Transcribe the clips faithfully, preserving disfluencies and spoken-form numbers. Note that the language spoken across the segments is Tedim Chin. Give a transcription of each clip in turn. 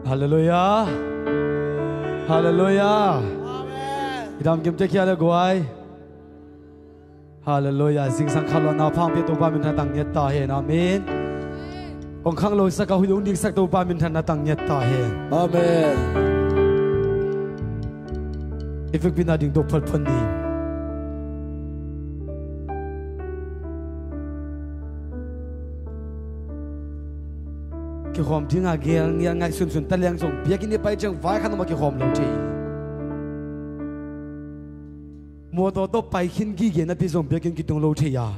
Halleluiah. Halleluiah. Amen. I dam kim te khia le guai. Halleluiah. Zingsang khalawhna pha hong pia Topa minthanna tang ngiat ta hen. Amen. Hong khanglo sak a, huih hong diksak Topa minthanna tang ngiat ta hen. Amen. I vekpi-in a ding to photphot ni. Kikhawm ding a gel ngial ngaihsunsun ta leng zong biakinn i pai ciang vai khat om a kikhawm lo thei hi. Mawtaw tawh pai khin gige napi zong biakinn kitung lo thei a,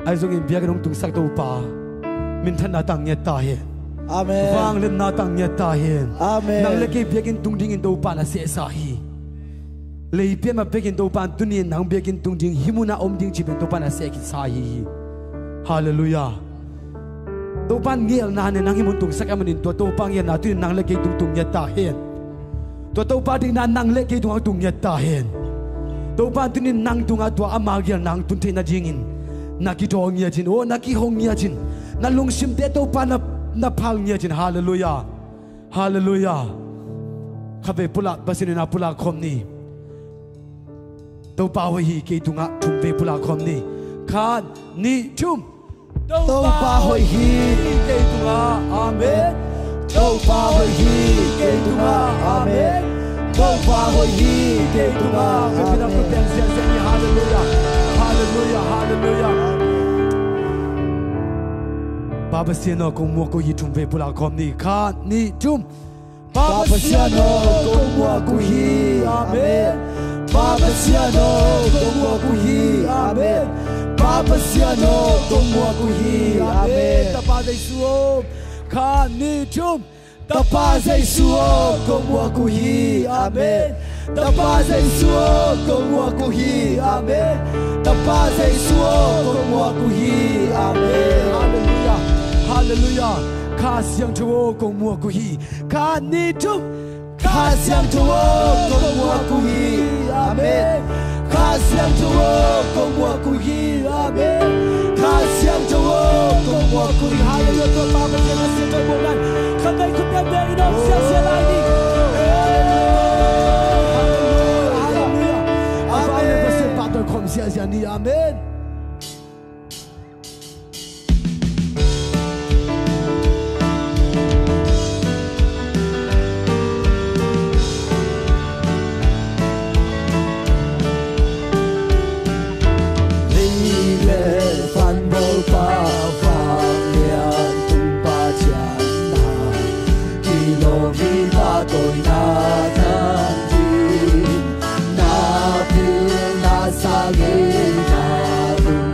ahi zongin biakinn hong tungsak Topa minthanna tang ngiat ta hen. Amen. Vangliatna tang ngiat ta hen. Amen. Nang le kei biakinn tung dingin Topa na sehsa hi. Lei pian a bekin Topa in tuni-in nang biakinn tung ding, hih munah om ding ci pen Topa in a seh khitsa ahi hi. Halleluiah. Topa in ngelna ne nang hih mun tungsak ahih manin tua Topa ngelna tuni-in nang le kei tung tung ngiat ta hen. Tua Topa deihna nang le kei tungah tung ngiat ta hen. Topa in tuni-in nang tungah tua ama ngelna hong tun theih nadingin na kidawh ngiat in, aw, na kihong ngiat in, na lungsimte Topa na, na phal ngiat in. Halleluiah. Halleluiah. Khatvei pulak, Pasian in a pulak khawm ni. Topa hoih hi, kei tungah thumvei pulak khawm ni. Khat, nih, thum. Topa hoih hi, kei tungah. Amen. Topa hoih hi, kei tungah. Amen. Topa hoih hi, kei tungah. Amen. Halleluiah. Halleluiah. Halleluiah. Pa Pasian aw, kong muak uh hi, thumvei pulak khawm ni. Khat, nih, thum. Pa Pasian aw, kong muak uh hi. Amen. Pa Pasian aw, kong muak uh hi. Amen. Pa Pasian aw, kong muak uh hi. Amen. Tapa Jesu aw. Khat, nih, thum. Tapa Jesu aw, kong muak uh hi. Amen. Tapa Jesu aw, kong muak uh hi. Amen. Tapa Jesu aw, kong muak uh hi. Amen. Halleluiah. Halleluiah. Kha Siangtho aw, kong muak uh hi. Khat, nih, thum. Kha Siangtho aw, kong muak uh hi. Amen. Kha Siangtho aw, kong muak uh hi. Amen. Kha Siangtho aw, kong muak uh hi. Halleluiah. Tua Pa Pasian a siangtho buang nan. Khatvei khut beng beng in a om ziahziah lai ni. Halleluiah. Halleluiah. Amen. Pasian pahtawi khawm ziahziah ni. Amen. Lei le van bawlpa, vanglian tung Pasian na, kilawm hi pahtawina tangin, na pil na sa ngei na lung,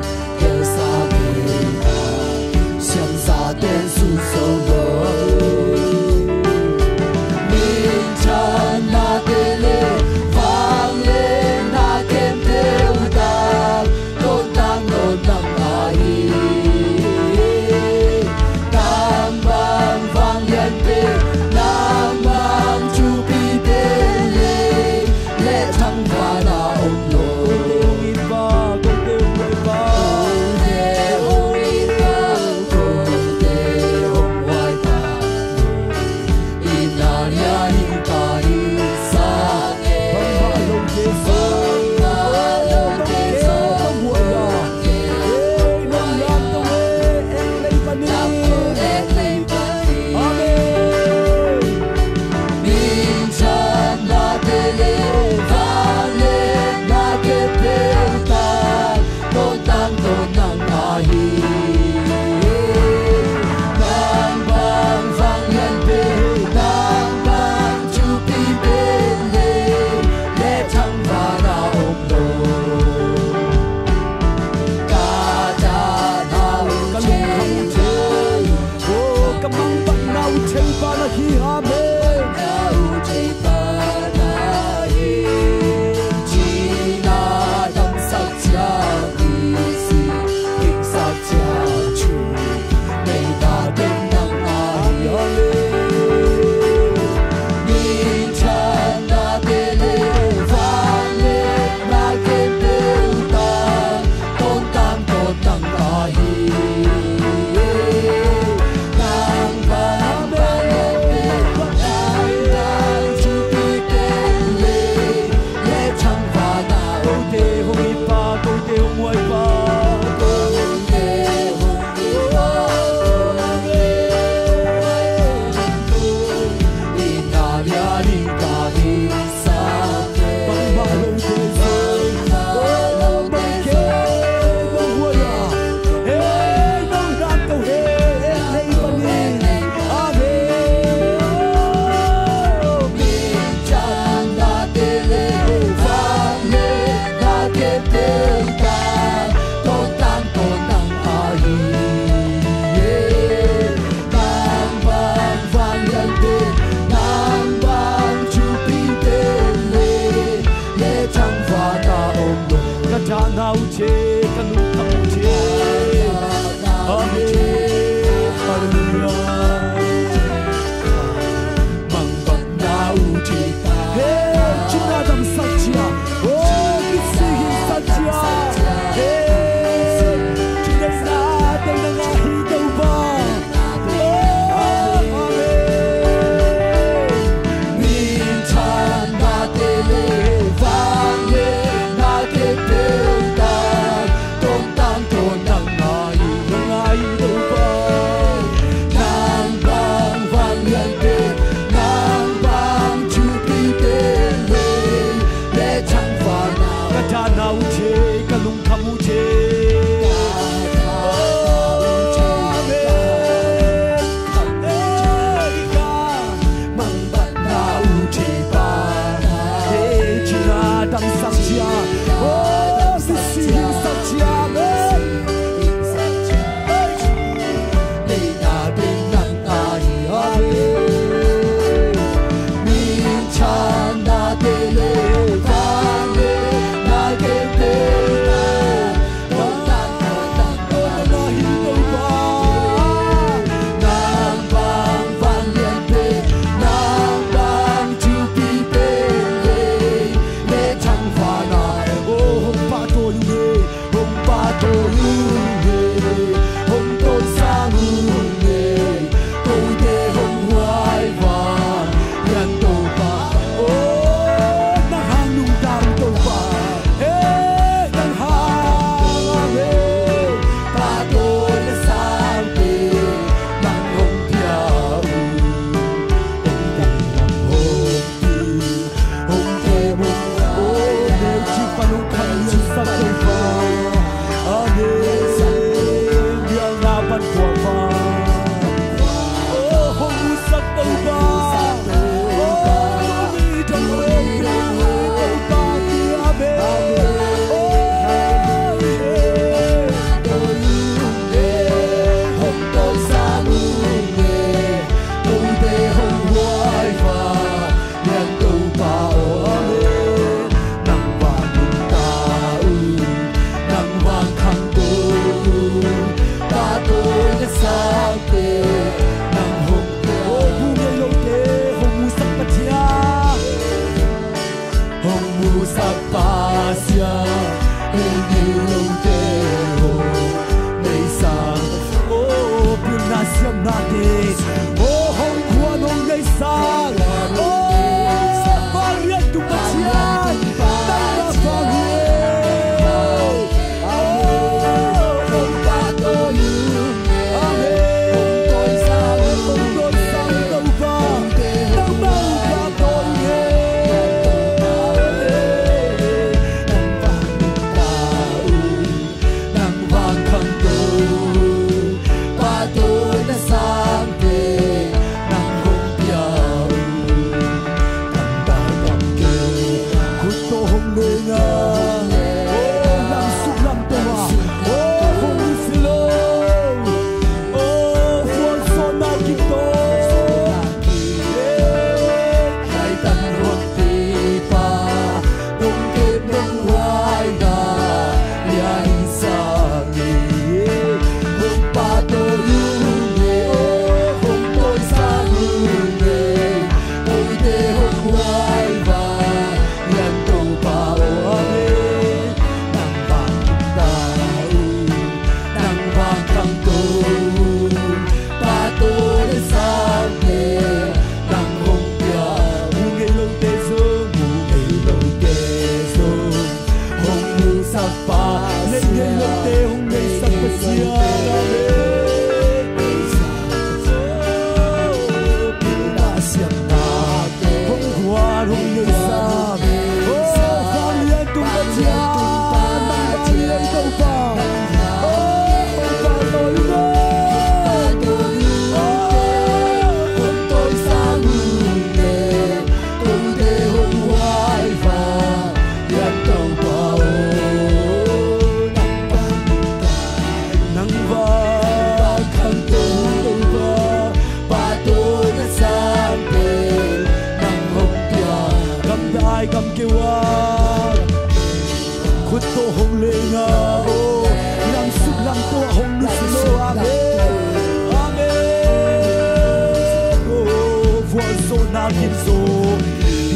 Kim zo.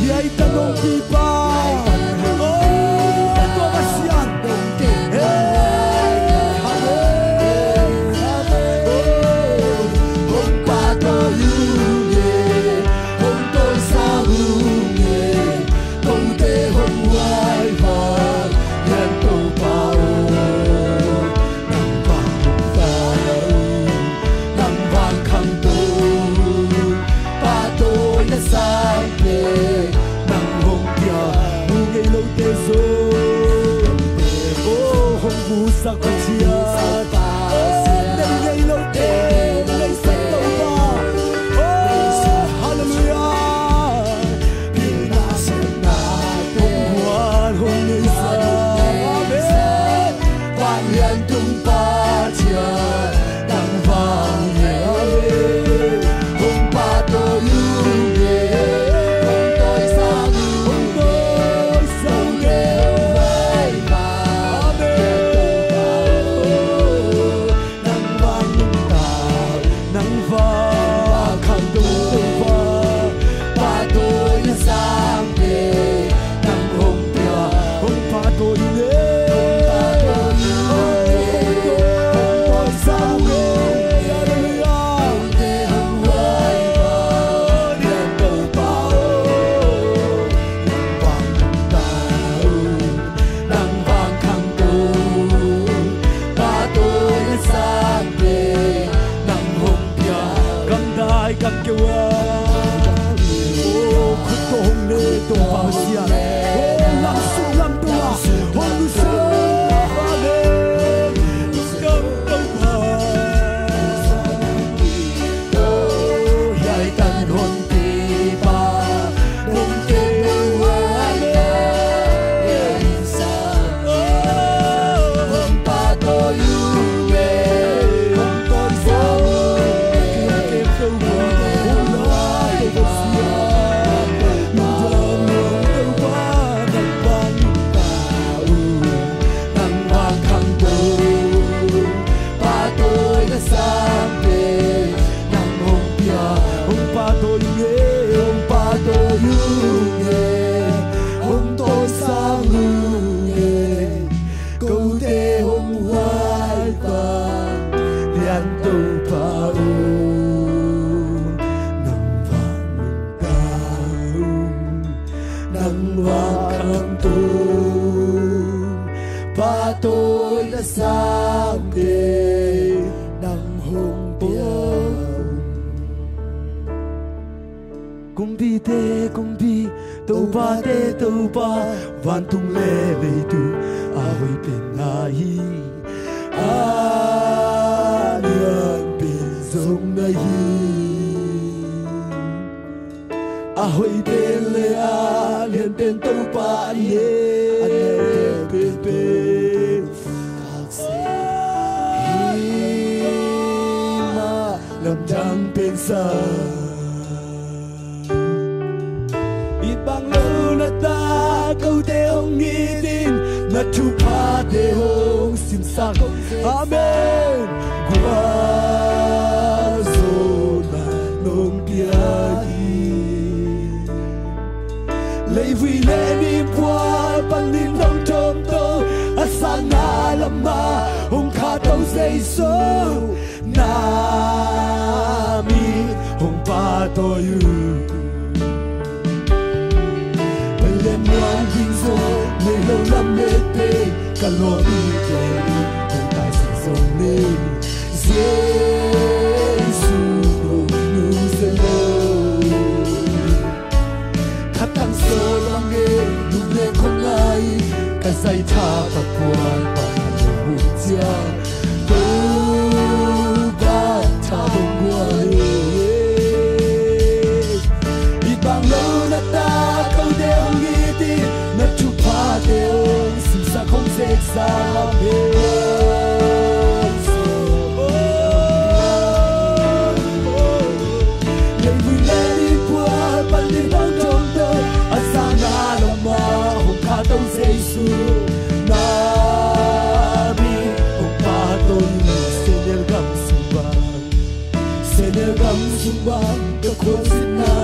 Hiai tan hong pipa. Oh, tua Pasian. Amen. Amen. Oh, hong pahtawi ung e, hong tawisang ung e, kote hong huaivan lian Topa aw. Nang vang nungta ung, nang vang khangto ung, pahtawina sang pen nang hong pia. Mu ngei lote zong, oh, hong musak Pasian. Oh, nei ngei lote, neisak Topa. Oh, hallelujah. Pilna sepna te hong huan hong neisa. Amen. Vanglian tung Pathian, nang vang e. Hong pahtawi ung e, hong tawisang ung e, hong tawisang ung e. Amen. Nang vang nungta, nang vang khangto ung, pahtawina sang pen nang hong pia. Hong pahtawi ung e, hong pahtawi ung e, hong tawisang ung e. Hallelujah. Kote hong huaivan lian Topa aw. Nang vang nungta ung, nang vang khangto ung, pahtawina sang pen nang hong pia. Gangdai gangkeu a, oh, khut tawh hong ne Topa Pasian. Oh, lam sung lam tung a hong nusia. Amen. Gam Topa. Oh, hiai tan hong pipa. Nang vang khangto ung, pahtawina sang pen nang hong pia. Hong pahtawi ung e, hong pahtawi ung e, hong tawisang ung e. Kote hong huaivan lian Topa aw. Nang vang nungta ung, nang vang khangto ung, pahtawina sang pen nang hong pia. Kumpite kumpi, topate topa, vantung leh leitung a hoih penna hi. A lian pen zong na hi. A hoih pen leh a lian pen Topa ahi e. A neu pen pen hi mah lamdang pen sa. It bang lo na ta kote hong it in, na thuphate hong simsak. Amen. Gualzawhna nong pia hi. Leivui leh mipual panin nong thawmto, a sangna lamah hong khahto Jesu. Na min hong pahtawi uh. Bang leh muan ging zaw nei lo lamet pen ka lawm in ken hong taisan zong nei. Jesu hong nusia lo. Khatang sawm a ngei nung leh khong ngai, ka zaitha ka puan pan a lung hong ciang. Topa tha hong guan e. It bang lo na ta kote hong it in, na thuphate hong simsak hong zeksak e. Leivui leh mipual panin nong thawmto, a sangna lamah hong khahto Jesu. Na min hong pahtawi uh. Sehnel gam sung bang, Sehnel gam sung bang ka khualzinna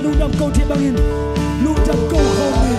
Lungdam ko thei bangin, lungdam ko khawm ni.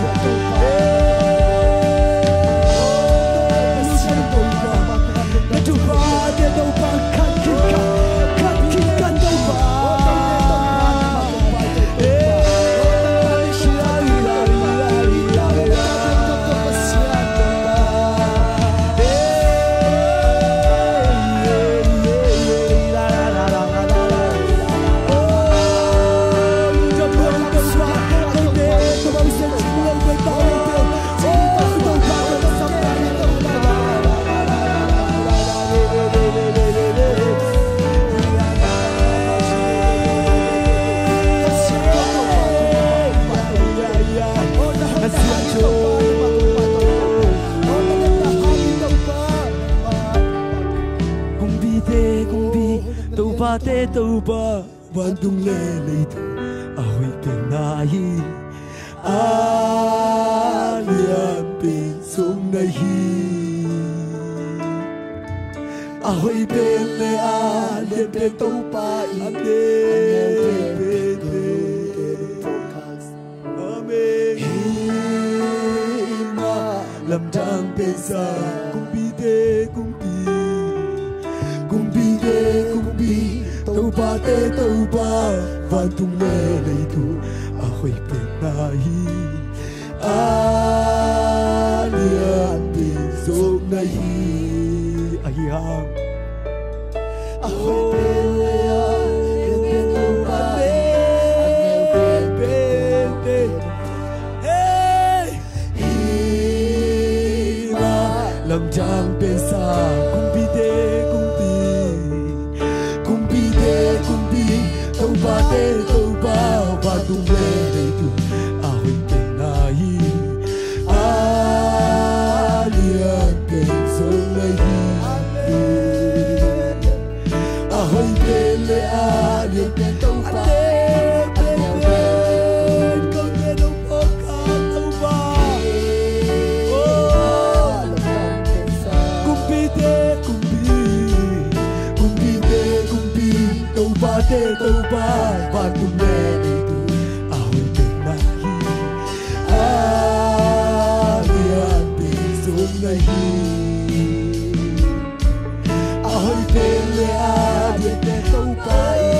Kumpite kumpi, topate topa, vantung le leitung a hoih pen na hi. A lian pen zong na hi. A hoih pen le a lian pen Topa i lian pen. Amen. Hih mah lamdang pen sa, kumpite kumpi, kumpite kumpi, topate topa, vantung le leitung a hoih pen na hi. A lian pen zong na hi. Ahi hang a hoih pen le a lian pen Topa i lian pen. Hey! Hih mah lamdang pen sa, kumpite kumpi, kumpite kumpi, topate topa, vantung le leitung a hoih pen na hi. A lian pen zong na hi. A hoih pen le a lian pen Topa. A lian pen, ko te Topa, Topa. Oh. Kumpite kumpi, kumpite kumpi, topate topa, vantung le leitung a hoih pen na hi. A lian pen zong na hi. A hoih pen le a lian pen Topa i.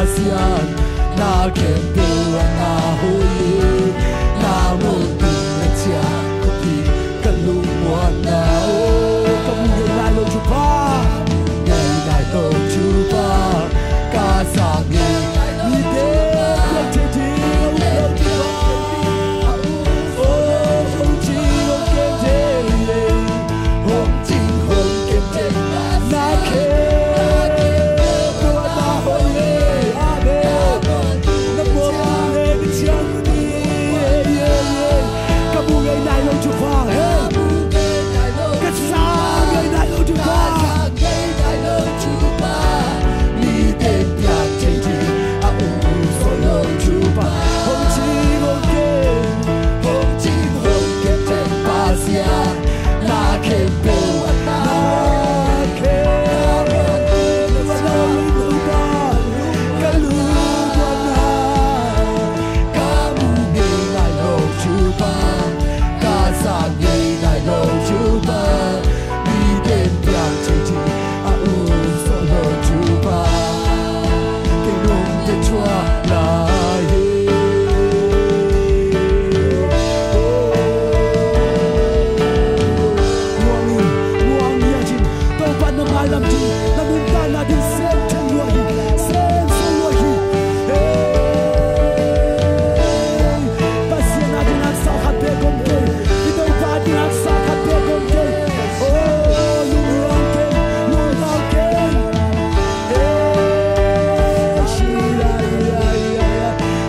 Pasian, na khempeuh a na hoih, na muang ding na ciah khuti ka lungmuanna. Oh, ka mu ngei nai lo Topa, ngei nai lo Topa, ka sa ngei nai lo Topa.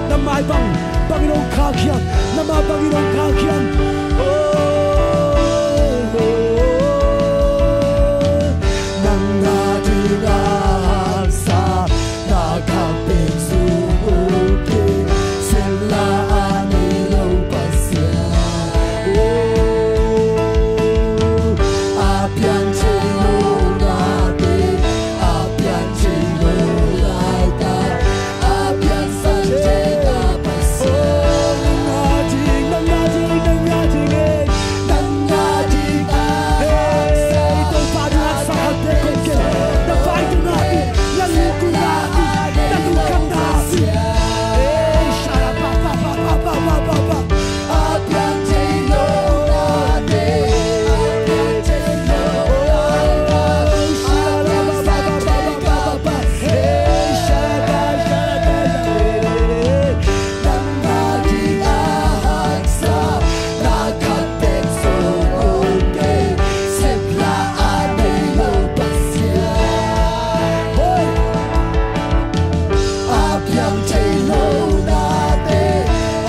Na mai bang, bangin hong khak hiam, na mai bangin hong khak hiam. Oh, nang a ding a haksa, na kham pen sung uk kei, sem la a nei lo Pasian. Oh, a piang thei lo nate, a piang thei lo laitak, a piangsan thei ka Pasian. Oh, nang a ding, nang a ding, nang a ding, eh. Nang a ding a haksa, Topa ding a haksa khat peuh kong gen. Na vai tungah in, na lung tungah in, na lungkham tungah in. Eh, sha-ra-pa-pa-pa. A piang thei lo nate, a piang thei lo nate, a piangsan thei ka Pasian. Eh, sha-ra-pa-pa-pa. Nang a ding a haksa, na kham pen sung uk kei, sem la a nei lo Pasian. Hoi! A piang thei lo nate,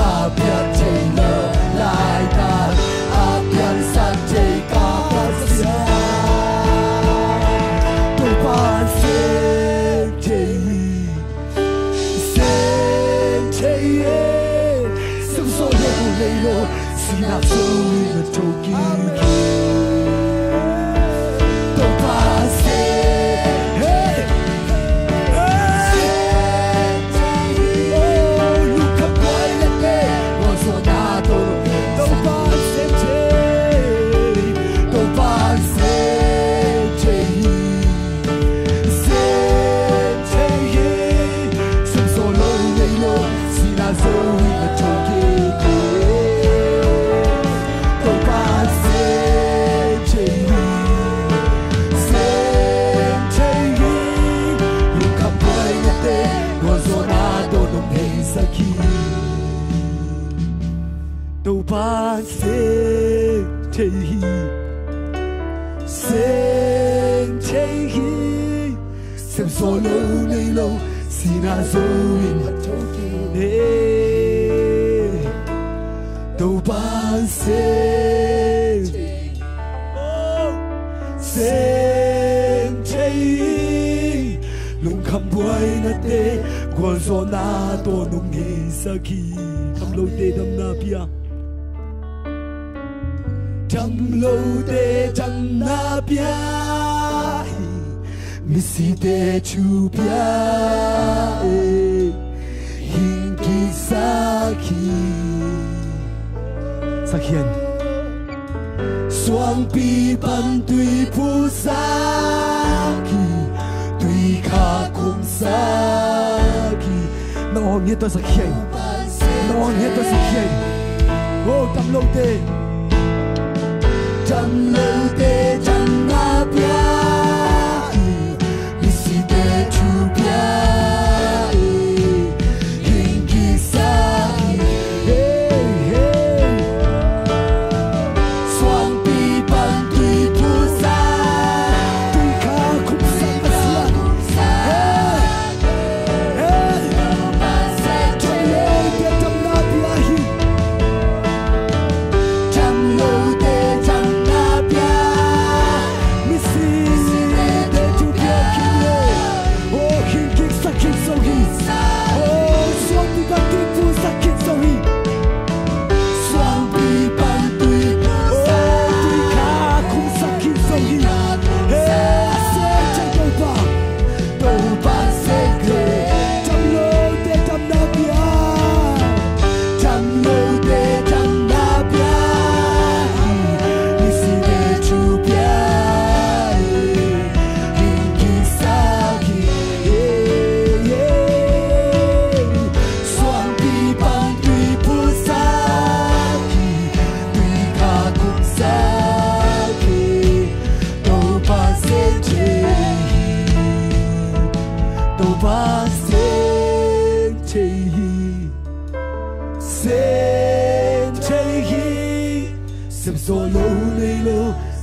a piang thei lo laitak, a piangsan thei ka Pasian. Topa'n sem thei hi. Sem thei hi. Sem sawh lo nei lo, sihna zo in a thokik hi. Topa sem, hey, hey. Sem thei hi. Oh, lungkham buaina te, gualzawhna tawh, Topa sem thei hi. Topa sem thei hi. Sem thei hi. Sem sawh lo nei lo, sihna zo in a thokik hi. Topa sem thei hi. Sem thei hi. Lungkham buaina te, gualzawhna tawh nong heisak hi. Topa sem thei hi. Sem thei hi. Sem sawh lo nei lo, sihna zo in a thokik hi. Topa sem thei hi. Oh. Sem thei hi. Lungkham buaina te, gualzawhna tawh nong heisak hi. Damlote damna pia. Damlote damna pia hi. Misite thu pia hi. Hing kiksak hi. Sakhian. Suangpi pan tui phusak hi, tui khak khumsak Hong hiat tua sak hiai. Hong hiat tua sak hiai. Oh, dam lote, dam lote damna pia hi. Misite thu pia hi. Hing kisa hi. Hey, hey. Suangpi pan tui phusa. Tui kha khumsak a sia. Hey. Hey. Dam lote damna pia hi. Dam lote damna pia. Misite thu pia khin hi. Oh, hing kiksak khin zo hi. Oh, suangpi pan tui phusak khin zo hi. Suangpi pan tui phusa. Oh, tui kha khumsak khin zo hi. Hey, a sem thei Topa. Topa sem thei. Dam lote damna pia. Dam lote damna pia. Misite thu pia. Hing kisa hi. Suangpi pan tui phusa hi. Tui kha khumsak hi. Topa sem thei hi. Topa sem thei hi. Sem thei hi. Sem zo lo nei lo,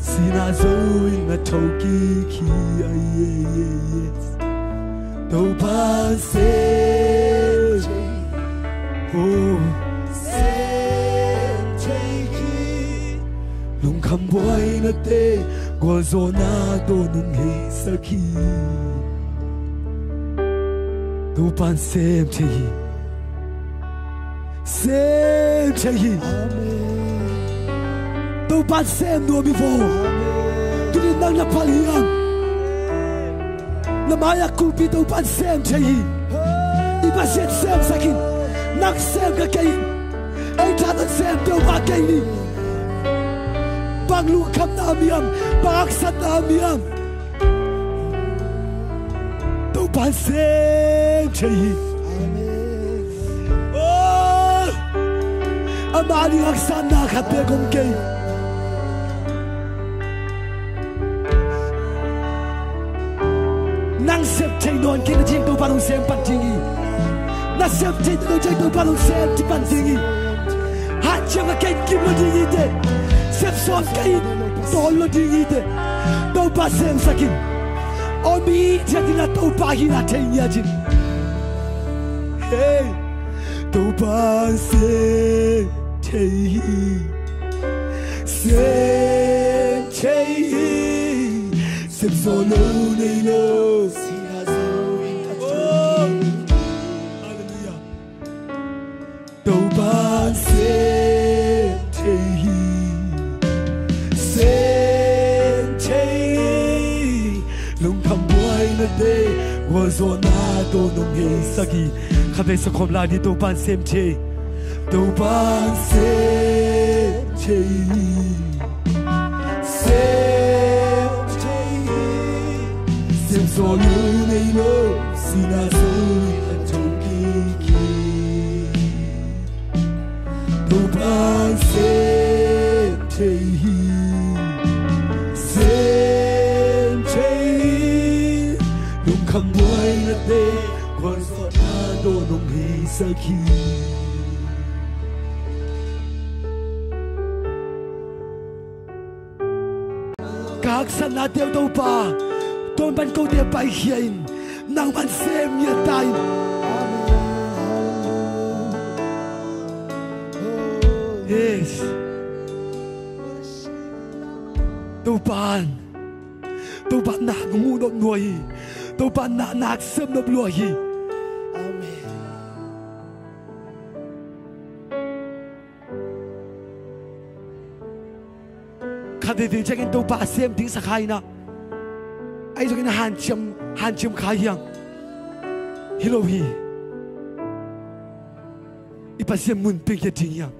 sihna zo in a tho kik hi. Ai, ai, ai, ai. Topa sem thei hi. Oh, sem thei hi. Lungkham buainate gualzawhna tawh nong heisak hi. Topa sem thei hi. Sem thei hi. Amen. Topa sem nuam hi vo. Amen. Tuni nang na phal hiam? Na mai-ah kulhpi Topa sem thei hi. I Pasian semsak in. Nang sem ka kei in. Ei tha tawh sem Topa kei ni. Bang lungkhamna om hiam? Bang haksatna om hiam? Topa sem thei hi. Amen. Oh, ama ding haksatna khat bek om kei. Nang sep thei nawn kei na ding Topa nong sem pan ding hi. Na sep thei nawn kei Topa nong sem thei pan ding hi. Hanciam ka kei kim lo ding hi te. Sep sawm ka hi tawn lo ding hi te. Topa semsak in. Om hi ciat in a Topa hihna thei ngiat in. Hey. Topa sem thei hi. Sem thei hi. Sem zo lo nei lo. Oh. Hallelujah. Topa sem thei hi. Sem thei hi. Lungkham buainate gualzawhna tawh nong heisak hi. Khatvei sa khawm lai ni. Topa sem thei. Topa sem thei hi. Sem thei hi. Sem zo lo nei lo, sihna zo in a tho kik hi. Topa sem thei hi. Sem thei hi. Lungkham buainate gualzawhna tawh nong heisak hi. Ka haksatnate uh Topa, tuan pan kote paikhia in, nangman sem ngiat ta in. Yes. Topa in, Topa in na hong huh nop lua hi. Topa in na, na hong sem nop lua hi. Amen. Khat veivei ciangin Topa a sem ding sa kha in ah, ahi zongin hanciam, hanciam kha hiam? Hi lo hi. I Pasian mun pia ding hiam?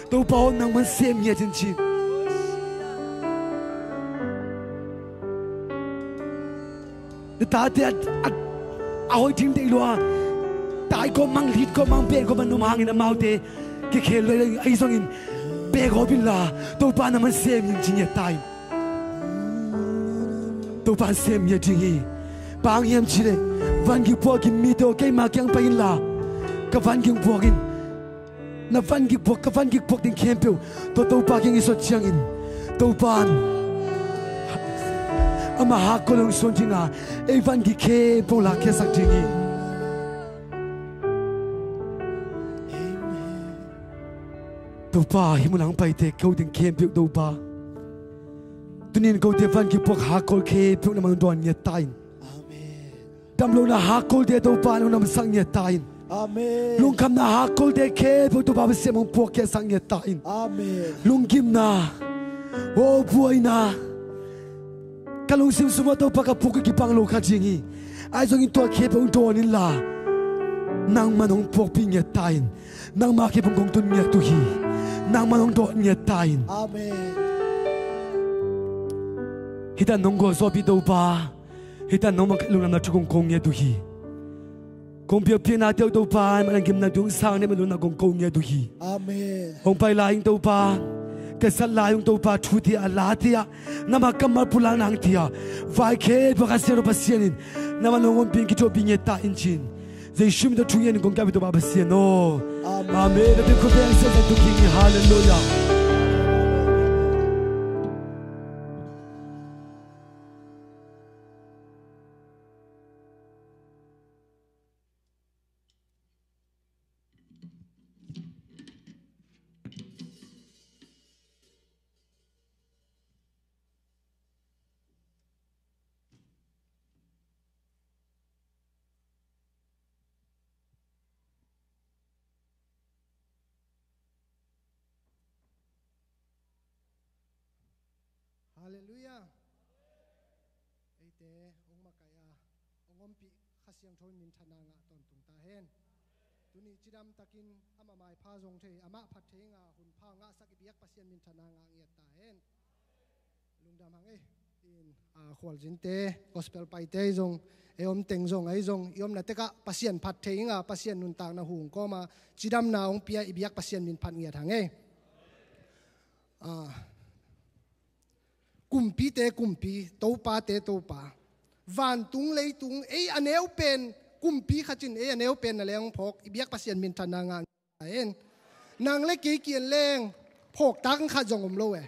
Topa aw, nangman sem ngiat in ci in. Na tate a, a, a hoih ding deih lua. Ai kawm mang, lit kawm mang, pen kawm mang, num hangin amaute kikhel lo ahi zongin, pek hawp inla, Topa na man sem in ci ngiat ta in. Topa in sem ngiat ding hi. Bang hang hiam cih leh, van gik puak gim mite aw, keima kiang pai inla, ka van gik puak in, na van gik puak, ka van gik puak ding khempeuh tua Topa kiang i sot ciangin, Topa in ama hakkol hong suan ding a, ei van gik khempeuh lakkhiatsak ding hi. Topa, hih mun ah hong paite ko ding khempeuh Topa, tuni in kote van gik puak hakkol khempeuh na man hong dawn ngiat ta in. Amen. Damlohna hakkolte Topa nong damsak ngiat ta in. Amen. Lungkhamna hakkolte khempeuh Topa Pasian hong puakkhiatsak ngiat ta in. Amen. Lunggimna, aw buaina, ka lungsim sungah Topa ka puk a kibang lo kha ding hi. Ahi zongin tua khempeuh hong dawn inla, nangman hong puakpih ngiat ta in. Nangma khempeuh kong tun ngiat uh hi. Nangman hong dawn ngiat ta in. Amen. Hih tan nong gualzawhpih Topa, hih tan nong makaih lungdamna thu kong ko ngiat uh hi. Kong biakpiakna teuh Topa, man a gimna tung sang ne man lungna kong ko ngiat uh hi. Amen. Hong pai lai ing Topa, ka sat lai ung Topa, thute ah, late ah, nangma kammal pulakna hang te ah, vai khempeuh ah Kha Siangtho Pasian in nangman hong ompih in, kithuahpih ngiat ta in ci-in, Jesu min tawh thu ngen in kong kiangpih Topa Pasian aw. Amen. Amen. Na tung khut beng siangtho tung king hi. Halleluiah. Halleluiah. Eite hong makaih a, hong ompih Kha Siangtho in minthanna ngah tawntung ta hen. Tuni cidam takin amah maipha zong thei, amah phat thei inga, hunpha ngahsak i biak Pasian minthanna ngah ngiat ta hen. Lungdam hang ei. In, a, khualzinte, gospel paite zong, ei om teng zong, ei zong, i omna tekah Pasian phat thei inga, Pasian nuntakna hong kawm a, cidamna hong pia i biak Pasian min phat ngiat hang ei. A, kumpite kumpi, topate topa, vantung leitung, ei a neu pen, kumpi khat in ei a neu pen na leng phawk i biak Pasian minthanna ngah ngiat ta hen. Nang le kei kiang leng phawktak khat zong om lo e.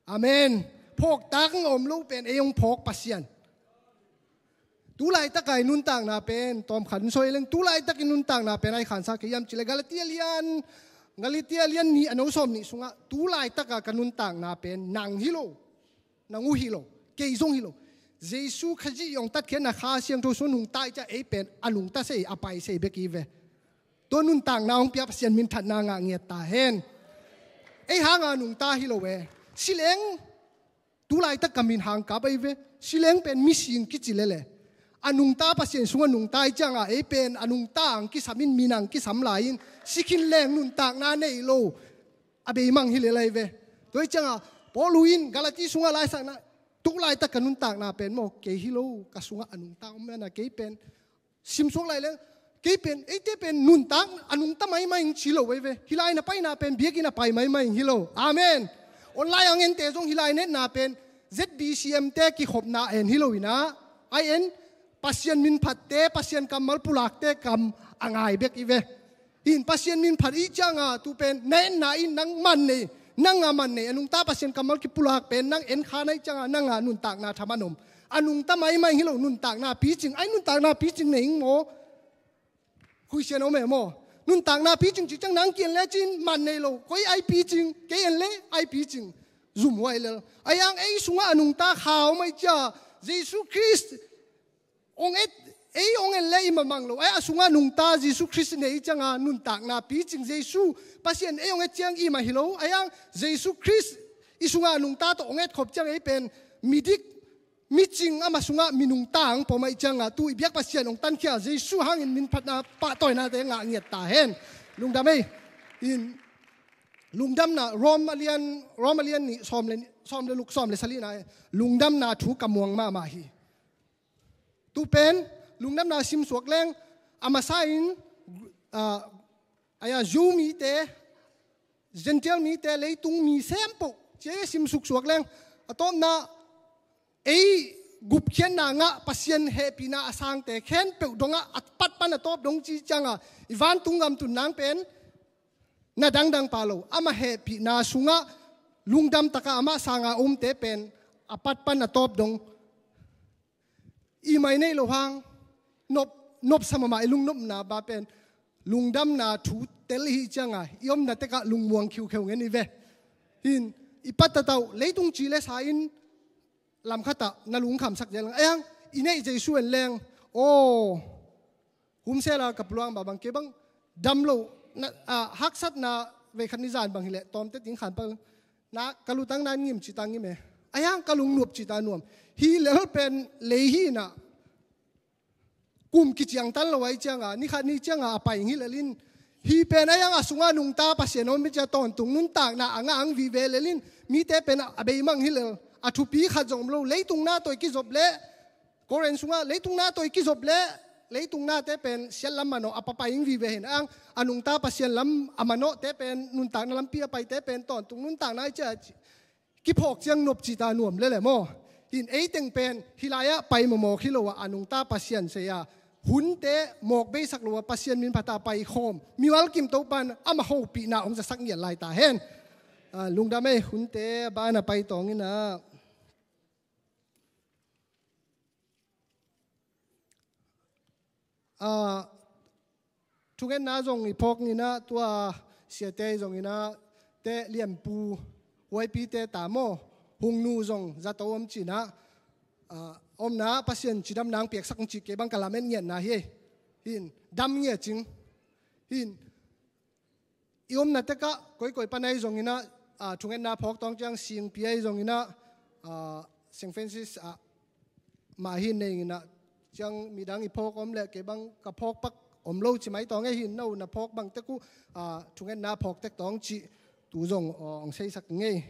Amen. Phawktak om lo pen ei hong phawk Pasian. Tulaitak a i nuntakna pen, tawmkhat in soi leng, tulaitak i nuntakna pen a i khansa kei hiam cih leh Galatia lian, Galatia lian nih a neu sawm nih sungah, tulaitak a ka nuntakna pen nang hi lo, nang uh hi lo, kei zong hi lo. Jesu Khazih i hong tatkhiatna Kha Siangtho sung nungta i ciah ei pen a nungta sei, a pai sei bek hi ve. Tua nuntakna hong pia Pasian minthanna ngah ngiat ta hen. Ei hanga nungta hi lo e. Si leng, tulaitak ka min hang kap ahi ve. Si leng pen misi in kici lele. A nungta Pasian sungah nungta i cianga ei pen a nungta ang kisam in, min ang kisam lai in, si khin leng nuntakna nei lo a beimang hi lel ahi ve. Tua i cianga Paul in Galati sungah laisakna, tulaitak ka nuntakna pen maw, kei hi lo, ka sungah a nungta om mana kei pen. Simsuak lai leng, kei pen, eite pen nuntak a nungta maimai ing ci lo ei ve. Hih lai na paina pen biakinn a pai maimai ing hi lo. Amen. Online a en te zong hih lai na etna pen Z B C M te kikhopna en hi lo inah, a en Pasian min phatte, Pasian kammal pulakte kam a ngai bek hi ve. In Pasian min phat i cianga tu pen na etna in nang man nei, nanga man nei, a nungta Pasian kammal kipulak pen nang en kha na i cianga nanga nuntakna thaman om. A nungta maimai hi lo, nuntakna picing, ai nuntakna picing nei ing maw? Khuisian om e maw? Nuntakna picing ci ciang nang kiang lecin man nei lo, koi ai picing, kei en le ai picing. Zumhuai lel. Ai ang ei sungah a nungta kha om ai cia, Jesu Khrist ong et, ei ong en le i mamang lo. Ai a sungah nungta Jesu Khrist nei i cianga nuntakna picing Jesu Pasian ei ong et ciang i mah hi lo. Ai ang Jesu Khrist i sungah nungta tawh ong et khop ciang ei pen midik, micing ama sungah minungta ang pom ai cianga tu i biak Pasian ong tankhia Jesu hangin min phatna pahtawinate ngah ngiat ta hen. Lungdam ei. In lungdamna Rom a lian, Rom a lian nih sawm le, sawm le luk sawm le salina e. Lungdamna thu ka muang mahmah hi. Tu pen lungdamna simsuak leng, A masa in, ah, aya, Jew mite, Gentile mite, leitung mi sempoh, cia simsuk suak leng, a tawpna, ei gupkhiatna ngah Pasian hehpihna a sangte khempeuh dongah a pat pan a tawp dong ci cianga, i vantung gam tun nang pen na dangdang pah lo, amah hehpihna sungah lungdam taka amah sanga omte pen a pat pan a tawp dong. I mai neih loh hang, nop, nopsa mahmah i lungnopna ba pen lungdamna thu tel ihi cianga, i omna tekah lungmuang khiukheu ngen i ve. Hin, i patatauh leitung ci le sa in lam khatah na lungkhamsak zel leng. Ayang, i neih Jesu en leng. Aw, humsela ka puluang ba bang kei bang dam lo, na, ah, haksatna veikhat ni zan bang hileh tawmte ting khan pal. Na ka lutang na ngim cita ngim e. Ayang ka lungnuap cita nuam. Hi lel pen lei hi na. Kum kiciangtan lo ai cianga, ni khat ni cianga a pai hi lel in. Hi pen ayang a sunga nungta Pasian om i cia tawntung nuntakna a ngah ang vive lel in. Mite pen a beimang hi lel. A thupi khat zong om lo. Leitung na toi kizop le Korin sungah leitung na toi kizop le, leitung nate pen siat lam manawh a papai ing vive hin ang, a nungta Pasian lam a manawhte pen nuntakna lampi a paite pen tawntung nuntakna i cia kiphawk ciang nop cita nuam lele maw? Hin eiteng pen hilai-ah pai mamawk hi lo ah, a nungta Pasian sei-a hunte mawk beisak lo ah, Pasian min phata pai khawm miual kim Topan amah hopihna hong zasak ngiat lai ta hen. Ah, lungdam ei, hunte a ban a pai tawng inah. Ah, thungetna zong i phawk nginah, tua siate i zong inah, te lianpu huaipite ta maw, hungnu zong zato om cinah, ah, omna Pasian cidam nang piaksak cih kei bang ka lamet ngiatna hi. Hin, dam ngiat cing. Hin, i omna tekah koikoi pan ahi zonginah, ah, thungetna phawk tawng ciang singpi ahi zonginah, ah, Saint Francis ah mah hi nei inah, ciang midang i phawk om leh kei bang ka phawk pak om lo ci mai tawng e, hin no na phawk bang tek uh, ah, thungetna phawk tek tawng cih tu zong, ah, hong seisak ngei.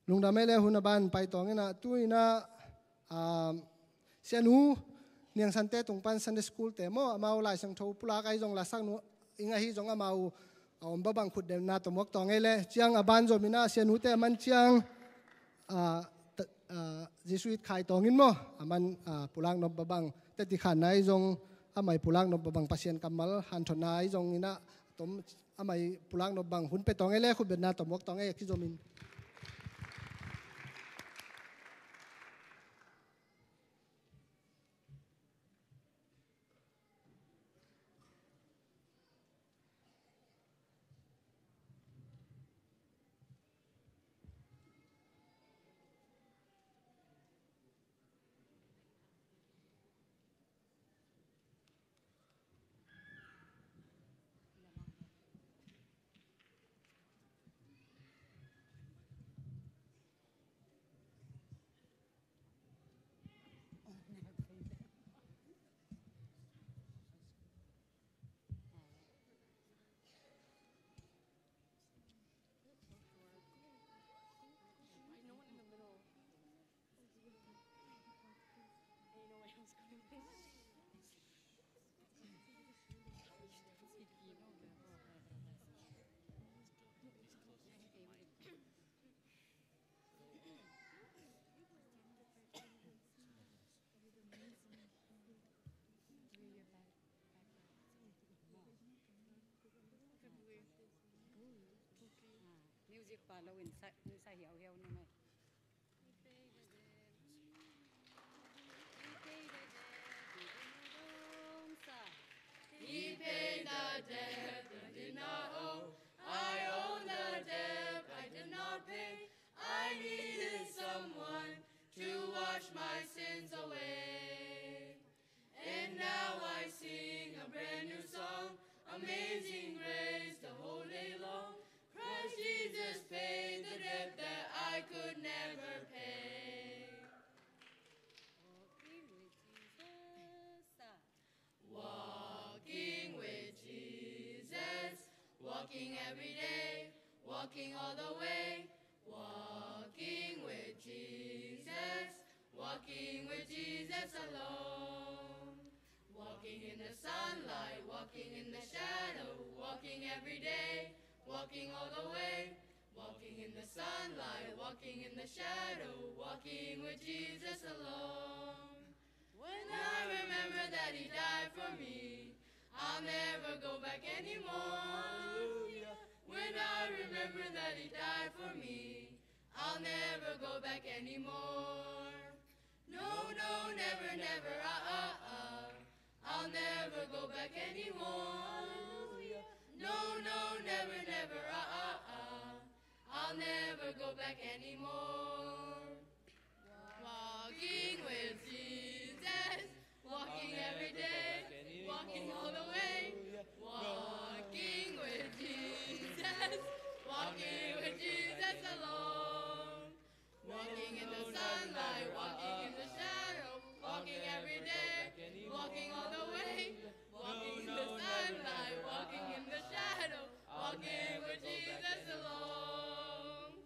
Lungdam ei le, hun a ban pai tawng inah, tu inah, ah, sianu Niang Sante tung pan Sunday school te maw, amau Lai Siangtho pulak ahi zong, lasak nu ing ahi zong, amau a om babang khutbetna tawh muak tawng ei le, ciang a ban zom inah sianute a man ciang, ah, ta-, ah, Jesuit khai tawng in maw, a man, ah, pulak nop babang teti khanna ahi zong, amai pulak nop babang Pasian kammal hanthotna ahi zong inah, tom amai pulak nop bang hun pe tawng ei le, khutbetna tawh muak tawng ei, a kizomin. Music pa lo in sa, in sa hiau hiau ni mai. He paid the debt I did not owe. I owe the debt I did not pay. I needed someone to wash my sins away. And now I sing a brand new song, Amazing Grace, the whole day long. Christ Jesus paid the debt that I could day, walking all the way, walking in the sunlight, walking in the shadow, walking with Jesus alone. When I remember that he died for me, I'll never go back anymore. When I remember that he died for me, I'll never go back anymore. No, no, never, never, uh, uh, uh. I'll never go back anymore. No, no, never, never, uh, uh, uh. I'll never go back anymore. Walking with Jesus, walking every day, walking all the way. Walking with Jesus, walking with Jesus alone. Walking in the sunlight, walking in the shadow, walking every day, walking all the way. Walking in the sunlight, walking in the shadow, walking with Jesus alone.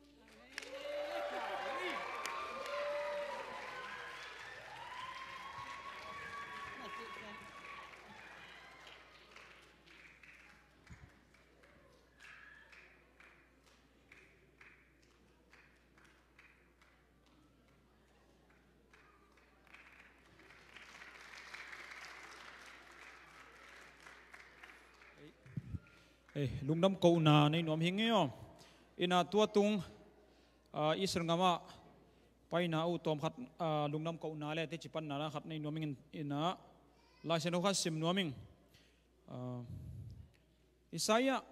Ei, lungdam kohna nei nuam hi ngei aw. Ina tua tung, ah, Israel gamah paina uh tawm khat, ah, lungdam kohna le teci panna khat nei nuam ing ina Laisiangtho khat sim nuam ing. Ah, Isaiah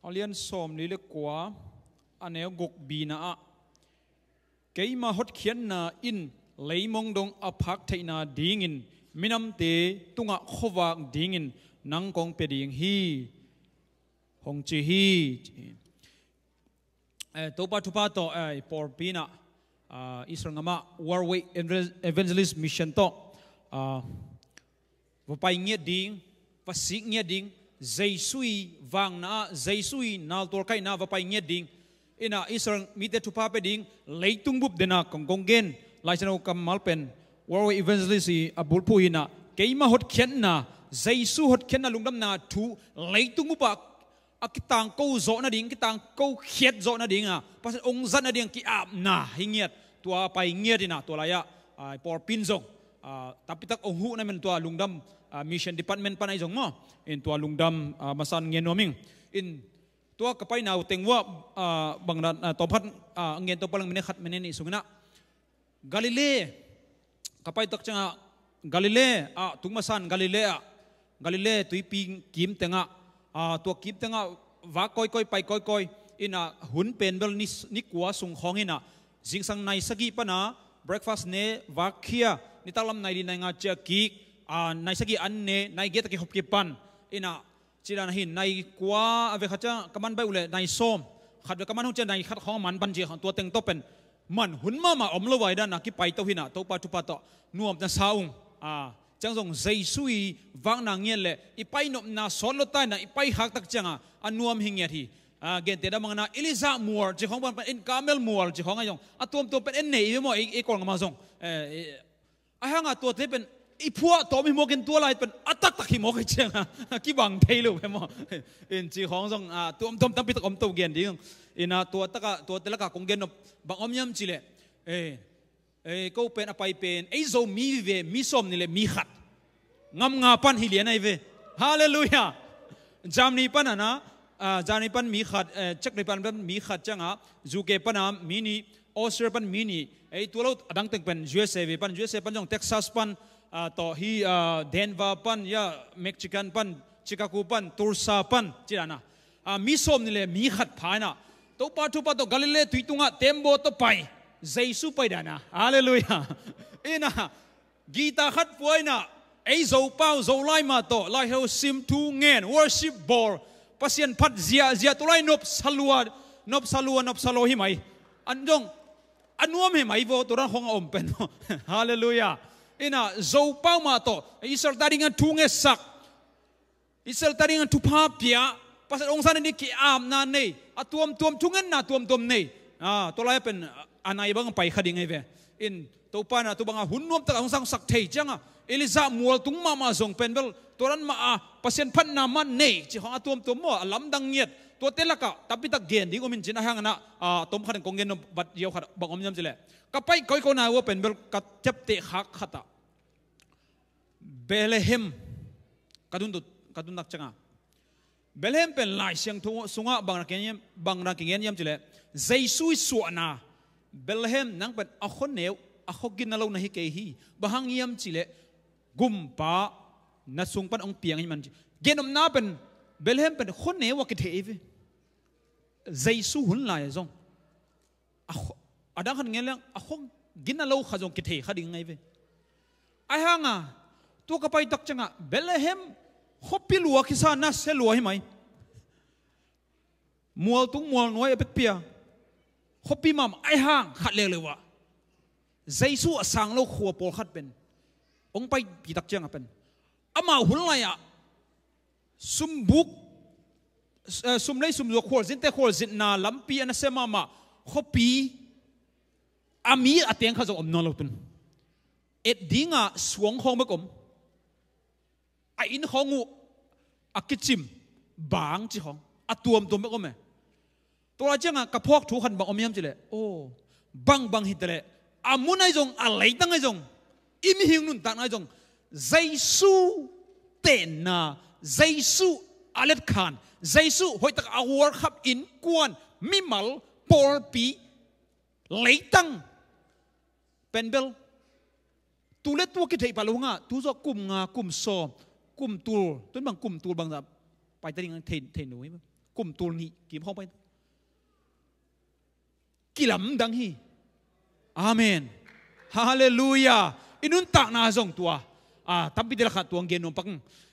a lian sawmli le kua, a neu guk bina ah, keima hotkhiatna in leimong dong a phak theihna dingin minamte tungah khuavak dingin nang kong pia ding hi, hong ci hi. Eh, Topa thupha tawh, eh, pawlpi in ah, ah, Israel gamah Worldwide Evangel-, Evangelist Mission tawh, ah, va pai ngiat ding, va sik ngiat ding, Jesu i vakna ah, Jesu i naltual kaihna ah va pai ngiat ding. Ina Israel mite thupha pia ding, leitung bup dena kong kong gen, Laisiangtho kammal pen, Worldwide Evangelist i a bulphuh hi ina, keima hotkhiatna, Jesu hotkhiatna lungdamna thu, leitung bup ah a kitangko zawh nading, kitangko khiat zawh nading a, Pasian hong zat nading a ki-apna hi ngiat, tua pai ngiat ina, tua lai-ah, ah, pawlpi in zong, ah, tampitak hong huhna man tua lungdam, ah, mission department pan ahi zong maw, in tua lungdam, ah, masan ngen nuam ing. In tua ka paina uh teng uah, ah, bangdan, ah, tawmkhat, ah, ngen to palang minute khat minute nih sung ina. Galilee, ka pai tak ciangah Galilee ah, tung masan Galilee ah, Galilee tuipi kim tengah, ah, tua kim tengah vak kawikawi, pai kawikawi ina, hun pen bel ni, ni kua sung khawng ina, zingsang nai sagih pana breakfast ne, vak khia, nitaklam nai li nai nga ciah kik, ah, nai sagih an ne, nai giat a kikhop kipan ina, ci dan ahi, nai kua a ve khat ciang ka man baih uh leh nai sawm, khat ve ka man uh ciang nai khat khawng a man pan ci khawng, tua teng tawh pen man hun mahmah om lo a hi dan a kipai to hi ina, Topa thupha tawh nuam na sa ung. Ah, ciang zong Jesu i vakna ngiat leh i pai nopna sawt lo ta ina, i pai khak tak ciangah a nuam hi ngiat hi. Ah, gente dah mang ina Elijah mual ci khawng pan, pan en Karmel mual ci khawng ahi zong, a tuamtuam pen en nei i ve maw, ei, ei Kawlgam ah zong. Eh, eh, Ahi hangah tuate pen i phuah tawm hi mawk in, tua lai pen a taktak hi mawk hi ciangah kibang thei lo ve maw. In ci khawng zong, ah, tuamtuam tampitak om to gen ding. Ina tua takah, tuate lakah kong gen nop bang om hiam cih leh, eh, eh, ko pen a pai pen ei Zomi vive, mi sawmnih le mi khat. Ngam nga pan hi lian ahi ve. Halleluiah. Germany pan ana, ah, Germany pan mi khat, eh, Czech Republic pan mi khat ciangah, U K pan a mi nih, Austria pan mi nih, ei tua lo a dang teng pen U S A ve pan, U S A pan zong Texas pan, ah, tawh hi, ah, Denver pan, ya, Michigan pan, Chicago pan, Tulsa pan, ci dan a. Ah, mi sawmnih le mi khat pha ina, Topa thupha tawh Galilee tui tungah tembaw tawh pai, Jesu pai dan a. Halleluiah. Ina, guitar khat pua ina, ei Zopau, Zolai mah tawh, Lai Ho sim, thu ngen, worship bawl, Pasian phat ziahziah, tua lai nopsa lua, nopsa lua, nopsa lua hi mai. An zong a nuam hi mai vaw, tua dan khawng a om pen. Halleluiah. Ina, Zopau mah tawh Israel ta dingin thu ngetsak, Israel ta dingin thupha pia, Pasian hong zat nading ki-apna nei, a tuamtuam thungetna tuamtuam nei. Ah, tua lai pen, ah, a nai bang pai kha ding ahi ve. In Topa na tu banga hun nuamtak a hong sangsak thei cianga Elijah mualtung mahmah zong pen bel tua dan mah a Pasian phatna mah nei ci khong a tuamtuam maw, a lamdang ngiat, tuate lakah tampitak gen ding om in cin a hang a na, a, tom khat in kong gen nop bat ziau khat bang om hiam cileh, ka pai koikona uh a pen bel ka ciapteh khak khatah Bethlehem ka dun, ka dun nak cianga Bethlehem pen Lai Siangtho sungah bang na kingen hiam, bang na kingen hiam cileh, Jesu i suahna Bethlehem nang pen a khuaneu, a khua gina lo na hi kei hi. Bang hang hiam cileh, gumpa na sung pan hong piang hi man ci. Genopna pen Bethlehem pen khuaneu a kithei hi ve. Jesu hun lai zong a kho-, a dang khat ngen leng a khua gina lo kha zong kithei kha ding ngai ve. Ai hanga tua ka pai tak cianga Bethlehem khuapi lua kisa na sia lua hi mai. Mualtung mualnuai a pekpia khuapi mahmah ai hang khat leuleu ah Jesu a sang lo khua pawlkhat pen hong paipi tak cianga pen amau hun lai-ah sumbuk, eh, sum lei sumzuak khualzinte khualzinna lampi a nasia mahmah khuapi a mi a teng kha zong om nawn lo tun. Et dinga suang khawng bek om. A inn khawng uh a kicim bang ci khawng a tuamtuam bek om e. Tua lai cianga ka phawk thu khan bang om hiam cileh, aw, bangbang hitaleh a mun ahi zong a leitang ahi zong i mihing nuntakna ahi zong Jesu tenna, Jesu a letkhan, Jesu hoihtak a world cup innkuan, mimal, pawlpi, leitang pen bel tu le tua kitheih pah lo hanga tu zawh kum nga, kum sawm, kum tul, tun bang kum tul bangzah paita ding thei, thei nu hi. Kum tul nih kim khawng pai kilamdang hi. Amen. Halleluiah. I nuntakna zong tua, ah, tampi te lakhat tuang gen nuam pak.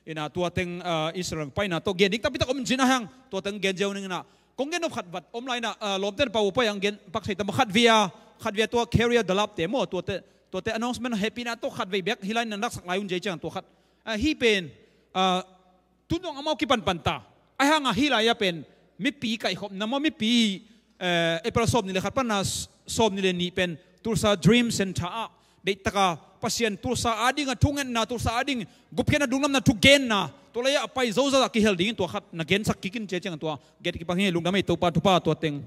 Ina tua teng, ah, Israel paina tawh gen ding tampi tak om cin a hang tua teng gen ziau ning ina. Kong gen nop khat vat om lai ina, ah, lawmten pau pai ang gen pak thei tam khat via, khat via tua career dalap te maw, tua te, tua te announcement happy na tawh khat vei bek hi lai ina naksak lai un zia ciang tua khat. Ah, hi pen, ah, tun zong amau kipanpan ta. Ai hanga hi lai-a pen mipi kaihkhopna maw, mipi, eh, April sawm nih le khat panna s-, sawm nih le nih pen Tulsa Dream Center ah deihtaka Pasian Tulsa adinga thungetna, Tulsa ading gupkhiatna dunglamna thugenna tua lai-ah a pai zozah kihel dingin tua khat na gensak kikin cia ciang tua gen kipang hi. Lungdam ei, Topa thupha tua teng.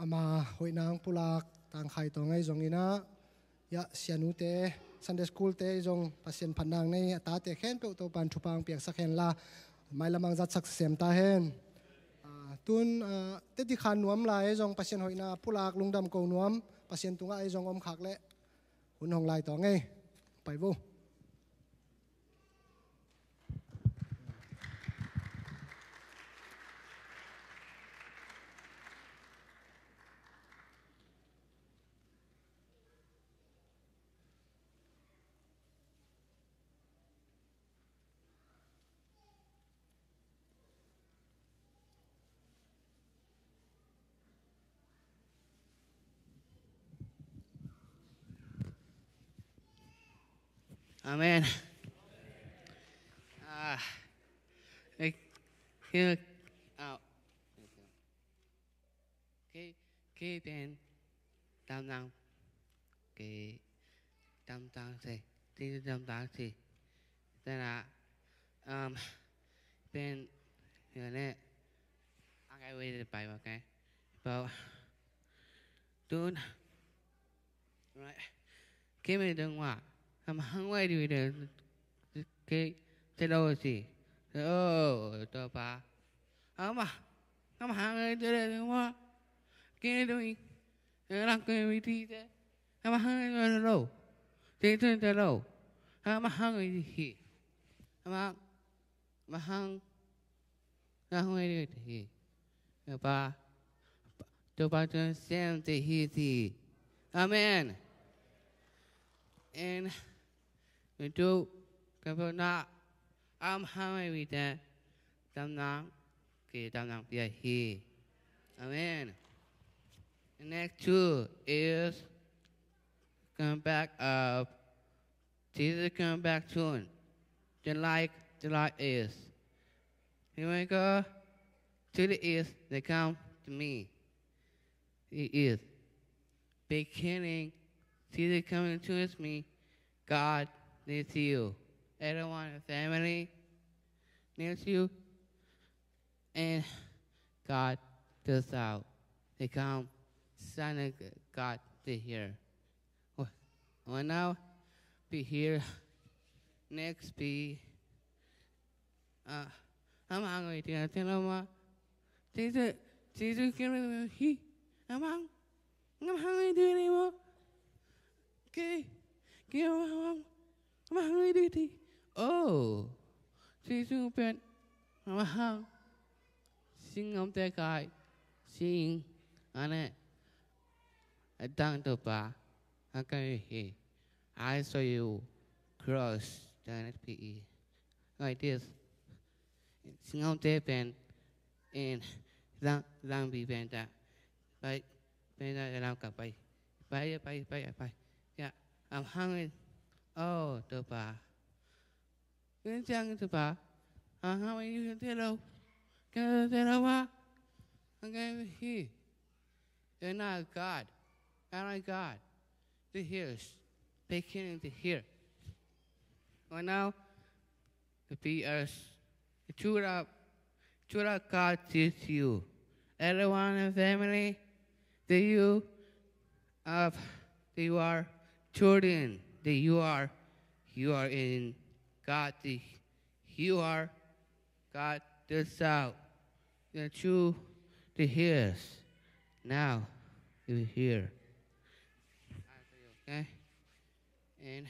Ama hoihna hong pulak Tangkhai Tawnga i zong ina, ya, sianute, Sunday school te i zong Pasian phatna nei, a tate khempeuh Topan thupha hong piaksak henla, mailam hong zatsak sem ta hen. Ah, tun, ah, teti khan nuam lai i zong Pasian hoihna pulak lungdam ko nuam, Pasian tungah i zong om khak leh hun hong lai Tawnga. Pai vo. Amen. Ah, eh, kei, ah, kei, kei pen Tam Nang, kei Tam Nang se, ti Tam Nang se. Tena, um, pen, yone, ang kai wei de pai wa kai. Pau, tun, Right. Kei mei dong wa, am hang wai di de, kei te lo si. Oh, to pa. Ama, am hang wai di de wa. Kei dong i, lang kei wai di de. Am hang wai di lo. Te te te lo. Am hang wai di hi. Ama, Mahang, mahang wai di hi. Topa, Topa Tuhan sem te hi ti. Amen. En, untuk kapona, am hamai wita, Tam Nang, ke Tam Nang pia hi. Amen. The next two is come back up. Jesus come back soon. The light, the light is. He will go to the east, they come to me. He is. Beginning, Jesus coming towards me. God needs you. Everyone in the family needs you. And God does out. They come, Son of God, they hear. Well, well, now, be here. Next, be, uh, I'm hungry. Do you understand, Mama? Jesus, Jesus, give me he. I'm hung-, I'm hungry. Do you anymore? Okay. Give me, I'm hungry. Do you? Oh. Jesus, open. I'm hung. Sing om te kai. Sing. Ane. A dang to pa. How can you hear? I saw you cross the N P E. Like this. Sing om te pen. In. Lang, lang bi pen ta. Pai. Pen ta lang ka pai. Pai, pai, pai, pai. Yeah. I'm hungry. Oh, to pa. Ken ciang tu pa. Aha, mai yu te lo. Ken te lo pa. Angkai hi. Ena God. Ena God. The hears. Beginning to hear. Well, now, the P S. Chura. Chura God sees you. Everyone in family. The you of, you are children, that you are, you are in God, the, you are God the Son, the true, the hears. Now you hear. Okay? And,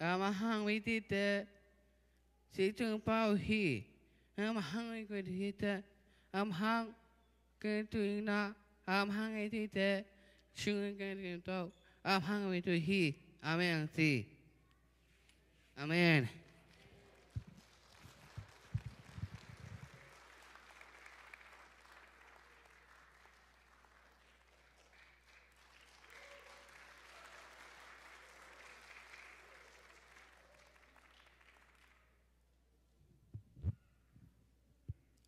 um, how we did that. Situng pau hi. Am hang ai kwe hi te. Am hang ke tu ina. Am hang ai ti te. Sung ke tu to. Am hang ai tu hi. Amen ti. Amen.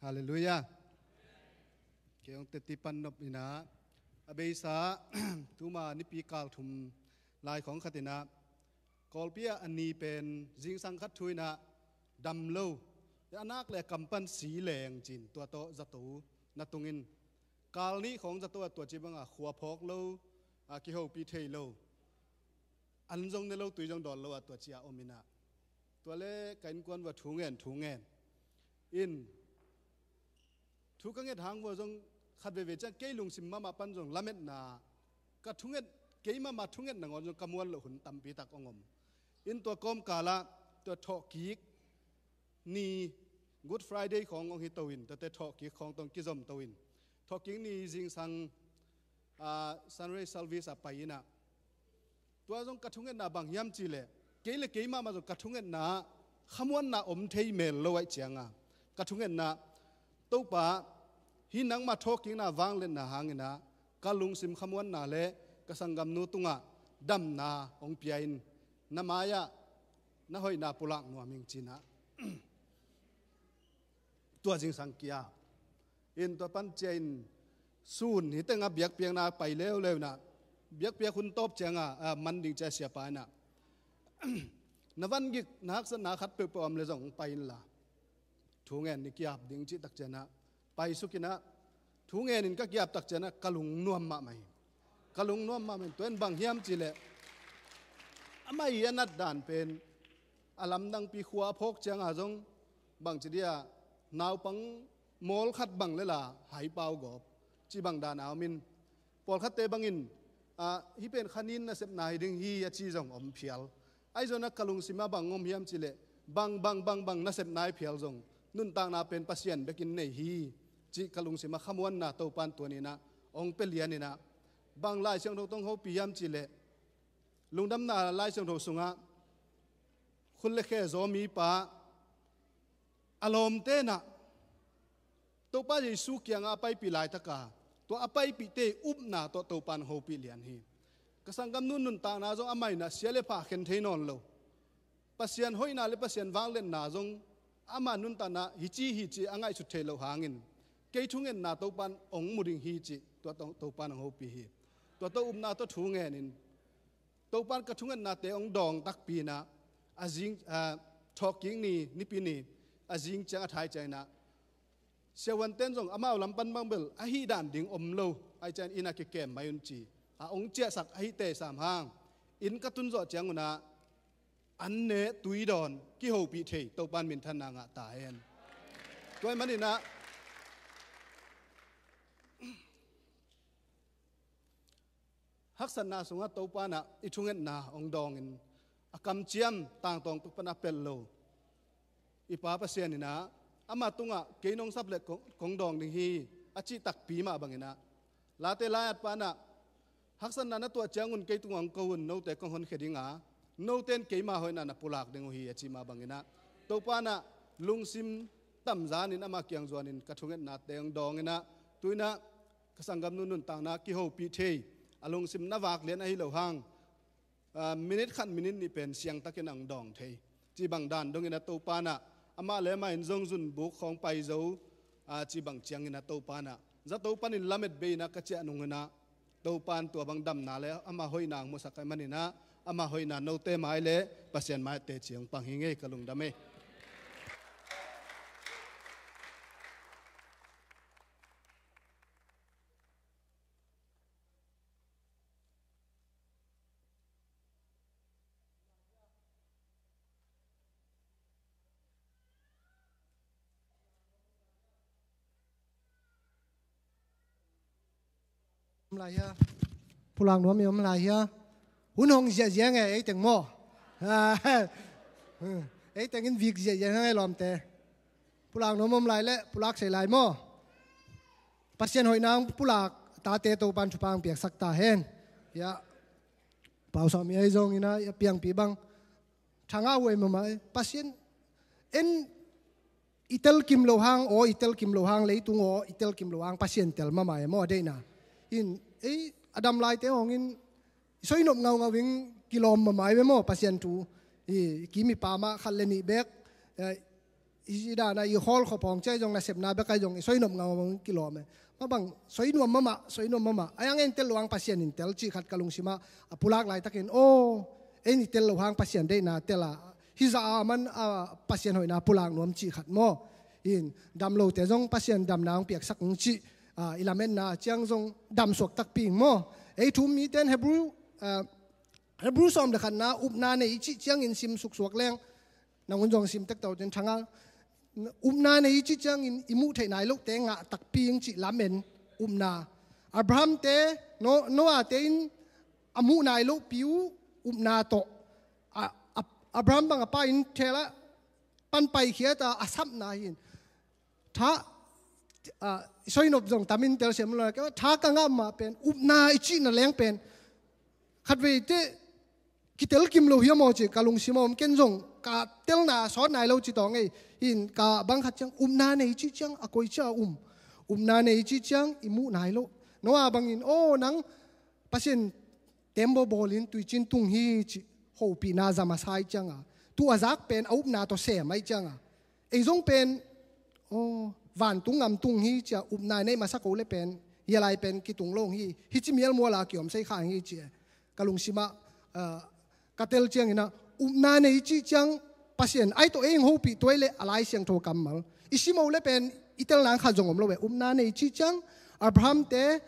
Halleluiah. Kei hong teti pan nop ina, a beisa tuma nipi kal thum lai khong khat ina, Kawlpi ah a ni pen zingsang khat thu ina dam lo, a nak le kam pan si leng cin tua tawh zato na tungin kal nih khong zato a tua ci banga khua phawk lo, a kihopi thei lo, an zong ne lo, tui zong dawn lo a tua ci a om ina. Tua le ka innkuan vua thu ngen, thu ngen. In thu ka nget hang vua zong khat veve ciang kei lungsim mahmah pan zong lametna, ka thunget, kei mahmah thunget nangawn zong ka muan loh hun tampi tak ong om. In tua kawmkal ah tua thawhkik ni, Good Friday khawng ong hi to in, tuate thawhkik khawng tawh ong kizom to in, thawhkik ni zingsang, ah, Sunrise service ah pai ina. Tua zong ka thungetna bang hiam cih leh, kei le kei mahmah zong ka thungetna ah khamuanna om thei mel lo ahih cianga, ka thungetna, Topa, hih nangmah thawhkikna vangliatna hang ina ka lungsim khamuanna le ka sanggamnu tungah damna hong pia in, na mai-ah na hoihna pulak nuam ing ci ina. Tua zingsang kia in tua pan cia in sun hi tengah biakpiakna pai leuleu ina, biakpiak hun tawp cianga, ah, man ding cia siapa ina, na van gik na haksatna khat peuhpeuh om le zong pai inla, thu ngen ni kiap ding cih tak ciana pai suk ina, thu ngen in ka kiap tak ciana ka lungnuam mahmah hi. Ka lungnuam mahmah hi. Tua in bang hiam cih leh, amah i a nat dan pen a lamdangpi khua a phawk cianga zong bangci dia naupang mawl khat bang le la hai pau gawp ci bang dan a om in, pawlkhatte bangin, ah, hih pen kha nin nasepna hi ding hi a ci zong om phial. Ahi zongin ka lungsim ah bang om hiam cih leh, bang, bang, bang, bang nasepna hi phial zong nuntakna pen Pasian bekin nei hi cih ka lungsim ah khamuanna Topan tua ni ina hong pia lian ina, bang Lai Siangtho tawh hong hopih hiam cih leh, Lungdamna Lai Siangtho sungah khut le khe zaw mipa a lawmte ina Topa Jesu kiangah a paipih laitaka Tua a paipihte upna tawh Topan hopih lian hi. Ka sanggamnu nuntakna zong amah in ah sia le pha khen thei nawn lo. Pasian hoihna le Pasian vangliatna zong ama nuntakna hi ci hi ci a ngaihsut thei lo hangin kei thungetna Topan ong mu ding hi ci tua To- Topan ong hopih hi. Tua tawh upna tawh thu ngenin Topan ka thungetnate ong dawng takpi in ah a zing a thawhkik ni nipi ni a zing ciang a thai ciang in ah siavuanten zong amau lam pan bang bel ahi dan ding om lo ai cian inn a kikem mai un ci a ong ciahsak ahi te sam hang inn ka tun zawh ciang un ah an ne tui dawn kihopih thei Topan minthanna ngah ta hen. Tua ahih manin ah haksatna sungah Topan ah i thungetna ong dawngin a kamciam tangtawng pek pan a pelh lo i Pa Pasian in ah ama tungah kei nong sap le kong, kong dawng ding hi a cih takpi mah bangin ah Late lai-at pan ah haksatna na tuah ciangun kei tungah ong ko un, note kong honkhia ding a note in keima hoihna na pulak ding uh hi a cih mah bangin ah Topan ah lungsim tamzanin ama kiang zuanin ka thungetnate ong dawngin ah tu in ah ka sanggamnu nuntakna kihopih thei a lungsim na vak lian ahi lo hang minit khat minit nih pen siangtakin ang dawng thei. Cih bang dan dongin a Topan ah amah le amah in zong zunbuk khawng pai zo. Cih bang ciangin a Topan ah zato panin lamet bei in ah ka ciah nungin ah Topan tua bang damna le ama hoihna ang musak ahih manin ah ama hoihna note mai le Pasian mai teci ong pang hi ngei ka lungdam ei. Om lai hia? Pulak nuam i om lai hia? Hun hong ziahziah nge ei teng maw? Ei teng in vik ziahziah nge lawmte. Pulak nuam om lai le pulak sei lai maw? Pasian hoihna ang pulak tate Topan thupha ang piaksak ta hen. Ia pau sawmi ei zongin a ia piangpi bang thanga huai mama ei Pasian en i tel kim lo hang aw i tel kim lo hang leitung aw i tel kim lo hang Pasian tel mama ei maw a deihna. In ei a dam laite hongin i soinop ngaungau in kilawm mama ei ve maw Pasian thu. I kimi pa mah khat le nih bek i dana i khawl khop hong ciai zong nasepna bek ai zong i soinop ngaungau in kilawm ei. Mabang soinuam mamah soinuam mamah ai ang en tel lo ang Pasian in tel cih khat ka lungsimah a pulak laitakin aw en i tel lo hang Pasian deihna tel a hizah a man a Pasian hoihna pulak nuam cih khat maw? In dam lote zong Pasian damna hong piaksak ung cih i lametna ciang zong damsuak takpi ing maw? Ei thu-um mite in Hebrew Hebrew sawm le khatna upna nei i cih ciangin sim suksuak leng nangun zong sim tekto ten thanga upna nei i cih ciangin i muh theih nai lohte ngah takpi ing cih lamen upna. Abraham te Noah te in a muh nai lohpi uh upna tawh Abraham bang a pa in thela pan paikhiat a a sapna hi in tha i soinop zong tamin telsiam lo na kei tha ka ngah mah pen upna i cihna leng pen khatvei teh kitel kim lo hiam aw ci ka lungsim a om ken zong ka telna sawt nai lo ci tawng ei. Hin ka bang khat ciang upna nei cih ciang a koi cia um upna nei cih ciang i muh nai lo. Noah bangin aw nang Pasian tembaw bawlin tuicin tung hi cih hopihna za masa i cianga tu a zak pen a upna tawh sem ai cianga ei zong pen aw vantung ngam tung hi cia upna nei masa ko le pen hialai pen kitung lo hi hi ci mialmuala kiom sei kha hi cia ka lungsimah ka tel ciangina upna nei cih ciang Pasian ai tawh ei hopih tuai le a Lai Siangtho kammal i simo le pen i tel nang khat zong om lo ve. Upna nei cih ciang Abraham te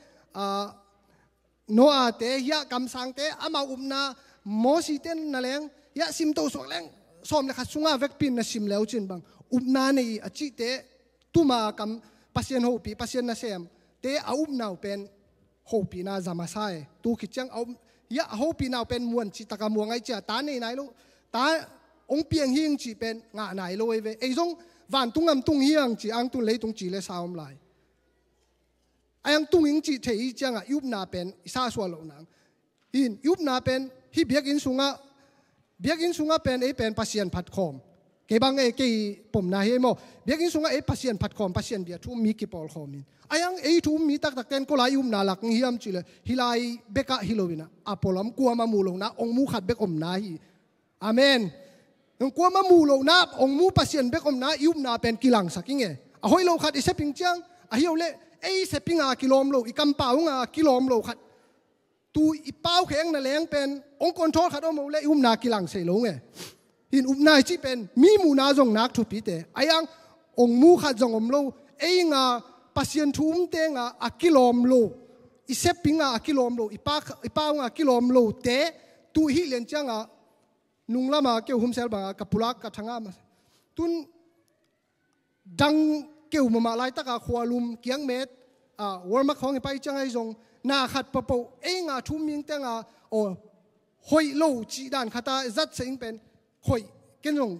Noah te hiah kamsangte amau upna Mosi te na leng hiah simto suak leng sawm le khat sunga vekpin na sim leu cin bang upna nei a cihte tuma kam Pasian hopih Pasian nasem te a upnau pen hopihna za masa e. Tu khit ciang a um hiah a hopihnau pen muan cih taka muang ai cia ta nei nai lo ta ong piang hing cih pen ngah nai lo ei ve. Ei zong vantung ngam tung hiang cih ang tun leitung ci le sa om lai a yang tung ing cih thei i ciangah i upna pen i sahsuah loh nang. Hin i upna pen hih biakinn sungah biakinn sungah pen ei pen Pasian phatkhawm Kei bang ei, kei pomna hi ei maw. Biakinn sungah ei Pasian phat khawm, Pasian bia thu um mi kipawl khawm in. Ahi hang ei thu um mi taktak ten kua lai i upna lak hiam cih leh, hih lai bekah hi lo in ah, a pualam kuamah mu lohna, hong mu khat bek omna hi. Amen. Kuamah mu lohna, hong mu Pasian bek omna, i upna pen kilangsak ing e. A hoih lo khat i sep ing ciang, a hi lo leh, ei sep ing a kilawm lo, i kampau ing a kilawm lo khat, tu i pau khekna leng pen hong control khat om lo leh i upna kilang sei lo ing e. Hih upna i cih pen mi muhna zong nak thupi te. Ahi hang hong mu khat zong om lo, ei ing a Pasian thu um teng a, a kilawm lo, i sep ing a, a kilawm lo, i pa, i pau ing a kilawm lo te, tu i hih lian ciang a, nung lam a keu humsel bang a ka pulak ka thangah mah. Tun dang keu mahmah laitak a khualum kiangmet, a, Walmart khawng i pai ciang ahi zong, na khat papoh, ei ing a thu um mi ing teng a, aw, hoih lo cih dan khat a zat sa ing pen, hoih, ken zong,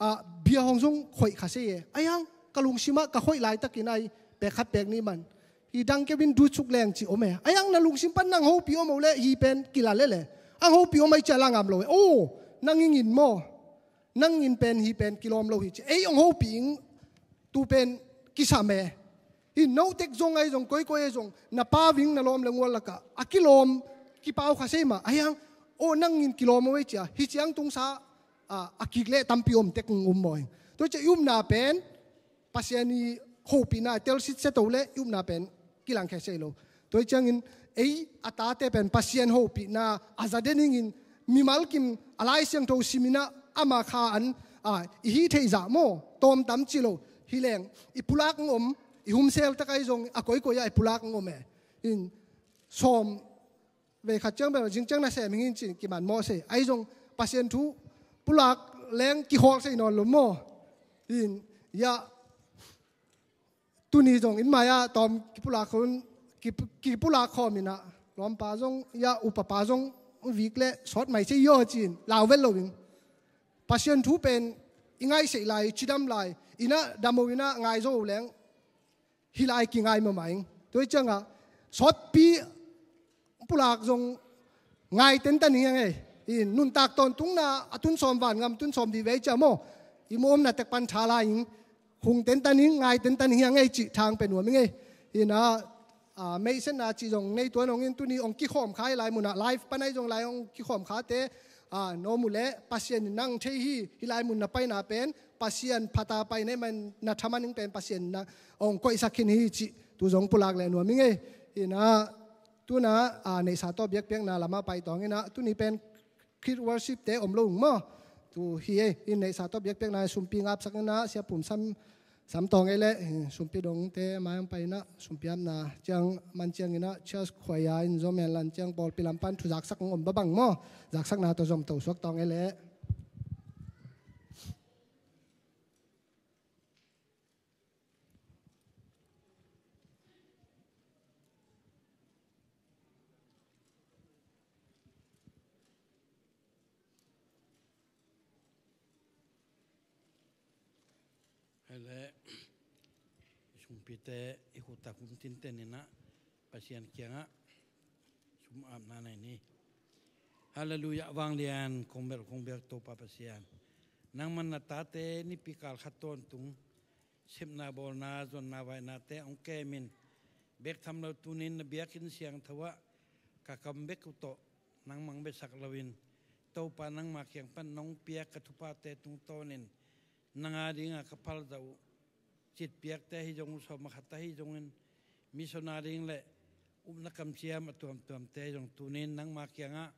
a, bia hong zong hoih kha sei e. Ahi hang, ka lungsim ah ka hoih laitakin ahi, pek khat pek nih man. Hih dang keu in dutsuk leng cih om e. Ahi hang na lungsim pan nang hopih om lo leh, hih pen kilal lel e. Hong hopih om ahi ciah la ngam lo e. Aw, nang ing in maw. Nang ing in pen, hih pen kilawm lo hi ci. Ei hong hopih ing, tu pen kisam e. Hih note zong ahi zong, koikoi ahi zong, na pau ing, na lawm le gual lakah a kilawm, kipau kha sei mah. Ahi hang, aw, nang ing in kilawm lo e ci a, hih ciang tungsa, a, a kik leh tampi om tek ung um maw ing. Tua ciah i upna pen, Pasian i hopihna telsit se to leh i upna pen kilangkhia sei lo. Tua hi ciangin ei a tate pen Pasian hopihna a za den ingin, mimal kim a Lai Siangtho simin ah ama kha an, a, i hih theih zah maw, tawm tam ci lo. Hi leng i pulak hong om, i humsel tak ahi zong a koikoi ah i pulak hong om e. In sawm vei khat ciang bel zing ciang na sem ing in ci-in kiman mawh sei. Ahi zong Pasian thu pulak leng kikhawk sei nawn lo maw. In, ya, tuni zong in mai ah tawm kipulak khawm, kip-, kipulak khawm in ah, lawmpa zong, ya, upapa zong vik leh sawt mai sei yaw ci-in lau vet lo ing. Pasian thu pen i ngaihseh lai, cidam lai, in ah dam lo in ah ngai zo leng hih lai kingai mahmah ing. Tua hi ciangah sawtpi pulak zong ngai tentan hi hang ei. In nuntak tawntungna a tun sawm van ngam tun sawm dih vei ciah maw. I mu omna tek pan tha lai ing. Hung tentan ing, ngai tentan hi hang ei cih thang pe nuam ing ei. In ah, a, meihsetna cih zong nei tuan hong in tuni hong kikhawm kha hi lai munah, live pan ahi zong lai hong kikhawm khate, a, no mu leh Pasian in nang thei hi, hih lai mun na paina pen Pasian phata paina man na thaman ing pen Pasian na hong koihsak khin hi cih tu zong pulak leh nuam ing ei. In ah, tuna, a, neihsa tawh biakpiakna lamah pai tawng in ah, tuni pen Kid worship te om lo ung maw. Tu hi ei, in neihsa tawh biakpiakna sumpi ngapsak in ah, sia pum sam, sam tawng ei leh, sumpi dongte mai hong pai in ah, sumpi apna ciang man ciang in ah, church choir in Zomi Lan ciang pawlpi lam pan thuzaksak hong om babang maw. Zaksakna tawh zom to suak tawng ei leh. Hei leh, i sumpite i khut tak hum tinten in ah, Pasian kiangah sum apna nei ni. Halleluiah, vanglian kong belh kong biak Topa Pasian. Nangman na tate nipi kal khat tawntung sepna bawlna, zonna vainate hong kemin, bek tham lo tunin na biakinn siangtho ah ka kam bek uh tawh nangmah hong biasak loin, Topa nangma kiang pan nong piak ka thuphate tungtawnin nang adinga ka phalzah uh citpiakte ahi zong uh, sawm a khat ahi zongin, missionary ding le upna kamciam a tuamtuamte ahi zong tunin nangma kiangah,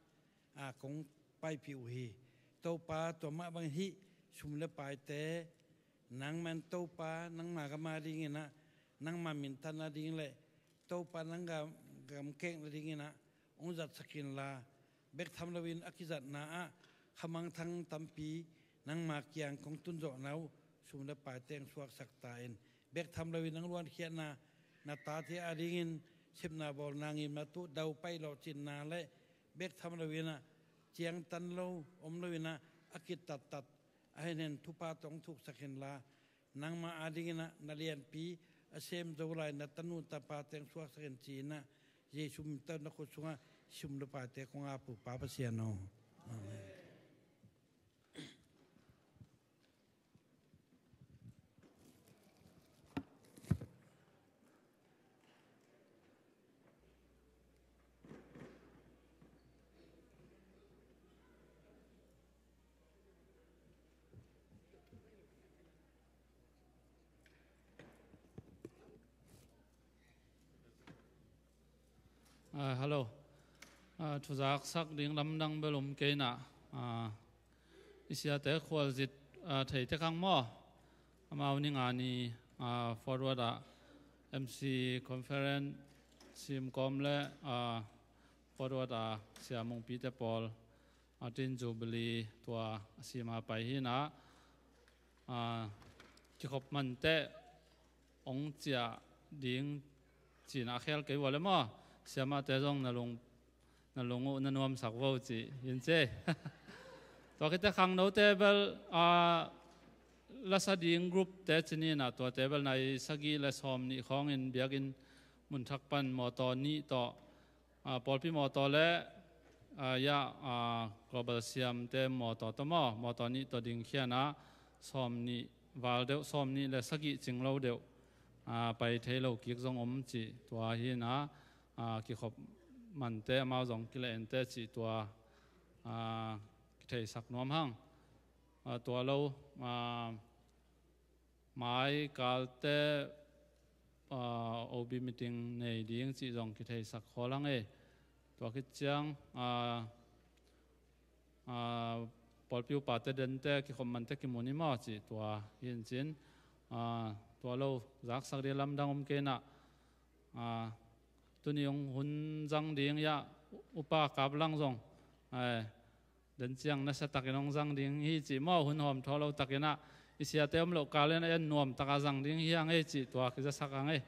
a, kong paipih uh hi. Topa, tua mah bangin hih sum le paite nangman Topa nangma gam adingin ah, nangma minthan ading le Topa nang gam, gam kek nadingin ah hong zatsak inla, bek tham loin a kizatna ah khamangthang tampi nangma kiang kong tunzawhna uh sum le paite hong suaksak ta in. Bek tham loin nang luankhiatna, na tate adingin sepna bawlna ngimna tuh dau paih lawhcinna le bek tham loin ah ciangtan lo om loin ah a kitattat a henhen thupha tawh hong thuksak inla, nangma adingin ah na lianpi a sem zo lai na tanu tapate hong suaksak in ci-in ah, Jesu min tawh na khut sungah sum le paite kong ap uh, Pa Pasian aw. Amen. Ah, hello. Ah, thuzaksak ding lamdang bel om kei na. Ah, i siate khualzin, ah, theite khang maw? Amau ni nga ni, ah, Fort Worth ah M C conference sim kawm le, ah, Fort Worth ah Sia Mungpi te pawl, ah, Tin Jubilee tua a sim a pai hi na. Ah, kikhop mante ong ciah ding cih na a khel kei ua le maw? Siamahte zong na lung, na lung uh na nuamsak vo cih hi in ci. Tua khit teh khangnote bel, ah, lasa ding group te ci ni na, tuate bel nai sagih le sawmnih khawngin biakinn mun thak pan mawtaw nih tawh, ah, pawlpi mawtaw le, ah, ya, ah, Global Siamte mawtaw tawh maw, mawtaw nih tawh dingkhia na, sawmnih val deuh, sawmnih le sagih cing lo deuh, ah, pai thei lo kik zong om cih tua hi na. Ah, kikhop mante amau zong kile ente cih tua, ah, kitheisak nuam hang. Ah, tua lo, ah, mai kalte, ah, O B meeting nei ding cih zong kitheisak khawl hang e. Tua khit ciang, ah, ah, pawlpi upate dente kikhop mante kimu ni maw cih tua hi in cin. Ah, tua lo zaksak ding lamdang om kei na. Ah, tuni ong hun zang ding ya, upa Kap Lang zong, eh, den ciang nasa takin ong zang ding hi cih maw, hun hawm thaw lo takin ah, i siate om loh kal in ah en nuam taka zang ding hi hang ei cih tua kizasak hang ei.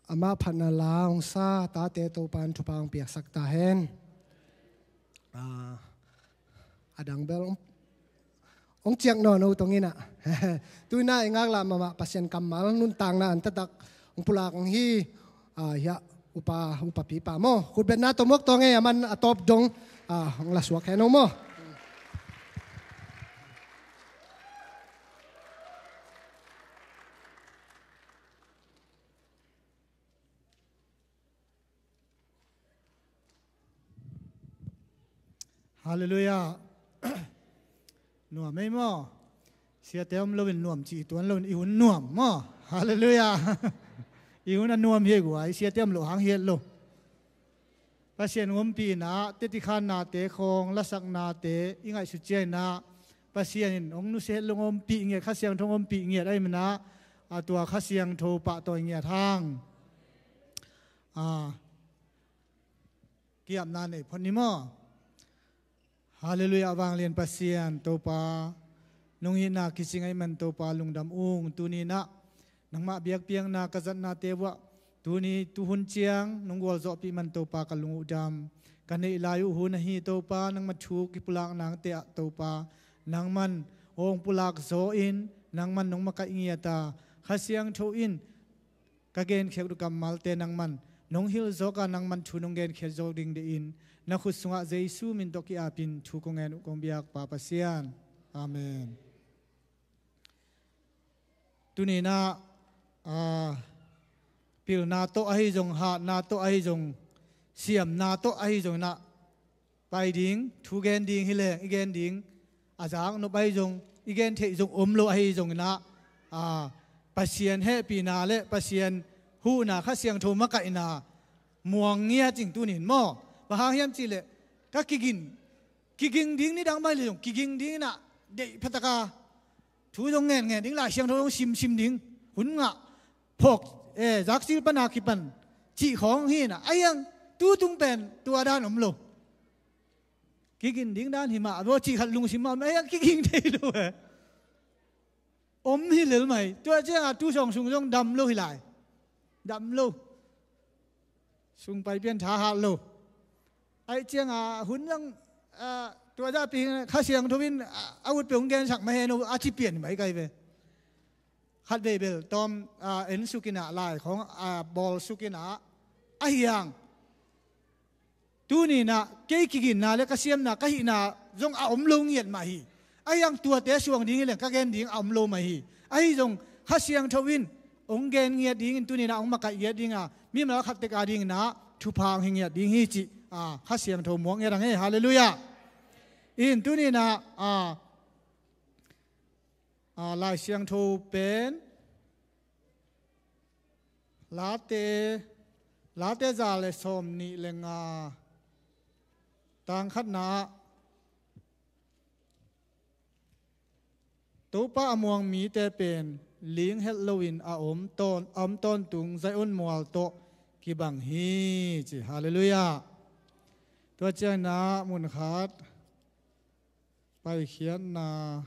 Amah phatna la hong sa tate Topa'n thupha hong piaksak ta hen. Ah, a dang bel hong, hong ciak nawn lo tong in ah. Tu-in ah i ngaklah mahmah Pasian kammal nuntakna an taktak hong pulak hong hi. Ah, hiah upa, upa pipa maw. Khutbetna tawh muak tawh ngei a man a tawp dong, ah, hong la suak hen aw maw. Halleluiah. Nuam ei maw? Siate om loin nuam cih tuan loin i hun nuam maw? Halleluiah. I hun a nuam hi guai, siate om loh hang hi het lo. Pasian ompihna, teti khannate khawng, lasaknate i ngaihsut ciangin ah Pasian in hong nusia het lo, ompih ngiat, Kha Siangtho ompih ngiat ahih manin ah, a tua Kha Siangtho pahtawi ngiat hang. Ah, kiapna nei phot ni maw? Halleluiah, vanglian Pasian Topa, nong itna kicing ahih man Topa lungdam ung. Tuni-in ah nangmah biakpiakna ka zatnate uah tuni tuhun ciang nong gualzawhpih man Topa ka lung uh dam. Ka neih lai uh hun ahi Topa, nangmah thu kipulak nangte ah Topa, nangman hong pulak zaw in, nangman nong makaih ngiat a, Kha Siangtho in ka genkhiat uh kammalte nangman nong hilh zawk a, nangman thu nong genkhiat zawk ding deih in, na khut sungah Jesu min tawh ki-apin thu kong ngen uh kong biak Pa Pasian. Amen. Tuni-in ah, ah, pilna tawh ahi zong, hatna tawh ahi zong, siamna tawh ahi zong in ah, pai ding, thu gen ding hi leng i gen ding a zak nop ahi zong, i gen theih zong om lo ahi zongin ah, a, Pasian hehpihna le Pasian huhna, Kha Siangtho makaihna muang ngiat ing tuni-in maw. Bang hang hiam cih leh ka kigin, kiging ding nidang mah hi leh zong kiging ding in ah deih phataka thu zong ngen ngen ding, Lai Siangtho zong sim sim ding, hun ngah phawk, eh, zakcil pana kipan cih khawng hi in ah, ahi hang tu tung pen tua dan om lo. Kigin ding dan hi mah, bawh cih khat lungsim mah om, ahi hang kiging thei lo eh. Om hi lel mai. Tua ciangah tu sawng sung zong dam lo hi lai. Dam lo. Sung pai pian tha hat lo. Ahi ciangah hun zong, ah, tua zah pi Kha Siangtho in, ah, a ut peuh hong gensak mah hen aw a ci pian mai kai ve. Khat vei bel tawm, ah, en suk in ah, lai khawng, ah, bawl suk in ah, ahi hang tuni-in ah kei kiginna le ka siamna, ka hihna zong a om lo ngiat mah hi. Ahi hang tuate suang ding hi leng ka gen ding a om lo mah hi. Ahi zong Kha Siangtho in hong gen ngiat dingin, tuni-in ah hong makaih ngiat ding a, mimal khat tek a dingin ah thupha hong hi ngiat ding hi cih, ah, Kha Siangtho muak ngiat ang e. Halleluiah. In tuni-in ah, ah, ah, Lai Siangtho pen Late, Late za le sawm nih le nga, tang khatna ah, Topa a muang mite pen ling helh loin a om tawn, a om tawntung Zion mual tawh kibang hi ci. Halleluiah. Tua ciangin ah mun khat, Paikhiatna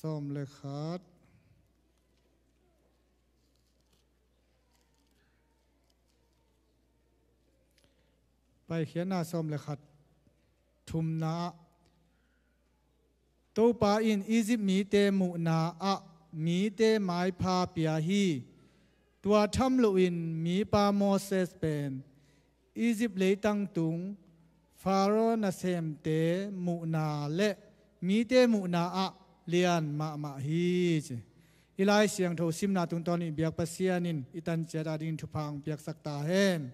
sawm le khat. Paikhiatna sawm le khat. Thumna ah, Topa in Egypt mite muhna ah mite maipha pia hi. Tua tham loin mipa Moses pen Egypt leitang tung Pharaoh nasemte muhna le mite muhna ah lian mahmah hi ci. I Lai Siangtho simna tungtawn i biak Pasian in i tan ciat a dingin thupha hong piaksak ta hen.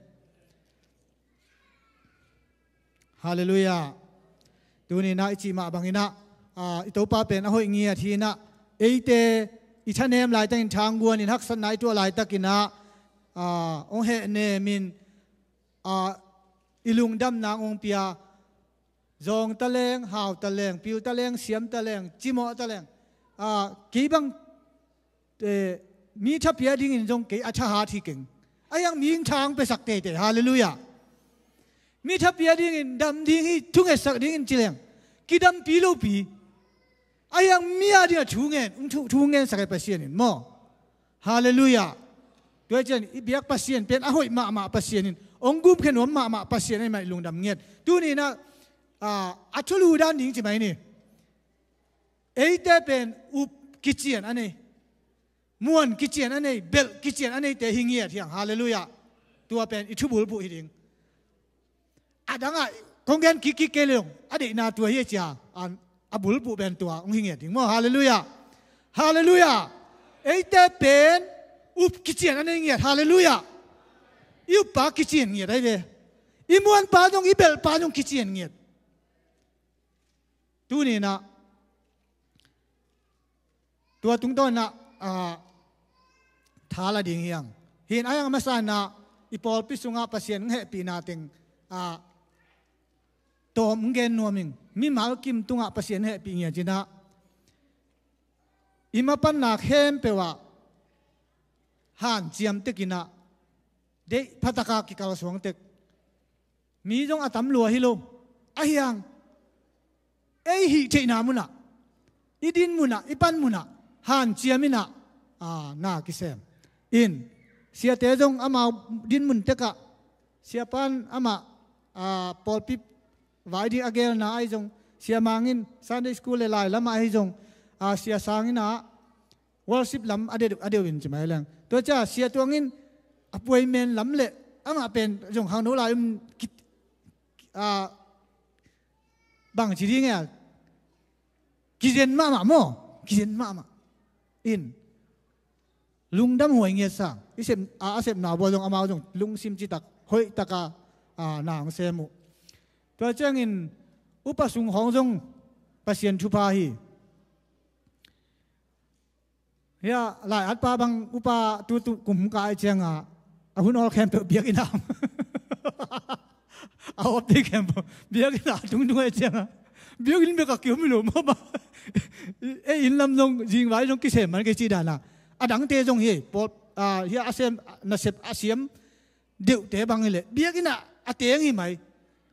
Halleluiah. Tuni-in ah i cih mah bangin ah, ah, i Topa pen a hoih ngiat hi-in ah, eite i thanem laitakin, thangguanin haksatna i tuah laitakin ah, ah, hong hehnemin, ah, i lungdamna hong pia, zawng taleng, hau taleng, pil taleng, siam taleng, cimawh taleng, ah, kei bang, eh, mi tha pia dingin zong kei a thahat hi keng. Ahi hang mi hing tha hong piasak teitei. Halleluiah. Mi tha pia dingin, dam ding hi, thungetsak dingin ci leng kidampi lopi. Ahi hang mi a dingah thu ngen, thu, thu ngensak hi Pasian in maw. Halleluiah. Tua ciang i biak Pasian pen a hoih mahmah Pasian in, hong gumkhen nuam mahmah Pasian ahih mah i lungdam ngiat. Tuni-in ah, a thulu dan ding ci mai ni. Eite pen up kician a nei, muan kician a nei, belh kician a neite hi ngiat hiang. Halleluiah. Tua pen i thubulphuh hi ding. A dangah kong gen kikkik kei leng, a deihna tua hi a cia, a bulphuh pen tua hong hi ngiat ding maw. Halleluiah. Halleluiah. Eite pen up kician a nei ngiat. Halleluiah. I uppa kician ngiat ahi ve. I muanpa zong, i belhpa zong kician ngiat. Tuni-in ah tua tungtawn ah, ah, tha la ding hiang. Hi-in a hiang a masa-in ah i pawlpi sungah Pasian hong hehpihna teng, ah, tawm hong gen nuam ing. Mimal kim tungah Pasian hehpih ngiat in ah, i mapanna khempeuh ah hanciam tek in ah, deih phataka kikalsuang tek. Mi zong a tam lua hi lo. A hiang, ei hih theihna munah, i din munah, i pan munah hanciam in ah, aa, na kisem in. Siate zong amau din mun tekah, siapa in amah, aa, pawlpi vai ding a gelna ahi zong, sia Mang in Sunday school le lai lamah ahi zong, aa, sia Sang in ah worship lam a deuh, a deuh in ci mai leng. Tua cia sia Tuang in a puaimen lam le amah pen zong khangno lai um ki, a, bang ci ding e, kizen mahmah maw, kizen mahmah in. Lungdam huai ngiat sang. I sep, a, a sepna bua zong amau zong lungsim citak hoihtaka, a, na hong sem uh. Tua ciangin upa sung khawng zong Pasian thupha hi. Hia, lai-atpa bang upa tu, tu kum kai ciangah a hun awl khempeuh biakinn ah, a awpte khempeuh biakinn ah tungtung ai ciangah, biakinn bek a kiom hi lo mah mah. Ei inn lam zong zingvai zong kisem man kei ci danah, a dangte zong hi pawl, a, hia a sem, nasep a siam deuhte bang hileh biakinn ah a teng hi mai.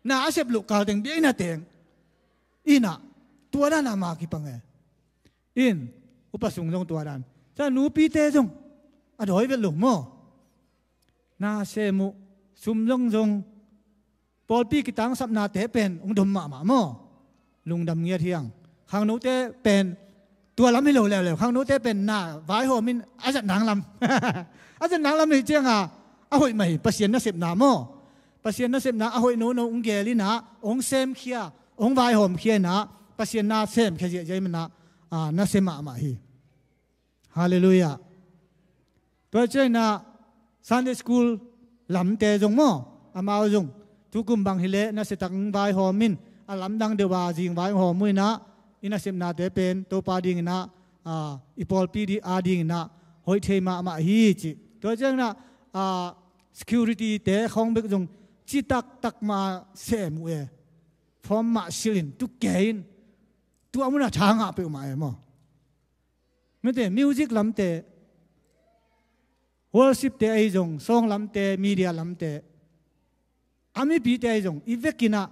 Na a sep loh kalteng biakinn ah teng. Innah tua danah ma kipang e. In, upa sung zong tua dan. Cia nupite zong a dawi vet lo maw? Na sem uh, sum zong zong, pawlpi kitangsapnate pen hong dom mahmah maw? Lungdam ngiat hiang. Khangnote pen tua lam hi lo leuleu. Khangnote pen na vaihawm in a zat nang lam, a zat nang lam hi cianga a hoih mah hi. Pasian nasepna maw? Pasian nasepna a hoih nono hong gel inah, hong semkhia, hong vaihawmkhia inah, Pasian na semkhia ziahziah manah, a, nasia mahmah hi. Halleluiah. Tua cianginah Sunday school lamte zong maw, amau zong tukum bang hileh nasiatak hong vaihawm in, a lamdang deuh a zingvai hong hawm uh inah, i nasepnate pen Topa dinginah, a, i pawlpi di a dinginah hoih thei mahmah hi ci. Tua cianginah, a, security te khawng bek zong citaktak mah sem uh e. Form mah silh in, tu kei in, tua munah tha ngah peuhmah e maw? Mite, music lamte, worship te ahi zong, song lamte, media lamte, a mipite ahi zong, i vekinah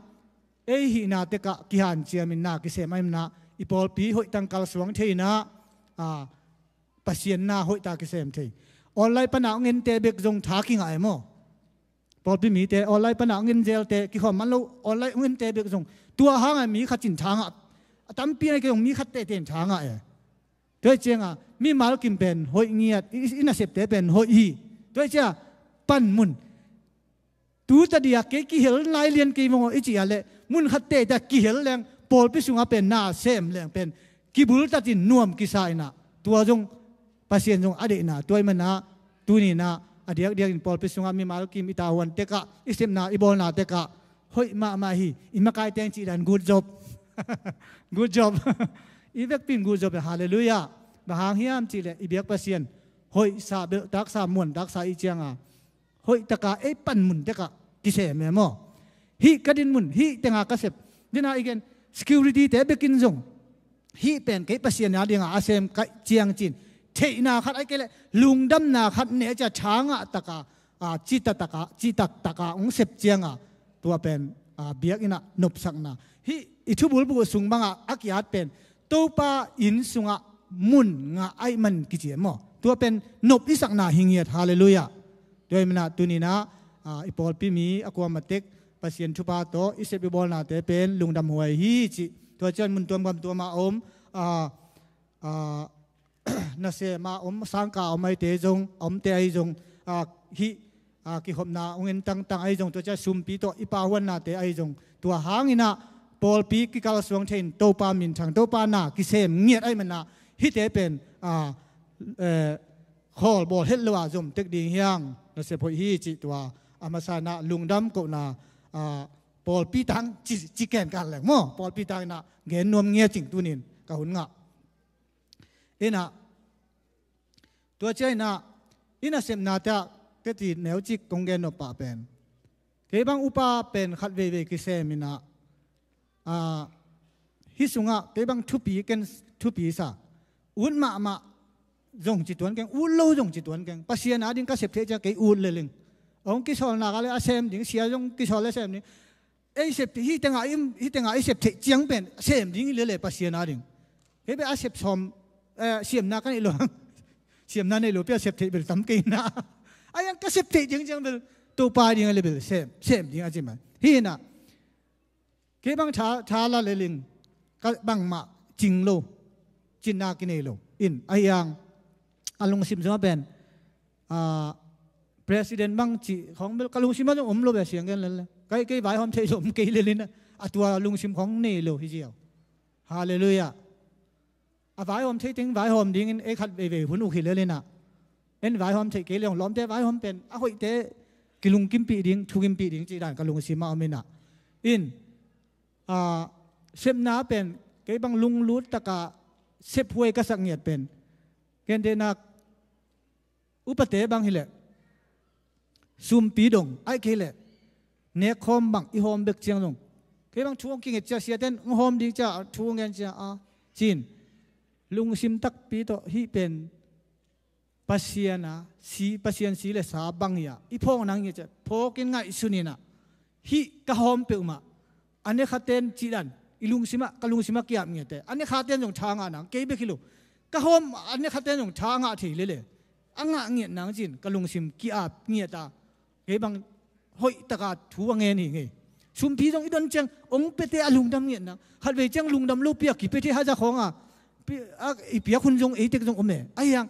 ei hihna tekah kihanciamin na kisem ahimnah, i pawlpi hoih tangkal suang thei inah, a, Pasian na hoihtak kisem thei. Online pana hong ente bek zong tha kingah e maw? Pawlpi mite online pana hong en zelte kikhawm man lo, online hong ente bek zong tua hanga mi khat in tha ngah, a tampi na kei zong mi khat tehteh in tha ngah e. Tua hi cianga mimal kim pen hoih ngiat, i, i nasepte pen hoih hi. Tua hi cia panmun, tu tadia kei kihel nai lian kei maw i cih a leh mun khat tehteh kihel leng, pawlpi sungah pen na sem leng pen kibultatin nuam kisa inah, tua zong Pasian zong a deihna tua i manah, tuninah a diakdiakin pawlpi sungah mimal kim i tahuan tekah, i sepna i bawlna tekah hoih mahmah hi. I makaite in cih dan good job. Good job. I vekpi in good job e. Halleluiah. Bang hang hiam cihleh i biak Pasian hoihsa, belhtaksa, muantaksa i cianga hoihtaka ei panmun tekah kisem e maw? Hih ka dinmun, hih tenga ka sep, dina i gen, security te bekin zong hih pen kei Pasian a dinga a sem ka ciang cin, theihna khat ai kei leh lungdamna khat ne cia tha ngah taka, a, citak taka, citak taka hong sep cianga tua pen, a, biakinnah nopsakna. Hih i thubulphuh sung bangah a ki-at pen Topa inn sungah mun ngah aih man kici e maw? Tua pen nop i sakna hi ngiat, halleluiah. Tua i manah tuninah, ah, i pawlpi mi a kuama tek Pasian thupha tawh i sep i bawlnate pen lungdam huai hi cih. Tua cian mun tuam gam tuama om, ah, ah, nasema om, sangka om aite zong, a omte ahi zong, ah, hih, ah, kihopna ung en tangtang ahi zong, tua cian sumpi tawh i pahuannate ahi zong, tua hanginah pawlpi kikalsuang thei in Topa minthang, Topa na kisem ngiat ahi manah hihte pen, ah, eh, khawl bawl het lo a zom tek ding hiang, nasep hoih hi cih tua a masa inah lungdam kohna, ah, pawlpi tang ci, ci ken kan leng maw, pawlpi tang inah gen nuam ngia cing tunin ka hun ngah. Inah, tua cia inah, i nasepnate ah teti neucik kong gen nop pah pen, kei bang upa pen khat veivei kisem inah, ah, hih sungah kei bang thupi ken, thupi sa, ut mahmah zong ci tuan keng, ut lo zong ci tuan keng. Pasian ading ka sep theih ciang kei ut lel ing. Hong kisawl nak a le a sem ding, sia zong kisawl le sem ding. Ei sep theih, hih tengah i, hih tengah i sep theih ciang pen sem ding i lele Pasian ading. Kei pen a sep sawm, eh, siamna ka neih lo hang. Siamna neih lo pi a sep theih bel tam kei na. A yang ka sep theih ciang ciang bel Topa ding a le bel sem, sem ding a ci mai. Hi inah, kei bang tha, tha la lel ing, ka bangmah cing lo, cinna kinei lo. In, a hiang, a lungsim zong a pen, ah, president bang cih khong bel ka lungsim a zong om lo bia siang gen lel le. Kei, kei vaihawm theih lo om kei lel inah, a tua lungsim khong nei lo hi ziau. Halleluiah. A vaihawm thei teng vaihawm dingin ei khat veivei hun uk hi lel inah. En vaihawm theih kei leng lawmte vaihawm pen a hoihte kilungkimpih ding, thukimpih ding cih dan ka lungsim ah om inah. In, ah, sepna pen kei bang lunglut taka sephuai ka sak ngiat pen, gentehna upate bang hileh, sumpi dong, ahih kei leh nekkhawm bang i hawm bek ciang zong, kei bang thu hong kinget cia siaten hong hawm ding cia, thu hong gen cia a, cin, lungsim takpi tawh hih pen Pasian a si, Pasian si le sa bang hi a, i phawk nang ngiat cia phawkin ngaihsun inah, hih ka hawm peuhmah a nekhaten cih dan i lungsimah, ka lungsimah kiap ngiate, a nekhaten zong tha ngah nang, kei bek hi lo. Ka hawm a nekhaten zong tha ngah thei lele, a ngah ngiat nang cin ka lungsim kiap ngiat a, kei bang hoih taka thu a ngen hi ngei. Sumpi zong i don ciang ong pete a lungdam ngiat nang, khatvei ciang lungdam lo piak kipete haza khawng a, pi-, a, i piak hun zong eitek zong om e. A hiang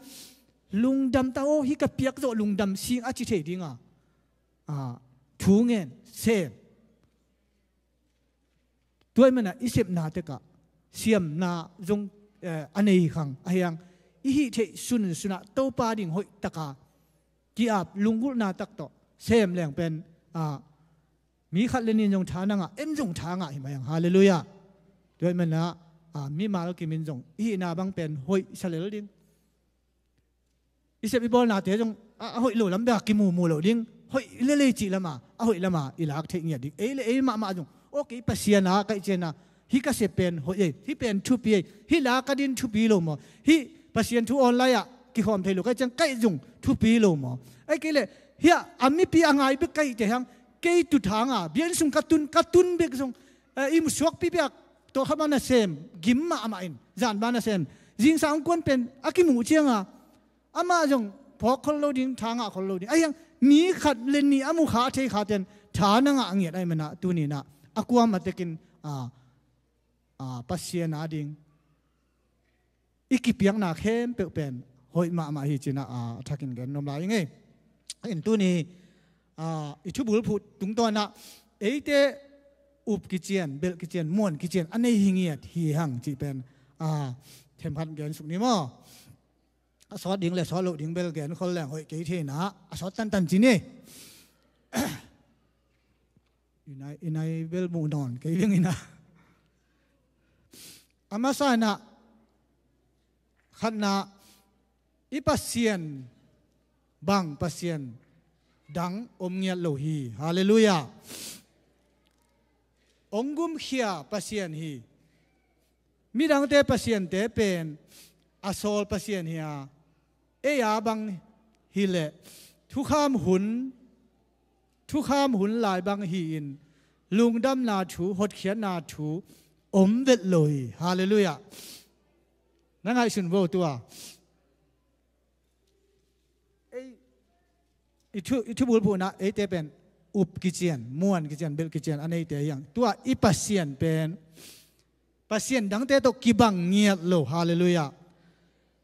lungdam ta aw, hih ka piak zawh lungdam sing a ci thei dinga, a, thu ngen sem. Tua i manah i sepna tekah siamna zong, eh, a nei khang a hiang, i hih theih sunsunah Topa ding hoih taka ki-ap lunggulhna tak tawh sem leng pen, ah, mi khat le nin zong tha na ngah, en zong tha ngah hi mai ang. Halleluiah. Tua i manah, ah, mimal kimin zong i hihna bang pen hoih sa lel ding. I sep i bawlnate zong a, a hoih lo lam bek a kimumu lo ding. Hoih lelei cih lama, a hoih lama i lak theih ngiat ding. Ei le ei mahmah zong, aw, kei Pasian a kaih ciana, hih ka sep pen hoih ei, hih pen thupi ei, hih la ka din thupi lo maw? Hih Pasian thu online ah kikhawm thei lo kaih ciang kaih zong thupi lo maw? Ei kei le hiah a mipi a ngai bek kaihte hiang, kei tu thanga bian sung ka tun, ka tun bek zong, eh, i musuakpi bek tawh kha bang nasem gim mahmah in, zan bang nasem zingsang kuan pen a kimuh cianga amah zong phawk khol lo ding, tha ngah khol lo ding. A hiang mi khat le nih a mu kha a thei khaten tha na ngah ngiat ahih manah tuninah a kuamah tekin, a, a, Pasian a ding i kipiakna khempeuh pen hoih mahmah hi cinah, a, a thakin gen nuam lai i ngei. In tuni, a, i thubulphuh tungtawnah eite up kician, belh kician, muan kician a nei hi ngiat hi hang cih pen, a, themkhat gen suk ni maw? A sawt ding le sawt loh ding bel gen khol leng hoih kei thei inah a sawt tantan ci ni. I nai, i nai bel muh nawn kei veng inah. A masa inah khatna, i Pasian bang Pasian dang om ngiat lo hi. Halleluiah. Ong gumkhia Pasian hi. Midangte pasiante pen a sawl pasian hi a, ei a bang hileh thukham hun, thukham hun lai bang hi-in lungdamna thu, hotkhiatna thu om vet lo hi. Halleluiah. Na ngaihsun vo tua. I thu, i thubulphuhna eite pen up kician, muan kician, belh kician a neite hi hang. Tua i Pasian pen Pasian dangte tawh kibang ngiat lo. Halleluiah.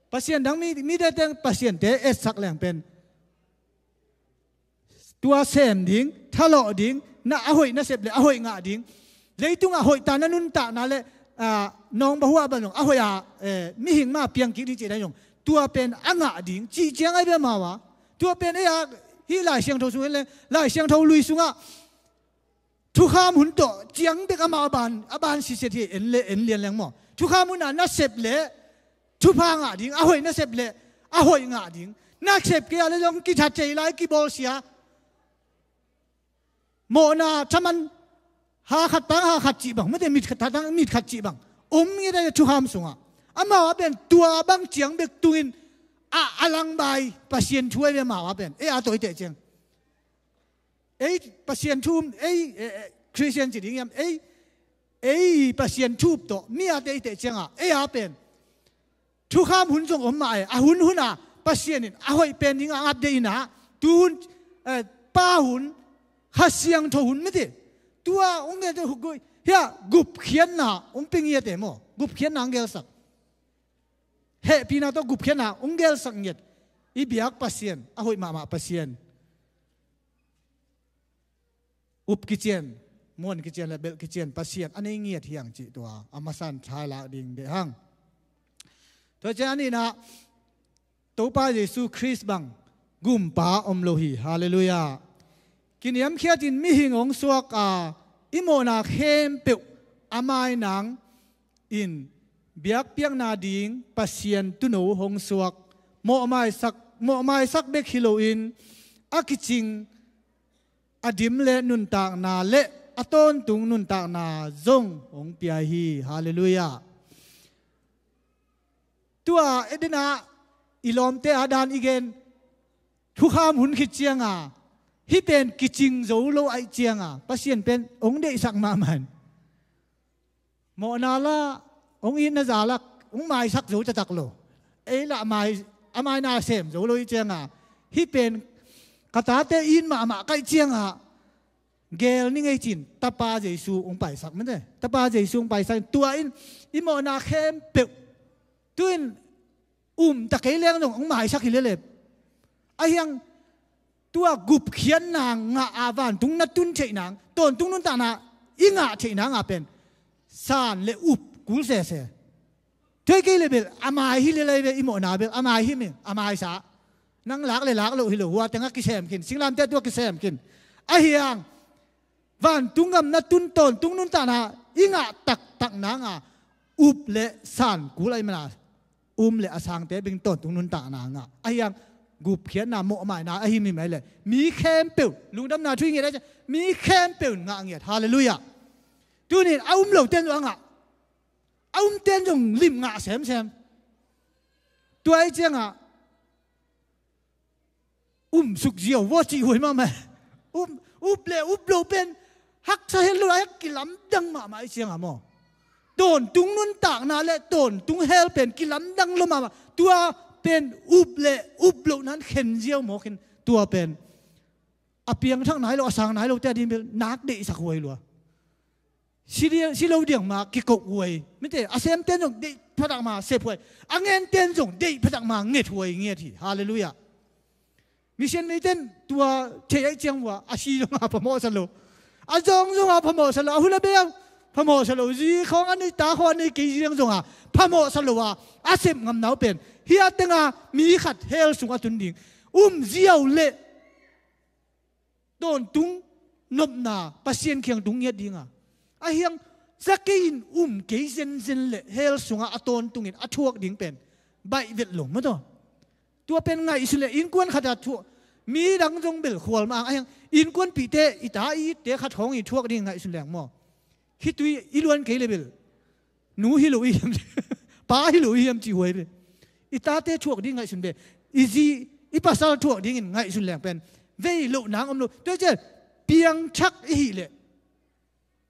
Pasian dang mi, mite teng pasiante etsak leng pen tua sem ding, thalawh ding, na a hoih nasep le a hoih ngah ding, leitungah hoih ta na nuntakna le, ah, nawng bahuah bang zong a hoih a, eh, mihing ma piang kik ding cih dan zong tua pen a ngah ding cih ciang ai bia mau a. Tua pen ei a hih Lai Siangtho sung en le Lai Siangtho lui sungah thukham hun tawh ciang bek amah a ban, a ban siset hi en le en lian leng maw. Thukham hun a nasep le thupha ngah ding, a hoih nasep le a hoih ngah ding. Nasep kei a le zong kithat thei lai kibawlsia. Mawhna thaman ha khat tang ha khat cih bang, mate mit khat tang mit khat cih bang om ngiat a thukham sungah. Amau a pen tua bang ciang bek tungin a, a langbai Pasian thu ai ve amau a pen. Ei a tawh i teh ciang. Ei Pasian thu um, ei, eh, eh, Christian ci ding hiam, ei, ei Pasian thu up tawh mi a teh i teh ciangah ei a pen thukham hun zong om mah e. A hun hun a Pasian in a hoih pen ding a update in a, tu hun, eh, pa hun, Kha Siangtho hun mite. Tua ong ngiate hukgui hia gupkhiatna ong pia ngiate maw. Gupkhiatna ong gelsak. Hehpihna tawh gupkhiatna ong gelsak ngiat. I biak Pasian, a hoih mahmah Pasian. Up kician, muan kician le belh kician Pasian a nei ngiat hi hang cih tua a masan thailak ding deh hang. Tua ciang a nihna, Topa Jesu Khrist bang gumpa om lo hi. Halleluiah. Kiniamkhiatin mihing hong suak a, i mawhna khempeuh a mai nang in biakpiakna ding Pasian tuuno hong suak, mawhmaisak, mawhmaisak bek hi loin a kicing a dim le nuntakna le a tawntung nuntakna zong hong pia hi. Halleluiah. Tua Eden ah i lawmte a dan i gen thukham hun khit cianga hih pen kicing zo lo aih cianga Pasian pen hong deihsak mahmah in. Mawhna la hong itna za la hong maisak zo taktak lo. Ei lah mai, a maina sem zo lo i cianga hih pen ka tate it mahmah kaih cianga gel ni ngei cin Tapa Jesu hong paisak mate. Tapa Jesu hong paisak in tua in i mawhna khempeuh tu in um ta kei leng zong hong maisak hi lelep. Ahi hang tua gupkhiatna ngah a vantung na tun theih nang, tawntung nuntakna i ngah theih nang a pen san le up kul sese. Tua hi kei le bel a mai hi le lai ve, i mawhna bel a mai hi ming, a maisa. Nang lak le lak loh hi lo, hua tengah kisem khin, singlamteh tua kisem khin. Ahi hang vantung gam na tun tawntung nuntakna i ngah taktak nanga up le san kul ahi mana um le a sangte bing tawntung nuntakna ngah. Ahi hang gupkhiatna mawhmaina ahi mi mai le mi khempeuh lungdamna thu i ngiat ahi ciang mi khempeuh in ngah ngiat. Halleluiah. Tunin a um lote in zong a ngah, a umte in zong lim ngah semsem. Tua ahi ciangah um suk ziau vua cih huai mahmah. Um, up le up lo pen haksa hel lo a hek kilamdang mahmah i ciangah maw. Tawntung nuntakna le tawntung hel pen kilamdang lo mahmah. Tua pen up le up lo nan khen ziau mawk in tua pen a piangthak nai lo, a sang nai lo te a ding bel nak deihsak huai lua. Si diang, si lo diang ma kikok huai. Mite, a semten zong deih phatak ma sep huai. A ngenten zong deih phatak ma nget huai nget hi. Halleluiah. Mission meiten tua thei aih ciang hua a si zonga phamawhsa lo, a zong zonga phamawhsa lo, a hun a beu phamawhsa lo, zi khawng a nei, ta khawng a nei kei ziang zonga phamawhsa lo a, a sep ngamna uh pen hia tenga mi khat hell sung a tun ding um ziau leh tawntung nopna Pasian kiang tung ngiat dinga. Ahi hang Zakai in um kei zenzen le hell sunga a tawntungin a thuak ding pen baih vet lo maw taw. Tua pen ngaihsun le innkuan khata thuak, mi dang zong bel khual ma ang. Ahi hang innkuanpihte i ta i itte khat khawng i thuak ding ngaihsun leng maw. Khitui i luan kei le bel nu hi lo i hiam, pa hi lo i hiam cih huai ve. I tate thuak ding ngaihsun ve. I zi, i pasal thuak dingin ngaihsun leng pen vei loh nang om lo. Tua cian piangthak i hih leh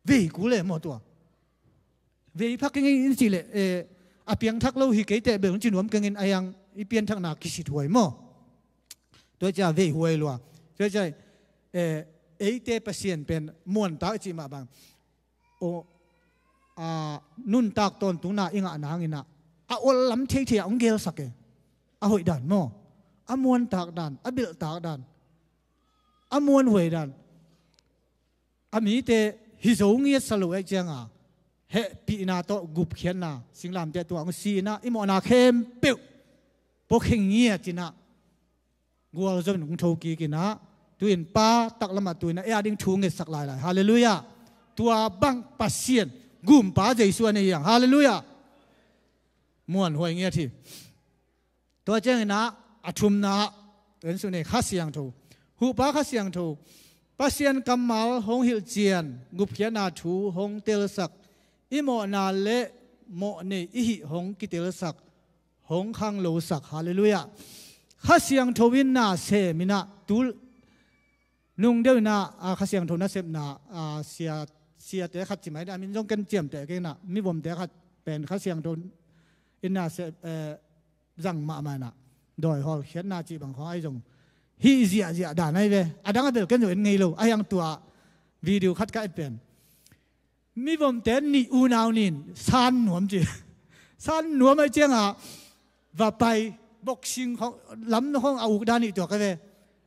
vei kul le maw tua. Vei phak kengin in cih leh, eh, a piangthak lo hi kei teh bel hong ci nuam kengin a hiang i pianthakna kisit huai maw. Tua cia vei huai lua. Tua ciang, eh, eite Pasian pen muantak i cih mah bang, aw, a, nuntak tawntungna i ngah nanginah a ol lam theithei a hong gelsak e. A hoih dan maw, a muantak dan, a belhtak dan, a muanhuai dan, a mite hi zo ngiatsa lo ahih cianga hehpihna tawh gupkhiatna, singlamteh tungah hong si inah i mawhna khempeuh puakhia ngiat inah gualzo in hong tho kik inah, tu-in Pa taklamah tu inah ei a ding thu ngetsak lailai. Halleluiah. Tua bang Pasian gumpa Jesu a nei hiang. Halleluiah. Muanhuai ngiat hi. Tua cianginah a thumna ah en suk ni, Kha Siangtho. Huhpa Kha Siangtho, Pasian kammal hong hilhcian, gupkhiatna thu hong telsak, i mawhna le mawhnei i hih hong kitelsak, hong khanglosak. Halleluiah. Kha Siangtho in na sem inah, tu nung deuh inah, a, Kha Siangtho nasepna, a, sia, siate khat ci mai, a min zong ken ciamteh kei inah, mivomte khat pen Kha Siangtho in na sem, eh, zang mahmah inah, dawi hawlkhiatna cih bang khawng ahi zong hih ziahziah dan ahi ve. A dang a bel ken zong en ngei lo, ahi hang tua video khat ka et pen mivomte nih unau nin san nuam ci. San nuam ahih ciangah va pai, boxing khawng, lam khawng a uk dan nih tua ka ve.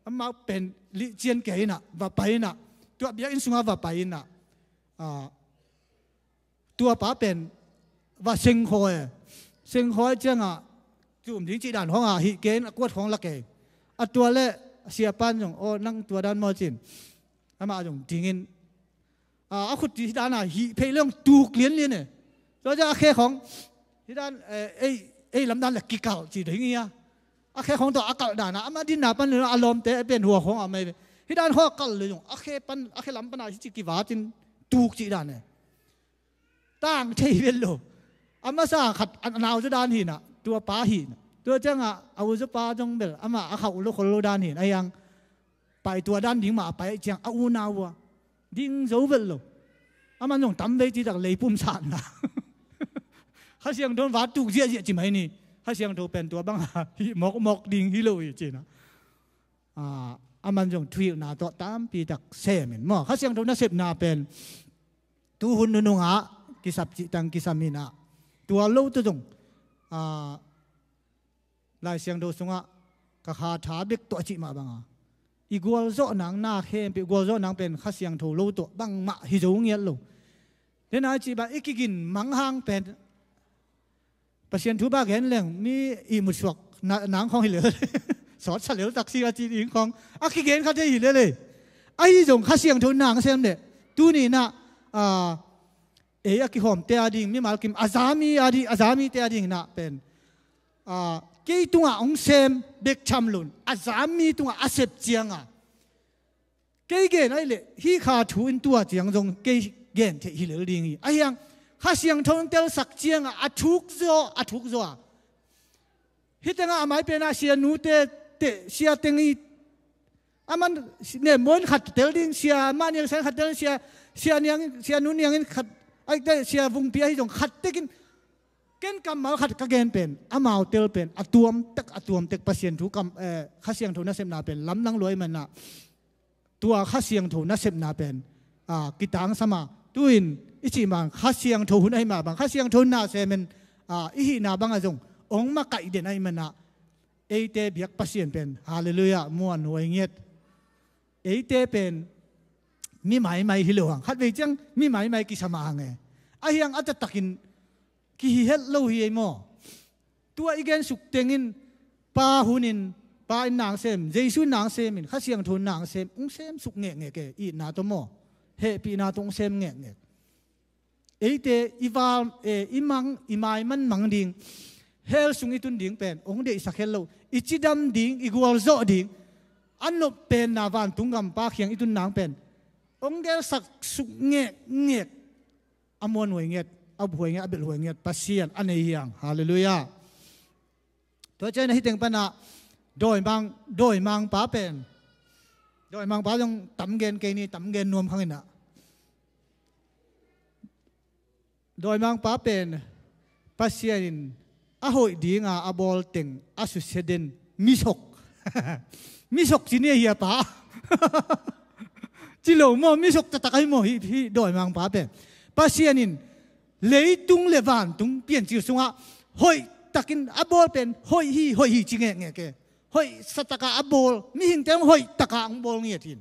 Amau pen lihcian kei inah va pai inah, tua biakinn sungah va pai inah, a, tua pa pen va sengkhawi e. Sengkhawi ciangah tum ding cih dan khawngah hih kei in a kuat khawng la kei. A tua le siapa in zong, aw, nang tua dan maw cin. Amah zong dingin, a, a khut ci hih danah hih phei leng tuk lianlian e. Tua ciang a khe khawng hih dan, eh, ei, ei lam dan le kikalh ci ding hi a. A khe khawng tawh a kalh danah amah dinna pan le a lawmte a pen hua khawng a mai ve. Hih dan khawng a kalh le zong a khe pan, a khe lam panah hih ci kivat in tuk cih dan e. Tang thei vet lo. A masa khat a nauzaw dan hinah, tua pa hinah. Tua ciangah a uzaw pa zong bel amah a khauh lo khol lo dan hin, ahi hang pai tua dan ding mah a pai ahih ciang a unau uh a ding zo vet lo. Aman zong tam vei citak leipum satna. Kha Siangtho in va tuk ziahziah ci mai ni. Kha Siangtho pen tua banga hih mawkmawk ding hi lo hi cinah. A, aman zong thuhilhna tawh tampitak semin maw, Kha Siangtho nasepna pen tuhun nunungah kisap cihtang kisam hinah, tua lo tawh zong, a, Lai Siangtho sungah ka kha tha bek tawh a cih mah banga i gualzawh nang na khempeuh, gualzawh nang pen Kha Siangtho lo tawh bangmah hi zo ngiat lo. Tena cih bang i kigin mang hang pen Pasian thu bak gen leng mi ihmut suak na-, nang khawng hi lel. Sawtsa lel taksi a ci ding khawng a kigen kha thei hi lel e. Ahi zong Kha Siangtho nang sem leh tuni inah, a, ei a kihawmte a ding, mimal kim a zami a ding, a zamite a ding inah pen, a, kei tungah hong sem bek tham lo in a zami tungah a sep cianga kei gen ahih leh hih kha thu in tua ciang zong kei gen theih hi lel ding hi. Ahi hang Kha Siangtho in telsak ciangah a thuk zaw, a thuk zaw a. Hih tengah a mai penah sia nute teh, sia teng i aman nem maw in khat tel ding, sia mah niang sa in khat tel ding, sia, sia niang, sia nu niang in khat, ahih teh sia vungpi ahi zong khat tekin ken kammal khat ka gen pen amau tel pen a tuamtek, a tuamtek Pasian thu kam, eh, Kha Siangtho nasepna pen lamdang lua ahih manah tua Kha Siangtho nasepna pen, a, kitangsam a, tu-in i cih mah Kha Siangtho hun ahih mah bang, Kha Siangtho na semin, a, i hihna bangah zong hong makaih den ahih manah eite biak Pasian pen, halleluiah, muanhuai ngiat. Eite pen mi maimai hi lo hang, khatvei ciang mi maimai kisa mah hang e. Ahi hang a taktakin kihi het lo hi ei maw? Tua i gen suk tengin Pa hunin, Pa in nang sem, Jesu in nang semin, Kha Siangtho in nang sem, hong sem suk ngekngek e, itna tawh maw, hehpihna tawh hong sem ngekngek. Eite i val, eh, i mang, i maiman mang ding, hell sung i tun ding pen hong deihsak het lo, i cidam ding, i gualzawh ding, a nop penna vantung gam Pa kiang i tun nang pen hong gelsak suk ngekngek. A muanhuai ngiat, a uphuai ngiat, a belhhuai ngiat Pasian a nei hiang. Halleluiah. Tua ciangin ahi teng panah dawimang, dawimangpa pen, dawimangpa zong tam gen kei ni, tam gen nuam khang inah. Dawimangpa pen Pasian in a hoih dinga a bawl teng a susia den misok. Misok ci ni ahi a pa. Ci lo maw, misok taktak ahi maw, hih, hih dawimangpa pen. Pasian in leitung le vantung piancil sungah hoih takin a bawl pen hoih hi, hoih hi ci ngekngek e. Hoih sa takah a bawl, mihingte hong hoih takah hong bawl ngiat hi.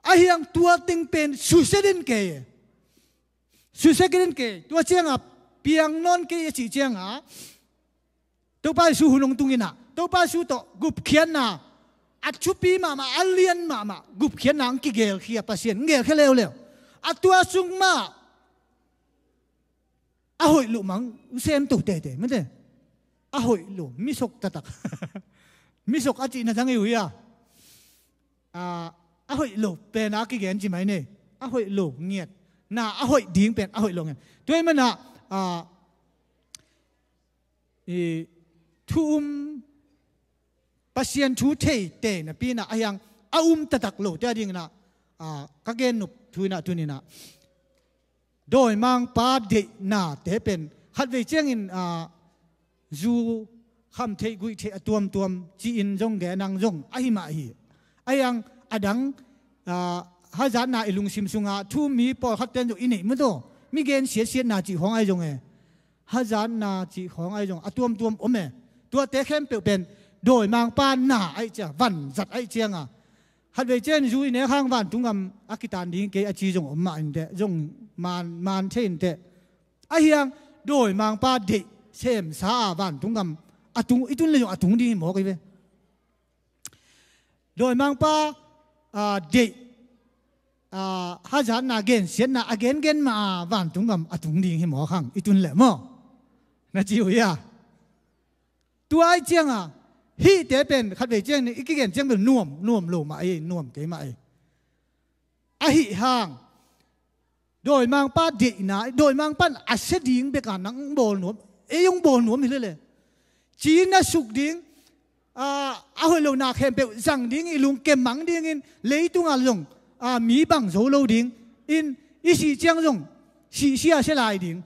Ahi hang tua teng pen susia den kei e. Susia den kei. Tua ciangah piang nawn kei a cih ciangah Topa Jesu hun hong tung inah, Topa Jesu tawh gupkhiatna a thupi mahmah, a lian mahmah gupkhiatna hong kigelkhia Pasian, hong gelkhia leuleu. A tua sung mah a hoih loh mang semto teitei, mate. A hoih loh, misok taktak. Misok a cihna zang i uh hi a. A, a hoih loh pen a kigen ci mai ni. A hoih loh ngiat. Na a hoih ding pen a hoih loh ngiat. Tua ahih manah, a, i, thu um, Pasian thu thei te napi inah ahi hang a um taktak lote a ding inah, a, ka gen nop thu inah tuni inah dawimangpa deihnate pen khatvei ciangin, a, zu kham theih guih theih a tuamtuam ci-in zong gen ang zong ahi mah hi. Ahi hang a dang, a, hazatna i lungsim sungah thu um mi pawlkhatte in zong i neih maw taw. Mi gen siatsiatna cih khawng ahi zong e. Hazatna cih khawng ahi zong a tuamtuam om e. Tuate khempeuh pen dawimangpa na ahi cia, vanzat ahi cianga khatvei ciangin zu i nek hang vantung gam a kitan ding kei a ci zong om mah inteh, zong man, man thei inteh. Ahi hang dawimangpa deih semsa a vantung gam a tung, i tun le zong a tung ding hi mawk hi ve. Dawimangpa, a, deih, a, hazatna gensiatna a gengen mah a vantung gam a tung ding hi mawk hang i tun leh maw? Na ci uh hi a. Tua ahi cianga hihte pen khatvei ciangin i kigen ciang bel nuam, nuam lo mah ei, nuam kei mah ei. Ahi hang dawimangpa deihna, dawimangpa in a sia ding beka nang hong bawl nuam, ei hong bawl nuam hi lele. Ci na suk ding, a, a hoih lohna khempeuh zang ding, i lungkem mang dingin leitungah zong, a, mi bang zo lo ding in, i sih ciang zong sihsia sia lai ding.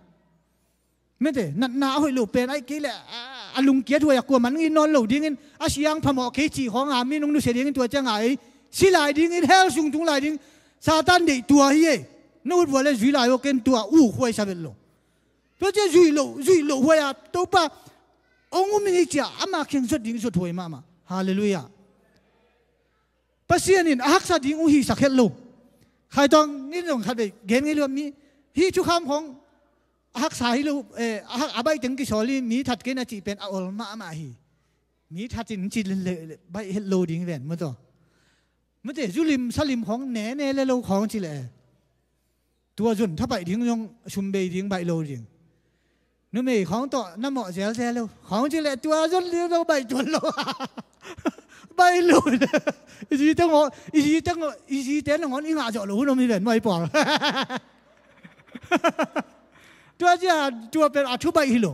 Mate, natna a hoih loh pen ahi kei leh, a, a lungkiat huai a kuaman ngin nawn lo dingin, a siang phamawh kei cih khawng a mi nung nusia dingin tua cianga ei si lai dingin, hell sung tung lai ding. Satan deih tua hi ei. Na ut vua le zui lai uh ken tua uh huai sa vet lo. Tua ciah zuih loh, zuih loh huai a Topa hong um in hi ciah ama kiang zuat ding zuat huai mahmah. Halleluiah. Pasian in a haksa ding uh hihsak het lo. Khaitawng in zong khatvei gen ngei lo mi, hih thukham khawng a haksa hi lo, eh, a hak, a baih teng kisawl hi, mi that kei na cih pen a ol mahmah hi. Mi that in cih le, le, baih het lo ding hi ven, maw taw. Mate, zulim salim khawng ne ne le lo khawng ci leh tua zun tha baih ding zong sum bei ding baih lo ding. Numei khawng tawh na mawh zelzel lo khawng ci leh tua zon li lo baih tuan lo. Baih lo. I zi teng aw, i zi teng aw, i zi te nangawn i ngah zawh lo hun om hi ven maw i pawl. Tua cia tua pen a thu baih hi lo.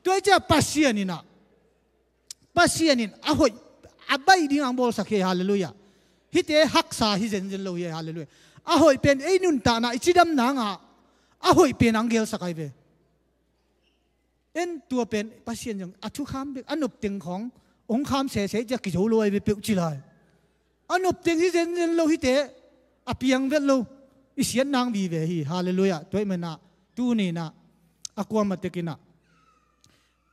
Tua cia Pasian inah Pasian in a hoih, a baih ding ang bawlsak hi, halleluiah. Hihte haksa hi zenzen lo hi, halleluiah. A hoih pen ei nuntakna i cidam nangah a hoih pen ang gelsak ahi ve. En tua pen Pasian zong a thukham bek a nopteng khawng hong kham sese cia kizo lo ahi ve peuh ci lai. A nopteng hi zenzen lo hihte a piang vet lo. I siat nang vive hi, halleluiah. Tua ih manah tuninah a kuama tekinah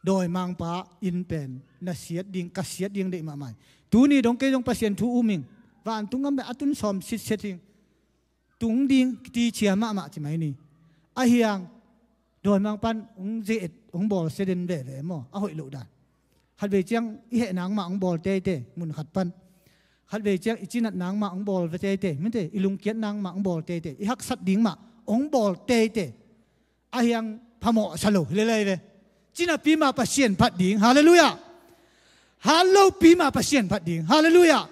dawimangpa in pen na siat ding, ka siat ding deih mahmah hi. Tuni dong kei zong Pasian thu um ing. Vantung gam beh a tun sawm sitset hing. Tung ding kiti cia mahmah ci mai ni. Ahi hang dawimangpa in hong ze-et hong bawlsia den veve maw, a hoih loh dan. Khatvei ciang i heh nang mah hong bawl teitei, mun khat pan. Khatvei ciang i cinat nang mah hong bawl ve teitei, mite, i lungkiat nang mah hong bawl teitei, i haksat ding mah hong bawl teitei. Ahi hang phamawhsa lo hi lelei ve. Ci napi mah Pasian phat ding. Halleluiah. Hat lopi mah Pasian phat ding. Halleluiah.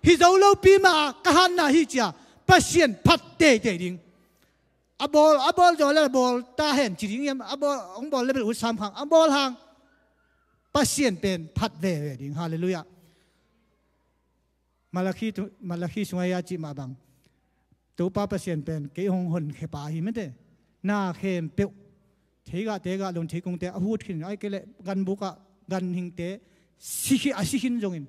Hi zo lopi mah ka hatna hi cia Pasian phat teitei ding. A bawl, a bawl zaw le bawl ta hen ci ding hiam? A bawl, hong bawl le bel ut sam khang. A bawl hang Pasian pen phat veve ding. Halleluiah. Malakhi tu, Malakhi sungah a cih mah bang, Topa Pasian pen kei hong honkhia pa hi mete. Na khempeuh theigahte, gah lon theikungte a hut khin, ai kei leh ganbukah ganhingte si khi, a si khin zongin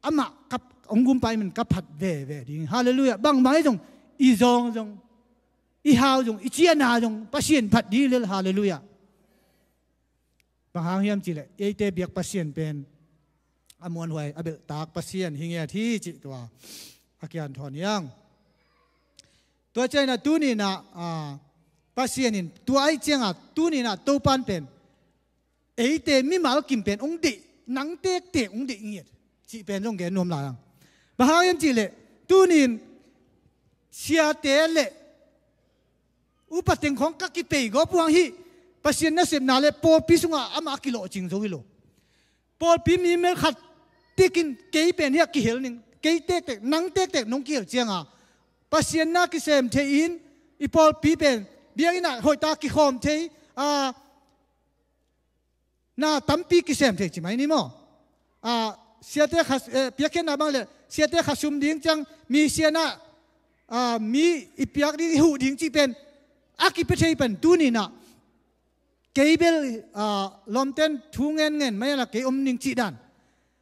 amah ka, hong gumpa ahih manin ka phat veve ding. Halleluiah. Bangmah hi zong, i zawng zong, i hau zong, i ciahna zong Pasian phat ding hi lel. Halleluiah. Bang hang hiam cihleh eite biak Pasian pen a muanhuai, a belhtak Pasian hi ngiat hi cih tua a kianthawn hi hang. Tua ciangin ah tuni-in ah, a, Pasian in tua ahih ciangin ah tuni-in ah Topa'n pen eite mimal kim pen hong deih, nang tektek hong deih ngiat cih pen zong gen nuam lai hang. Bang hang hiam cihleh tuni-in siate le upa teng khawng ka kipei gawp uh hang, hih Pasian nasepna le pawlpi sungah amah a kilawhcing zo hi lo. Pawlpi mi mel khat tekin kei pen hiah kihel ning, kei tektek, nang tektek nong kihel ciangin Pasian na kisem thei in, i pawlpi pen biakinn ah hoihtak kikhawm thei, a, na tampi kisem thei ci mai ni maw? A, siate kha, eh, piakkhiatna bang le siate kha sum ding ciang, mi siatna, a, mi i piak ding, i huh ding cih pen a kipia thei pen tuni-in ah kei bel, a, lawmten thu ngenngen mai a la kei om ning cih dan.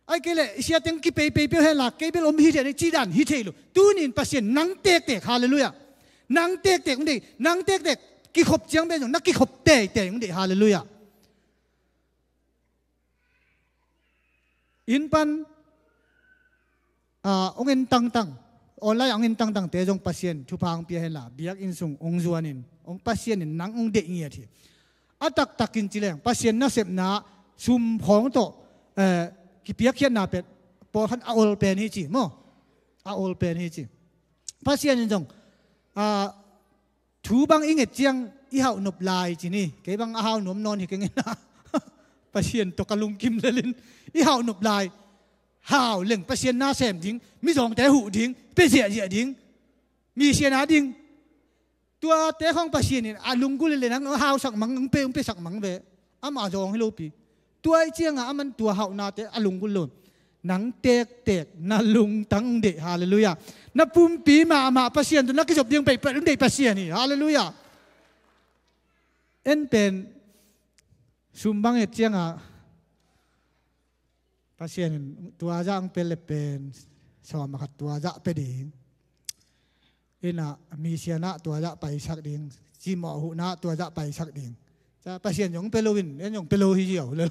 Ahih kei leh i siate kipeipeipei uh hen la kei bel om hi thei ning cih dan hi thei lo. Tuni-in Pasian nang tektek, halleluiah, nang tektek hong deih, nang tektek kikhop ciang pen zong na kikhop teitei hong deih. Halleluiah. Inn pan, a, hong en tangtang, online ah hong en tangtangte zong Pasian thupha hong pia hen la, biakinn sung hong zuanin, hong Pasian in nang hong deih ngiat hi. A taktakin ci leng Pasian nasepna sum khawng tawh, eh, kipiakkhiatna pen pawlkhat a ol pen hi ci maw? A ol pen hi ci. Pasian in zong, a, thu bang i nget ciang i hauh nop lai ci ni. Kei bang a hau nuam nawn hi keng in ah, Pasian tawh ka lungkim lel in i hauh nop lai. Hau leng Pasian na sem ding, mizawngte huh ding, pia ziahziah ding, mi siatna ding. Tuate khawng Pasian in a lunggulh leh nang hong hausak mang, hong pia, hong piasak mang ve. Amah zawng hi lopi. Tua ahih ciangin aman tua hauhnate a lunggulh lo. Nang tektek na lungtang deih, halleluiah. Na pumpi mahmah Pasian tawh na kizop ding peuhpeuh hong deih Pasian hi, halleluiah. En pen sum bang et ciangin Pasian in tua zah hong pia leh pen sawm ah khat tua zah pia ding. Inn ah mi siatna tua zah paisak ding, cimawh huhna tua zah paisak ding. Ca Pasian zong hong pia lo in, en zong pia lo hi ziau le.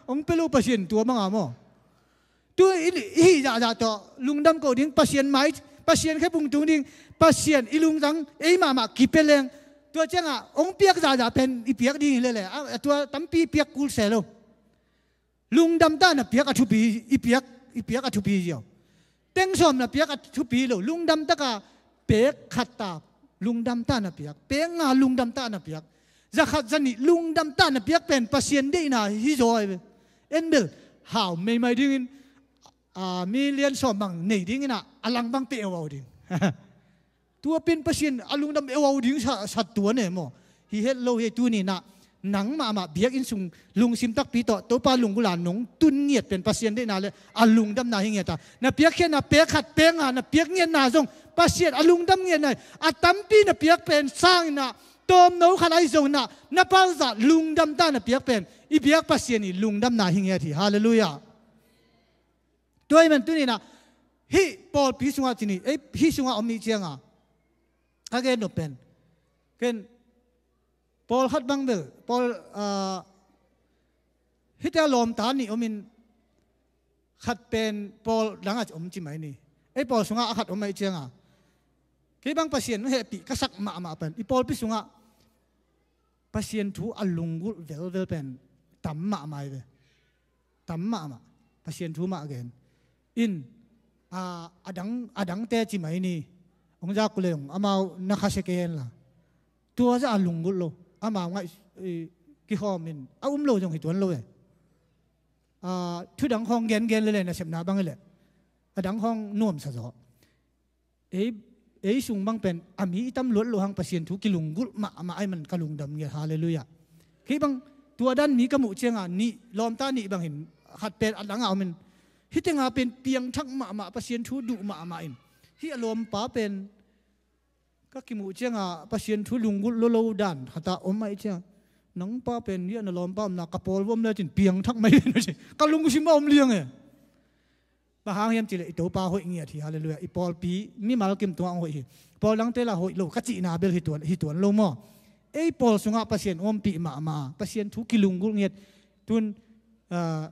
Hong pia lo Pasian tua bang a maw? Tu i, i hih zahzah tawh lungdam ko ding, Pasian mai, Pasian khe pung tung ding, Pasian i lungtang ei mahmah kipia leng. Tua ciangin hong piak zahzah pen i piak ding hi lele. A, tua tampi piak kul se lo. Lungdam tah na piak a thupi, i piak, i piak a thupi ziau. Peng sawm na piak a thupi lo, lungdam taka pek khat ta, lungdam tah na piak, pek nga lungdam tah na piak, za khat za nih lungdam tah na piak pen Pasian deihna hi zaw hi ve. En bel, hau meimai dingin, a, million sawm bang nei dingin ah, a lang bang pia euau ding. Tua pen Pasian a lungdam euau ding sa, sa tua ne maw? Hi het lo hi tuni-in ah, nang mahmah biakinn sung lungsim takpi tawh Topa lunggulh a nong tun ngiat pen Pasian deihna le a lungdamna hi ngiat a. Na piakkhiatna pek khat pek nga na piak ngiatna zong Pasian a lungdam ngiatna hi. A tampi na piak pen sangin ah, tawmno khat ahi zongin ah, na palzah lungdam tah na piak pen i biak Pasian i lungdamna hi ngiat hi. Halleluiah. Tua ahih man tuni-in ah, hih pawlpi sungah ci ni, ei, hih sungah om i hih ciangin ka gen nop pen, ken pawlkhat bang bel, pawl, ah, hihte ah lawmta nih om in, khat pen pawl dang ah om ci mai ni. Ei pawl sungah a khat om ahih ciangin, kei bang Pasian hehpih ka sak mahmah pen, i pawlpi sungah Pasian thu a lunggulh velvel pen tam mahmah hi ve. Tam mahmah. Pasian thu mah gen. In, a, a dang, a dangte ci mai ni. Hong zak uh leh zong amau na khasia kei hen la. Tua zah a lunggulh lo. Amau ngaih, i, kikhawm in. A um lo zong hi tuan lo ve. A, thu dang khawng gengen lele nasepna bang hi leh, a dang khawng nuamsa zaw. Ei, ei sung bang pen a mi i tam luat loh hang Pasian thu kilunggulh mahmah ahih man ka lungdam ngiat. Halleluiah. Kei bang tua dan mi ka muh ciangin nih, lawmta nih bang hin, khat pen a dang ah om in, hih teng ah pen piangthak mahmah, Pasian thu duh mahmah in, hih a lawmpa pen ka kimuh ciangin Pasian thu lunggulh lolo dan khat ah om ahih ciangin, nang pa pen hih a na lawmpa omna ka pawl va om le cin piangthak mai in, ka lungsim ah om liang e. Bang hang hiam cih leh i Topa hoih ngiat hi, halleluiah. I pawlpi mimal kim tungah hong hoih hi. Pawl dangte lah hoih lo ka cihna bel hi tuan, hi tuan lo maw? Ei pawl sungah Pasian ompih mahmah, Pasian thu kilunggulh ngiat. Tun, ah,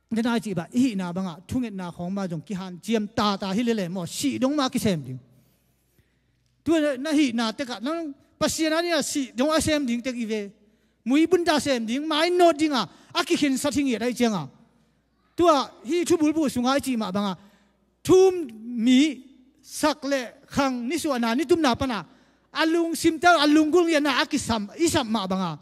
na nai cih bang i hihna bangah thungetna khawng mah zong kihanciam tata hi lele maw? Sih dong mah kisem ding. Tua na hihna tekah nang Pasian a dingah sih dong a sem ding tek i ve. Mui bunta sem ding, mainawt dingah a kikhinsat hi ngiat ahih ciangah, tua hih thubulbuh sungah i cih mah bangah, thum mi sak le khang nisuahna nitumna pana a lungsimtel a lunggulh ngiatna a kisam, i sap mah bangah,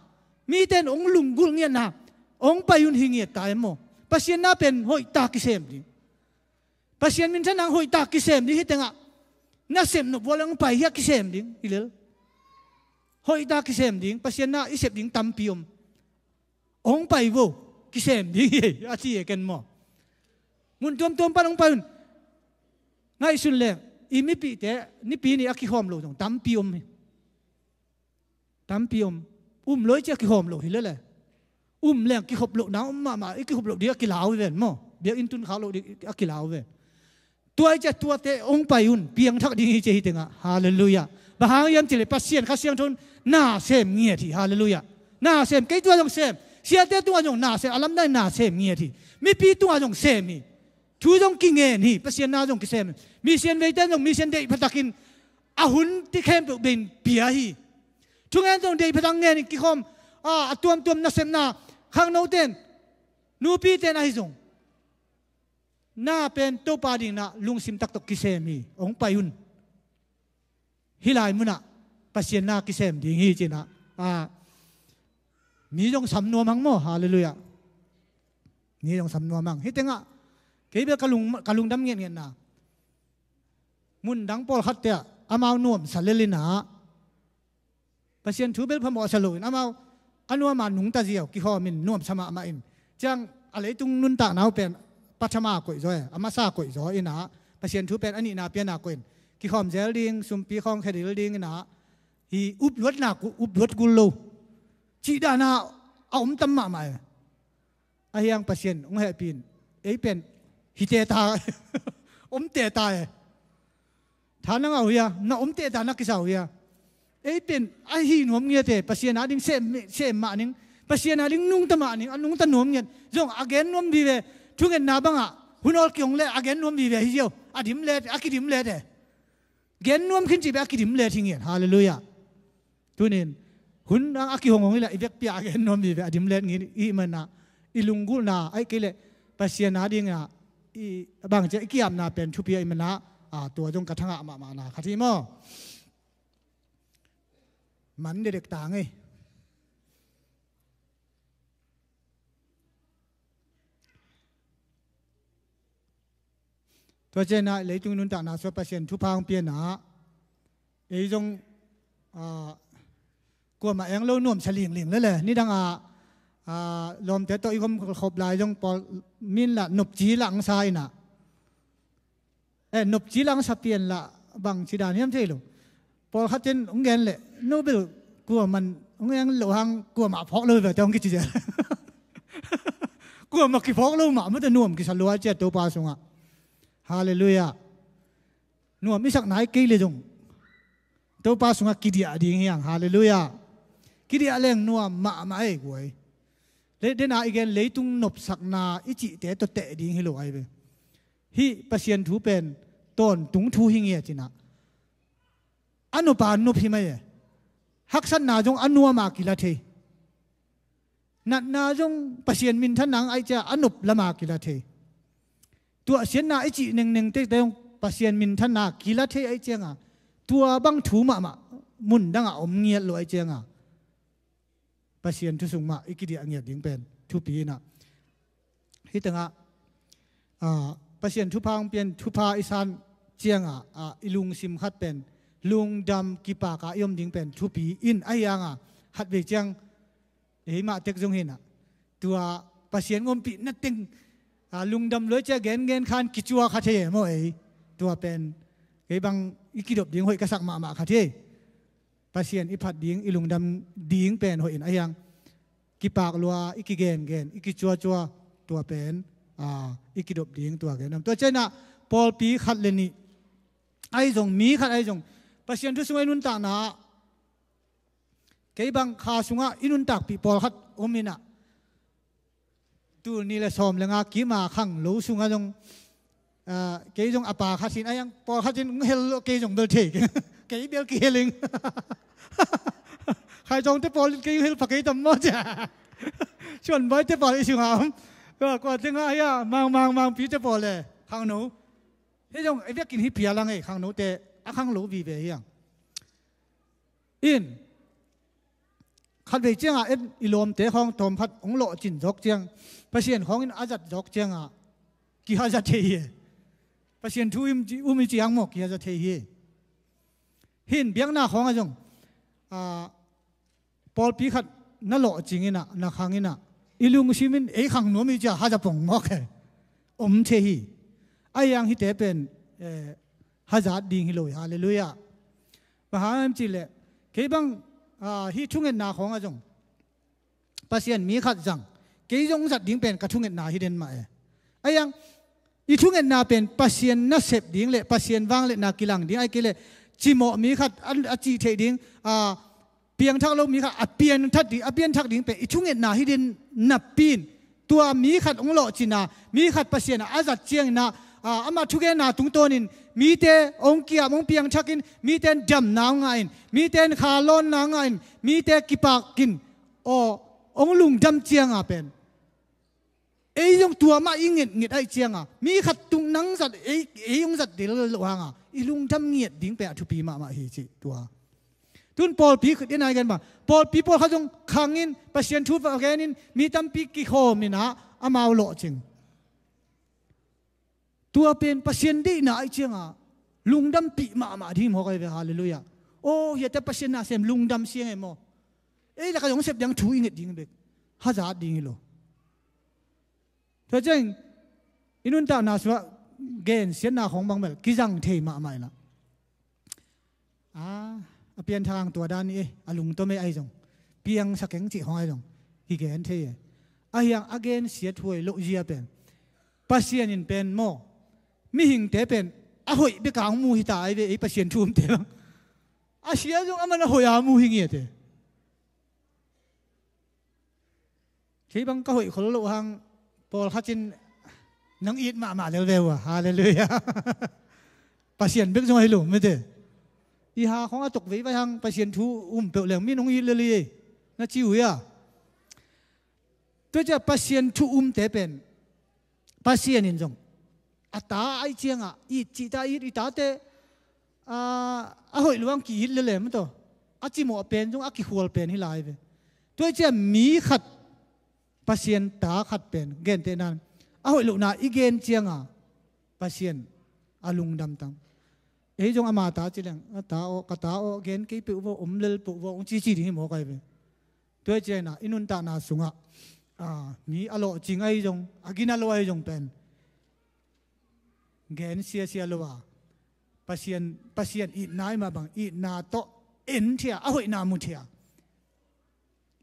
mite in hong lunggulh ngiatna hong pai un hi ngiat ta e maw? Pasian na pen hoihtak kisem ding. Pasian minthanna hong hoihtak kisem ding hi tengah, na sem nop uh a le hong pai hi a kisem ding hi lel. Hoihtak kisem ding, Pasian na i sep ding tampi om. Hong pai vo, kisem ding hi, a ci e ken maw? Mun tuamtuam pan hong pai un. Ngaihsun leng, i mipihte, nipi ni a kikhawm lo zong tampi om hi. Tampi om. Um lo i ci a kikhawm lo hi lele. Um leng kikhop lohna om mahmah, i kikhop loh ding a kilau hi ven maw? Biakinn tun khak loh ding a kilau hi ven. Tua i ci a tuate hong pai un, piangthak ding hi ci a hi tengah. Halleluiah. Bang hang hiam cih leh Pasian Kha Siangtho in na sem ngiat hi. Halleluiah. Na sem, kei tungah zong sem. Siate tungah zong na sem, a lamdang in na sem ngiat hi. Mipi tungah zong sem hi. Thu zong kingen hi, Pasian na zong kisem hi. Mission veite zong mission deih pha takin a hun ti khempeuh bei in pia hi. Thungen zong deih pha tak ngen in kikhawm, a, a tuamtuam nasepna, khangnote in, nupite in ahi zong, na pen Topa ding na lungsim taktak kisem hi, hong pai un. Hih lai munah Pasian na kisem ding hi ci-in ah, a, mi zong sam nuam hang maw, halleluiah. Mi zong sam nuam hang. Hih tengah kei bel ka lung, ka lungdam ngiatngiatna, mun dang pawlkhatte ah amau nuamsa lel in ah, Pasian thu bel phamawhsa loin amau a nuam a nungta ziau kikhawm in nuamsa mahmah in. Ciang a leitung nuntakna uh pen pathama koihzaw e, a masa koihzaw in ah, Pasian thu pen a nihna piana koih in, kikhawm zel ding, sumpi khawng khedil ding in ah, hi upluatna ku-, upluat kul lo. Cih dan a a om tam mahmah e. Ahi hang Pasian hong hehpih in, ei pen hi teta, om teta e. Tha na ngah uh hia, na om teta na kisa uh hia? Ei pen a hi nuam ngiat e, Pasian a ding sem, sem mah ning, Pasian a ding nungta mah ning, a nungta nuam ngiat. Zong a gen nuam vive, thungetna bangah hun awl kihong leh a gen nuam vive hi ziau, a dim let, a kidim let e. Gen nuam khin cih bek a kidim let hi ngiat, halleluiah. Tunin hun dang a kihonghong hi leh i vekpi-a a gen nuam vive, a dim let ngiat i hih manin ah, i lunggulhna ahih kei leh Pasian a dingin ah, i bangci a i ki-apna pen thupi ahih manin ah, a, tua zong ka thangah mahmahna khat hi maw? Man dedek ta ngei. Tua ciangin ah leitung nuntakna sungah Pasian thupha hong pia in ah, ei zong, ah, kuamah eng lo nuamsa lingling lele. Nidang ah, ah, lawmte tawh i gom khop lai zong pawl min lah nopci lah hong sa in ah. Eh, nopci lah hong sa pian lah bangci dan hiam thei lo. Pawlkhat in hong gen leh, no bel kuaman hong eng loh hang kuamah phawk lo hi ve teh hong kici zel. Kuamah kiphawk lo mahmah teh nuam kisa lua ciat Topa sungah. Halleluiah. Nuam i sak nai kei leh zong Topa sungah kidiah ding hi hang. Halleluiah. Kidiah leng nuam mahmah ei guai. Leh dena i gen leitung nopsakna i cihte tawh teh ding hi lo ai ve. Hih Pasian thu pen tawntung thu hi ngiat in ah. A nop a nop hi mai e. Haksatna zong a nuam a kila thei. Natna zong Pasian minthanna ahih ciang a nop lam a kila thei. Tuahsiatna i cih nengneng tete zong Pasian minthanna kila thei ahih ciangin ah, tua bang thu mahmah mun dangah om ngiat lo ahih ciangin ah, Pasian thu sung mah i kidiah ngiat ding pen thupi in ah. Hih tengah, ah, Pasian thupha hong pia in thupha i san ciangin ah, ah, i lungsim khat pen lungdam kipak a i om ding pen thupi in, ahi hangin ah khatvei ciang ei mah tek zong hi in ah, tua Pasian ompihna teng, ah, lungdam lua ciang gengen khan kicua kha thei e maw ei? Tua pen kei bang i kidop ding hoih ka sak mahmah khat hi. Pasian i phat ding, i lungdam ding pen hoih in, ahi hang kipak lua, i kigengen, i kicuacua, tua pen ah, i kidop ding tua gen om. Tua ciangin ah pawlpi khat le nih ahi zong, mi khat ahi zong, Pasian thu sungah i nuntakna ah, kei bang kha sungah i nuntakpih pawlkhat om in ah, tul nih le sawm le nga kim a khanglo sungah zong, ah, kei zong a pa khat hi in, a hiang pawlkhat in hel lo, kei zong bel thei kei, kei bel kihel ing. Khaizawngte pawl in kei hel pha kei tam maw cia. Suanbaite pawl i sungah om. Tua kua tengah a hia, mang, mang, mangpite pawl le khangno. Hei zong, ei vekin hi phial ang ei, khangnote a khanglo vive hi ang. In, khatvei ciangah en i lawmte khawng tawm khat hong lawhcin zawk ciang, Pasian khawng in a zat zawk ciangah kihazat thei hi. Pasian thu um, um i ciang maw kihazat thei hi. Hin biakna khawngah zong, ah, pawlpi khat na lawhcing in ah, na khang in ah, i lungsim in ei khang nuam i cia hazat pong mawk he. Om thei hi. A hiang hihte pen, eh, hazat ding hi lo hi. Halleluiah. Bang hang hiam cih leh, kei bang, ah, hih thungetna khawngah zong Pasian mi khat zang, kei zong zat ding pen ka thungetna hi den mah e. A hiang, i thungetna pen Pasian nasep ding le Pasian vangliatna kilang ding, ahih kei leh cimawh mi khat a, a cih theih ding, ah, piangthak lo mi khat a pianthak ding, a pianthak ding pen i thungetna hi den napi in, tua mi khat hong lawhcin a, mi khat Pasian a zat ciangin ah, ah, amah thugenna tungtawnin mite hong kiam, hong piangthak in, mite in damna hong ngah in, mite in kha lawnna hong ngah in, mite kipak in, aw, hong lungdam ciang a pen ei zong tua mah i ngetnget ahih ciang a, mi khat tung nang zat, ei, ei hong zat del loh hang a i lungdam ngiat ding pen a thupi mahmah hi cih tua. Tun pawlpi khit in a i gen bang, pawlpi pawlkhat zong khang in, Pasian thu va gen in, mi tampi kikhawm in ah amau lawhcing. Tua pen Pasian deihna ahih ciang a lungdampih mahmah ding hi mawk ahi ve. Halleluiah. Aw, hiate Pasian na sem lungdam siang e maw. Ei lakah zong sep ding thu i nget ding bek, hazat ding hi lo. Tua ciang i nuntakna sungah gensiatna khawng bang bel kizang thei mahmah in ah, a, a pianthak ang tua dan hi e, a lungtom e ahi zong, piangsak eng cih khawng ahi zong kigen thei e. A hiang a gensiat huai loh zia pen, Pasian in pen maw, mihingte pen a hoih bek a hong mu hi ta ahi ve, ei Pasian thu umte bang. A sia zong aman a hoih a mu hi ngiat e. Kei bang ka hoih khol loh hang pawlkhat in nang it mahmah lel ve uh a. Halleluiah. Pasian bek zong ahi lo mite. I ha khawng a tok veivai hang Pasian thu um peuh leng mi nong it lel hi, na ci uh hia. Tua ciah Pasian thu umte pen Pasian in zong a ta ahih ciangah it cihta it, i tate, ah, a hoih luang ki-it lel e maw taw. A cimawh pen zong a kikhual pen hi lai ve. Tua ahih ciah mi khat, Pasian ta khat pen gentehna in a hoih lohna i gen cianga Pasian a lungdam tang. Ei zong ama ta ci leng, a ta aw, ka ta aw, gen kei peuh vaw, om lel peuh vaw, hong cici ding hi mawk ahi ve. Tua hi ciangin ah i nuntakna sungah, ah, mi a lawhcing ahi zong, a gina lo ahi zong pen gen siasia lo a, Pasian, Pasian itna i mah bang, itna tawh en thia, a hoihna mu thia,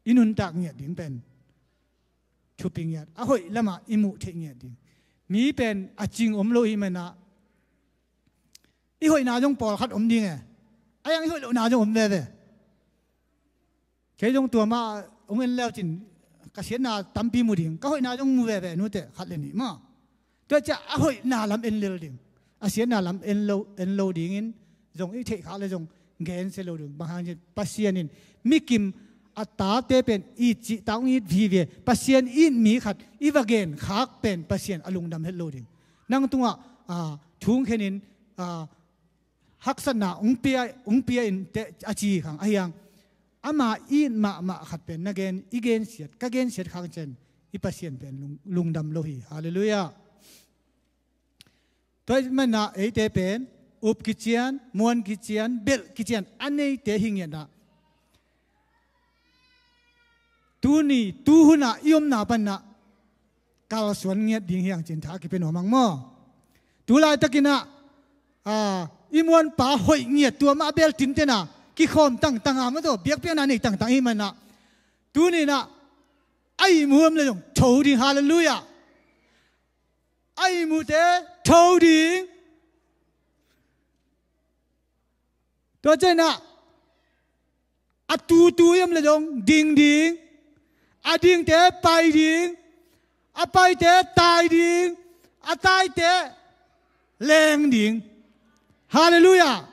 i nuntak ngiat ding pen thupi ngiat, a hoih lamah i muh theih ngiat ding. Mi pen a cing om lo hi manah i hoihna zong pawlkhat om ding e. A yang i hoih lohna zong om veve. Kei zong tua mah hong en leucin ka siatna tampi mu ding, ka hoihna zong mu veve nute, khat le nih mah. Tua ciah a hoihna lam en lel ding, a siatna lam en lo, en lo dingin zong i theih khak le zong gensia lo ding. Bang hang hiam cih leh Pasian in mikim a tate pen it cihta hong it vive, Pasian it mi khat i va gen khak pen Pasian a lungdam het lo ding. Nang tungah, ah, thungkhenin, ah, haksatna hong pia, hong pia in teh a ci khang ahi hang, ama it mahmah khat pen na gen, i gensiat, ka gensiat khak ciang i Pasian pen lung, lungdam lo hi. Halleluiah. Tua ahih manah eite pen up kician, muan kician, belh kician a neite hi ngiat ah, tuni, tuhunah i omna panah kalsuan ngiat ding hi hang cih tha a kipia nuam hang maw. Tu laitakin ah, ah, i muanpa hoih ngiat tua mah bel tinten a kikhawm tangtang a maw taw, biakpiakna nei tangtang i hih manah tuni-in ah a ihmu om le zong tho ding. Halleluiah. a ihmute tho ding. Tua ciangin ah a tutu i om le dong ding ding. A dingte pai ding. A paite tai ding. A taite leng ding. Halleluiah.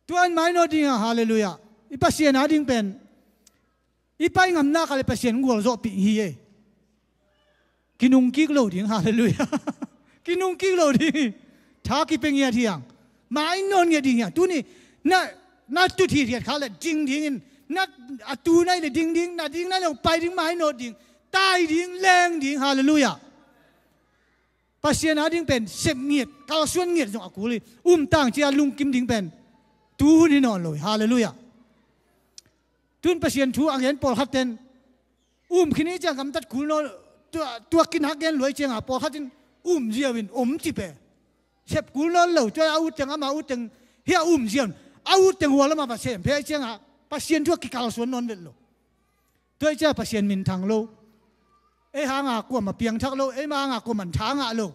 Tua in mainawt ding a, halleluiah. I Pasian a ding pen i pai ngamna ka le Pasian gualzawhpih hi e. Kinung kik lo ding, halleluiah. Kinung kik lo ding hi. Tha kipia ngiat hi hang. Mainawt ngiat ding hi hang. Tuni na, na tut hithiat kha le ding dingin, na a tu nai le ding ding, na ding nai le pai ding, mainawt ding, tai ding, leng ding, halleluiah. Pasian a ding pen sep ngiat, kalsuan ngiat zong a kul hi. Um tang cia lungkim ding pen tuhun hi nawn lo hi, halleluiah. Tun Pasian thu a gen pawlkhat ten um khin i ciang gamtat kul nawn, tua, tua kinak gen luai cianga pawlkhat in um ziau in om ci pe. Sep kul nawn lo, tua a ut teng ama ut teng hi a um ziau in a ut teng hual ama va sem phe i cianga Pasian thu a kikalsuan nawn vet lo. Tua i cia Pasian min thang lo. Ei hanga kuama piangthak lo, ei ma hanga kuaman tha ngah lo.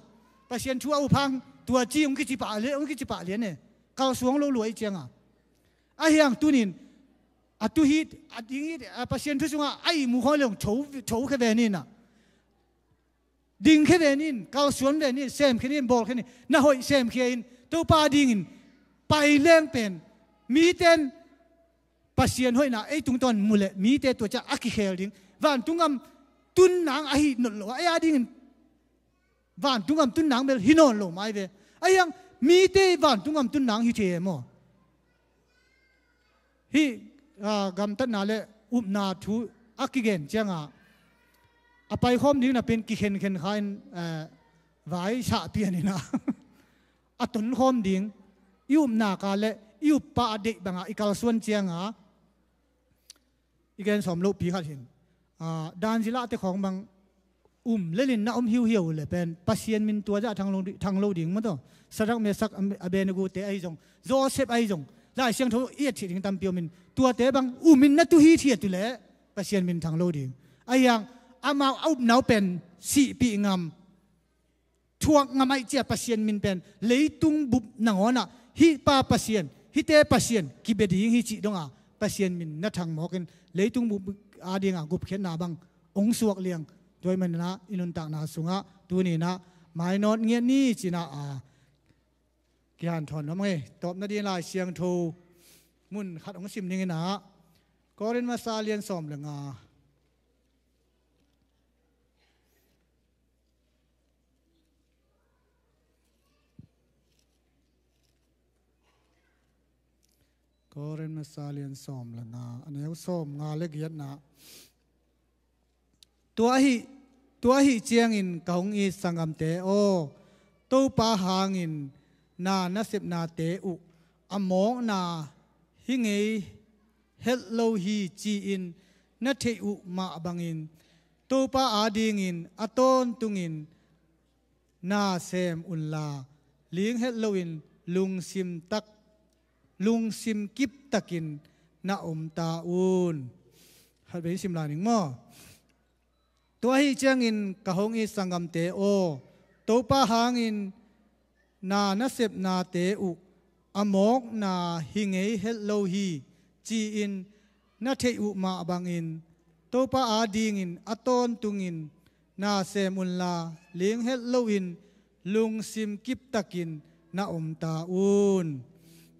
Pasian thu a up hang tua ci hong kici pah lian, hong kici pah lian e. Kalsuang lo luai i cianga. Ahi hang tunin a tu hi, a ding hi, a Pasian thu sunga a ihmu khawng le hong tho, tho khe ve ni na. Ding khe ve ni in, kalsuan ve ni in, sem khe ni in, bawl khe ni in, na hoih sem khe in, Topa dingin pai leng pen miten Pasian hoihna ei tungtawn mu le mite tua ciah a kikhel ding. Vantung gam tun nang ahi nawn lo a, ei a dingin vantung gam tun nang bel hi nawn lo mai ve. Ahi hang mite vantung gam tun nang hi thei e maw? Hih, ah, gamtatna le upna thu a kigen cianga a paikhawm ding napi in kikhenkhen kha in, eh, vai sah pian in ah a tonkhawm ding, i upna ka le i uppa a deih banga i kalsuan cianga i gen sawm lohpi khat hin. Ah, dan zilahte khawng bang um lelin na om hiuhiau uh le pen Pasian min tua zah thang lo, thang lo ding maw taw. Sadrak, Mesak, Ab-, Abednego te ahi zong, Joseph ahi zong, Lai Siangtho i et thih ding tampi om in, tuate bang um in na tu hithiat uh le Pasian min thang lo ding. Ahi hang amau a upna uh pen sihpih ngam, thuak ngam ahih cia Pasian min pen leitung bup nangawnah hih pa Pasian, hihte Pasian kibia ding hi cih donga Pasian min na thang mawkin leitung bup a dinga gupkhiatna bang hong suak liang. Tua ahih maninah i nuntakna sungah tuninah mainawt ngiat ni cinah a kihanthawn nuam ngei. Tawpna ding Lai Siangtho mun khat hong sim ninginah Korin masa lian sawm le nga. Korin masa lian sawm le nga, a neu sawm nga le giatna. Tua ahi, tua ahi ciangin ka hong it sanggamte aw, Topa hangin na nasepnate uh a mawkna hi ngei het lo hi ci-in na theih uh mah bangin Topa adingin a tawntungin na sem unla, ling het loin lungsim tak, lungsim kiptakin na om ta un. Khatvei sim lai ning maw? Tua ahi ciangin ka hong it sanggamte aw, Topa hangin na nasepnate uh a mawkna hi ngei het lo hi ci-in na theih uh mah bangin Topa adingin a tawntungin na sem unla, ling het loin lungsim kiptakin na om ta un.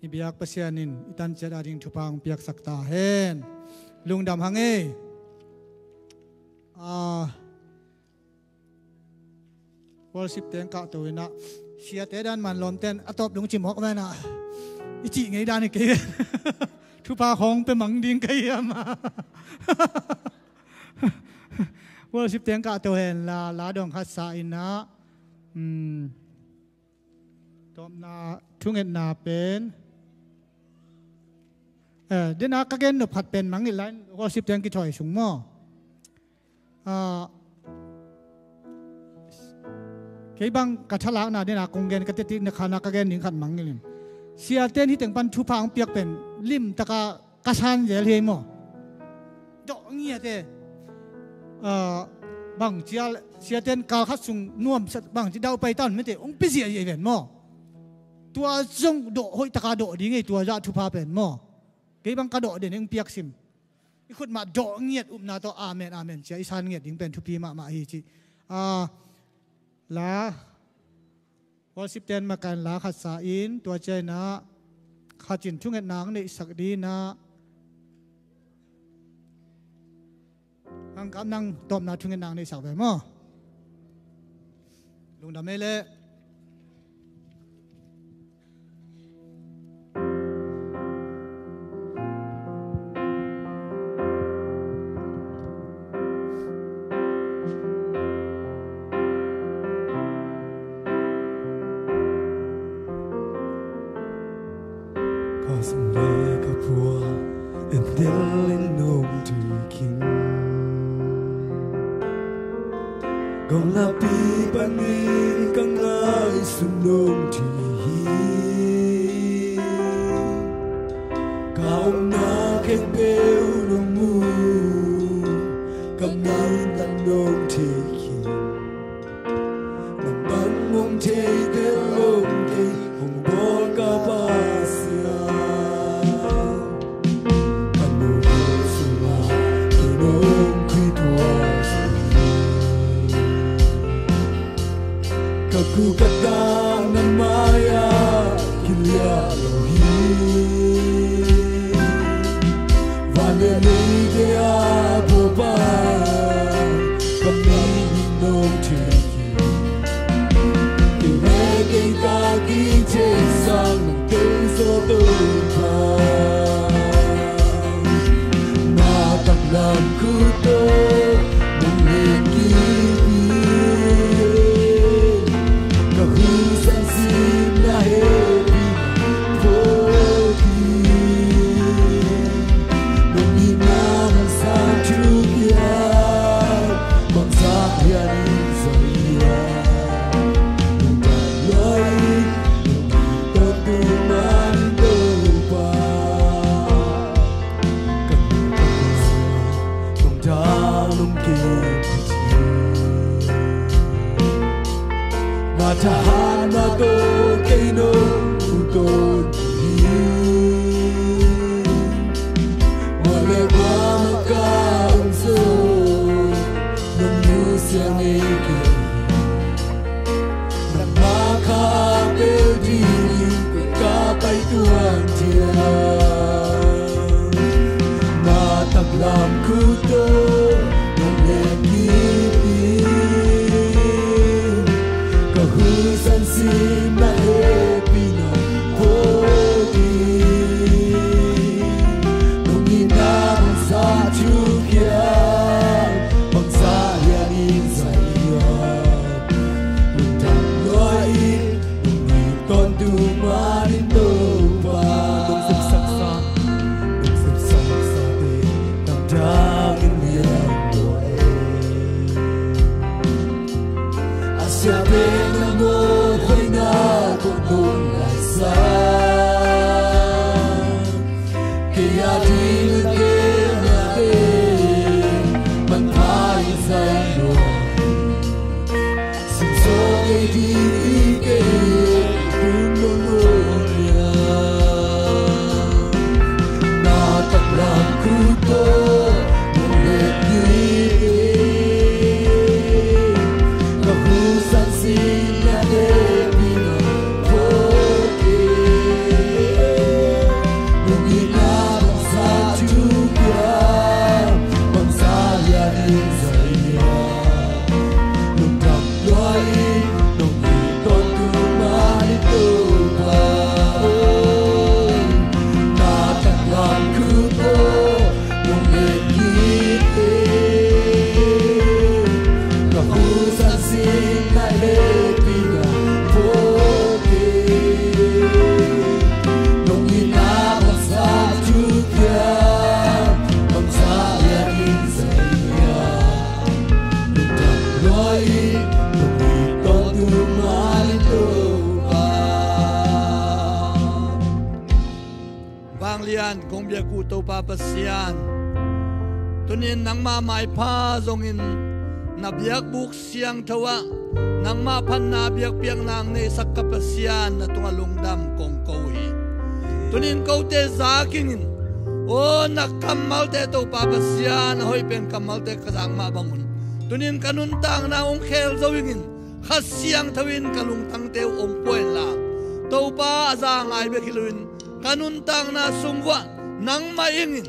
I biak Pasian in i tanciat ading thupha hong piaksak ta hen. Lungdam hang ei. Ah, worship teng kahto inah siate dan man lawmten a tawp dong cimawk venah i cih ngei dan hi kei ven. Thupha khawng pia mang ding ka hiam a? Worship teng kahto henla la dawng khat sa inah, um, tawpna thungetna pen, eh, dena ka gen nop khat pen mangngilh lai, worship teng kithawi sung maw? Ah, kei bang ka thalakna dena kong gen ka teti na khana ka gen ding khat mangngilh in. Siaten hi teng pan thupha hong piak pen limtaka ka san zel hi maw? Dawh ngiate. Ah, Bang cia siaten kal khat sung nuamsa bang ci daupai tan mete ong pizia i ven maw? Tua zong dawh hoih taka dawh ding ei, tua zah thupha pen maw? Kei bang ka dawh den ong piak sim. I khut mah dawh ngiat upna tawh amen amen cia i san ngiat ding pen thupi mahmah hi ci. A, la worship ten makan la khat sa in tua ciaina khat in thungetna ang neihsak dina. Ang kap nang tawpna thungetna ang neihsak ve maw? Lungdam ei leh. Ka sum le ka pua en del in nong tui khin. Gawng lapi panin ka ngaihsun nong tui hi. Ka omna khempeuh nong mu, ka nuntak nong thei khin. Nang bang hong thei tel lo kei hong bawl ka Pasian. Ka nuntak sungah ka nong khui tua ka ku ka ta na mai-ah kiliah lo hi. Van le leite a Topa, ka mihing nong thei hi. Kei le kei ka kithei sang nong tei zaw Topa. Na taklam khut tawh nong len kip hi. Ka husan sim na hehpihna phawk hi. Nong itna bangzah thukhia, bangzah lian in zai a. Nong dak lua in, nong it tawntung man in Topa. Ka nuntak sungah nong dak lum kei hi. Na thahatna tawh kei nong mu tawntung hi. Mual le guam ah ka om zong nong nusia ngei kei. Nangmah kha peuh dingin kong ka pai tuan thiam. Na taklam khut tawh nong len kip hi. Ka husan sim na hehpihna phawk hi. Nong itna bangzah thukhia, bangzah lian in zai a. Lungdam lua in, nong it tawntung man in Topa. Nong sepsaksa, nong sepsaksate, nang dang in lian lua e. A sia pen na mawk hoihna tawh nong laisan. Kei a ding a kemnate manpha in zai lua. Sim zaw kei ding i kei tun nong lua. Na taklam khut tawh nong len kip hi. Ka husan sim na hehpihna phawk hi. Nong itna bangzah thukhia, bangzah lian in zai a. Lungdam lua in, nong it tawntung man in Topa. Na taklam khut tawh nong len kip hi. Ka husan sim na hehpihna phawk hi. Nong itna bangzah thukhia, bangzah lian in zai a. Lungdam lua in, nong it tawntung man in Topa. Vanglian kong biak uh Topa Pasian, tuni-in nangmah maipha zongin Na biakbuk siangtho ah nangmah phatna biakpiakna hong neihsak ka Pasian, na tungah lungdam kong ko hi. Tunin kote za kingin, aw na kammalte Topa Pasian, a hoih pen kammalte ka zak mah bangun tunin ka nuntakna hong khel zo ingin, Kha Siangtho in ka lungtangte uh hong pua inla, Topa, a za ngai bek hi loin ka nuntakna sung uah nangmah ingin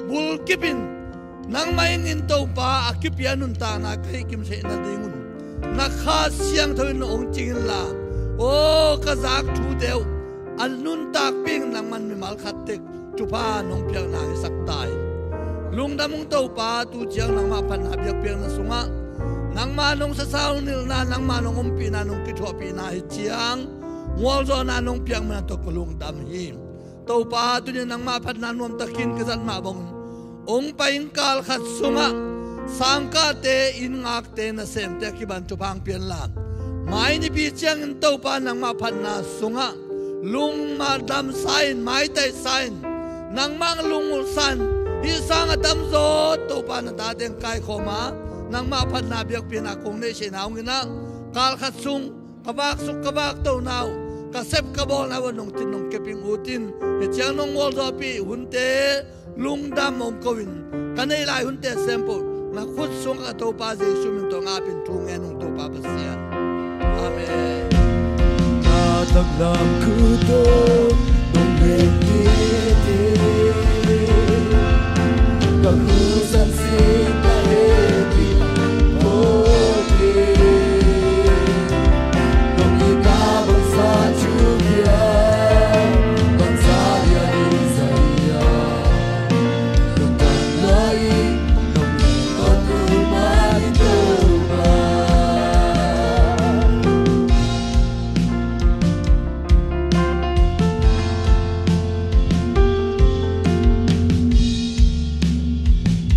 bulkip in, nangmah ingin Topa a kipia nuntakna ka hih kimsei nadingun na Kha Siangtho in hong cing inla, aw ka zak thute uh a nuntakpih in nangman mimal khat tek thupha nong piakna hisak ta in. Lungdam ung Topa, tu ciang nangmah phatna biakpiakna sungah nangmah nong sasau nilhna, nangmah nong ompihna, nong kithuahpihna hi ciang mualzawhna nong piak man tawh ka lungdam hi. Topa, tunin nangmah phatna nuamtakin ka zat mah bangun hong pai ing kal khat sungah sangkahte, inn ngakte, nasemte a kiban thupha hong pia inla, mai nipi ciangin Topa nangmah phatna sungah lungdam sa in, maitai sa in, nangmah lungulh sa in, hih sang a tamzaw Topa na tate hong kaikhawm a, nangmah phatna biakpiakna kong neihsakna hong inah, kal khat sung ka vaksuk ka vaktona uh, ka sep ka bawlna uh nong thin nong keping utin, hih ciang nong mualzawhpih hunte lungdam hong ko in, ka neih lai hunte sempoh na khut sungah ka Topa Jesu min tawh ngapin thu ngen ung Topa Pasian. Amen. Na taklam khut tawh nong beng kik in, ka khut san sing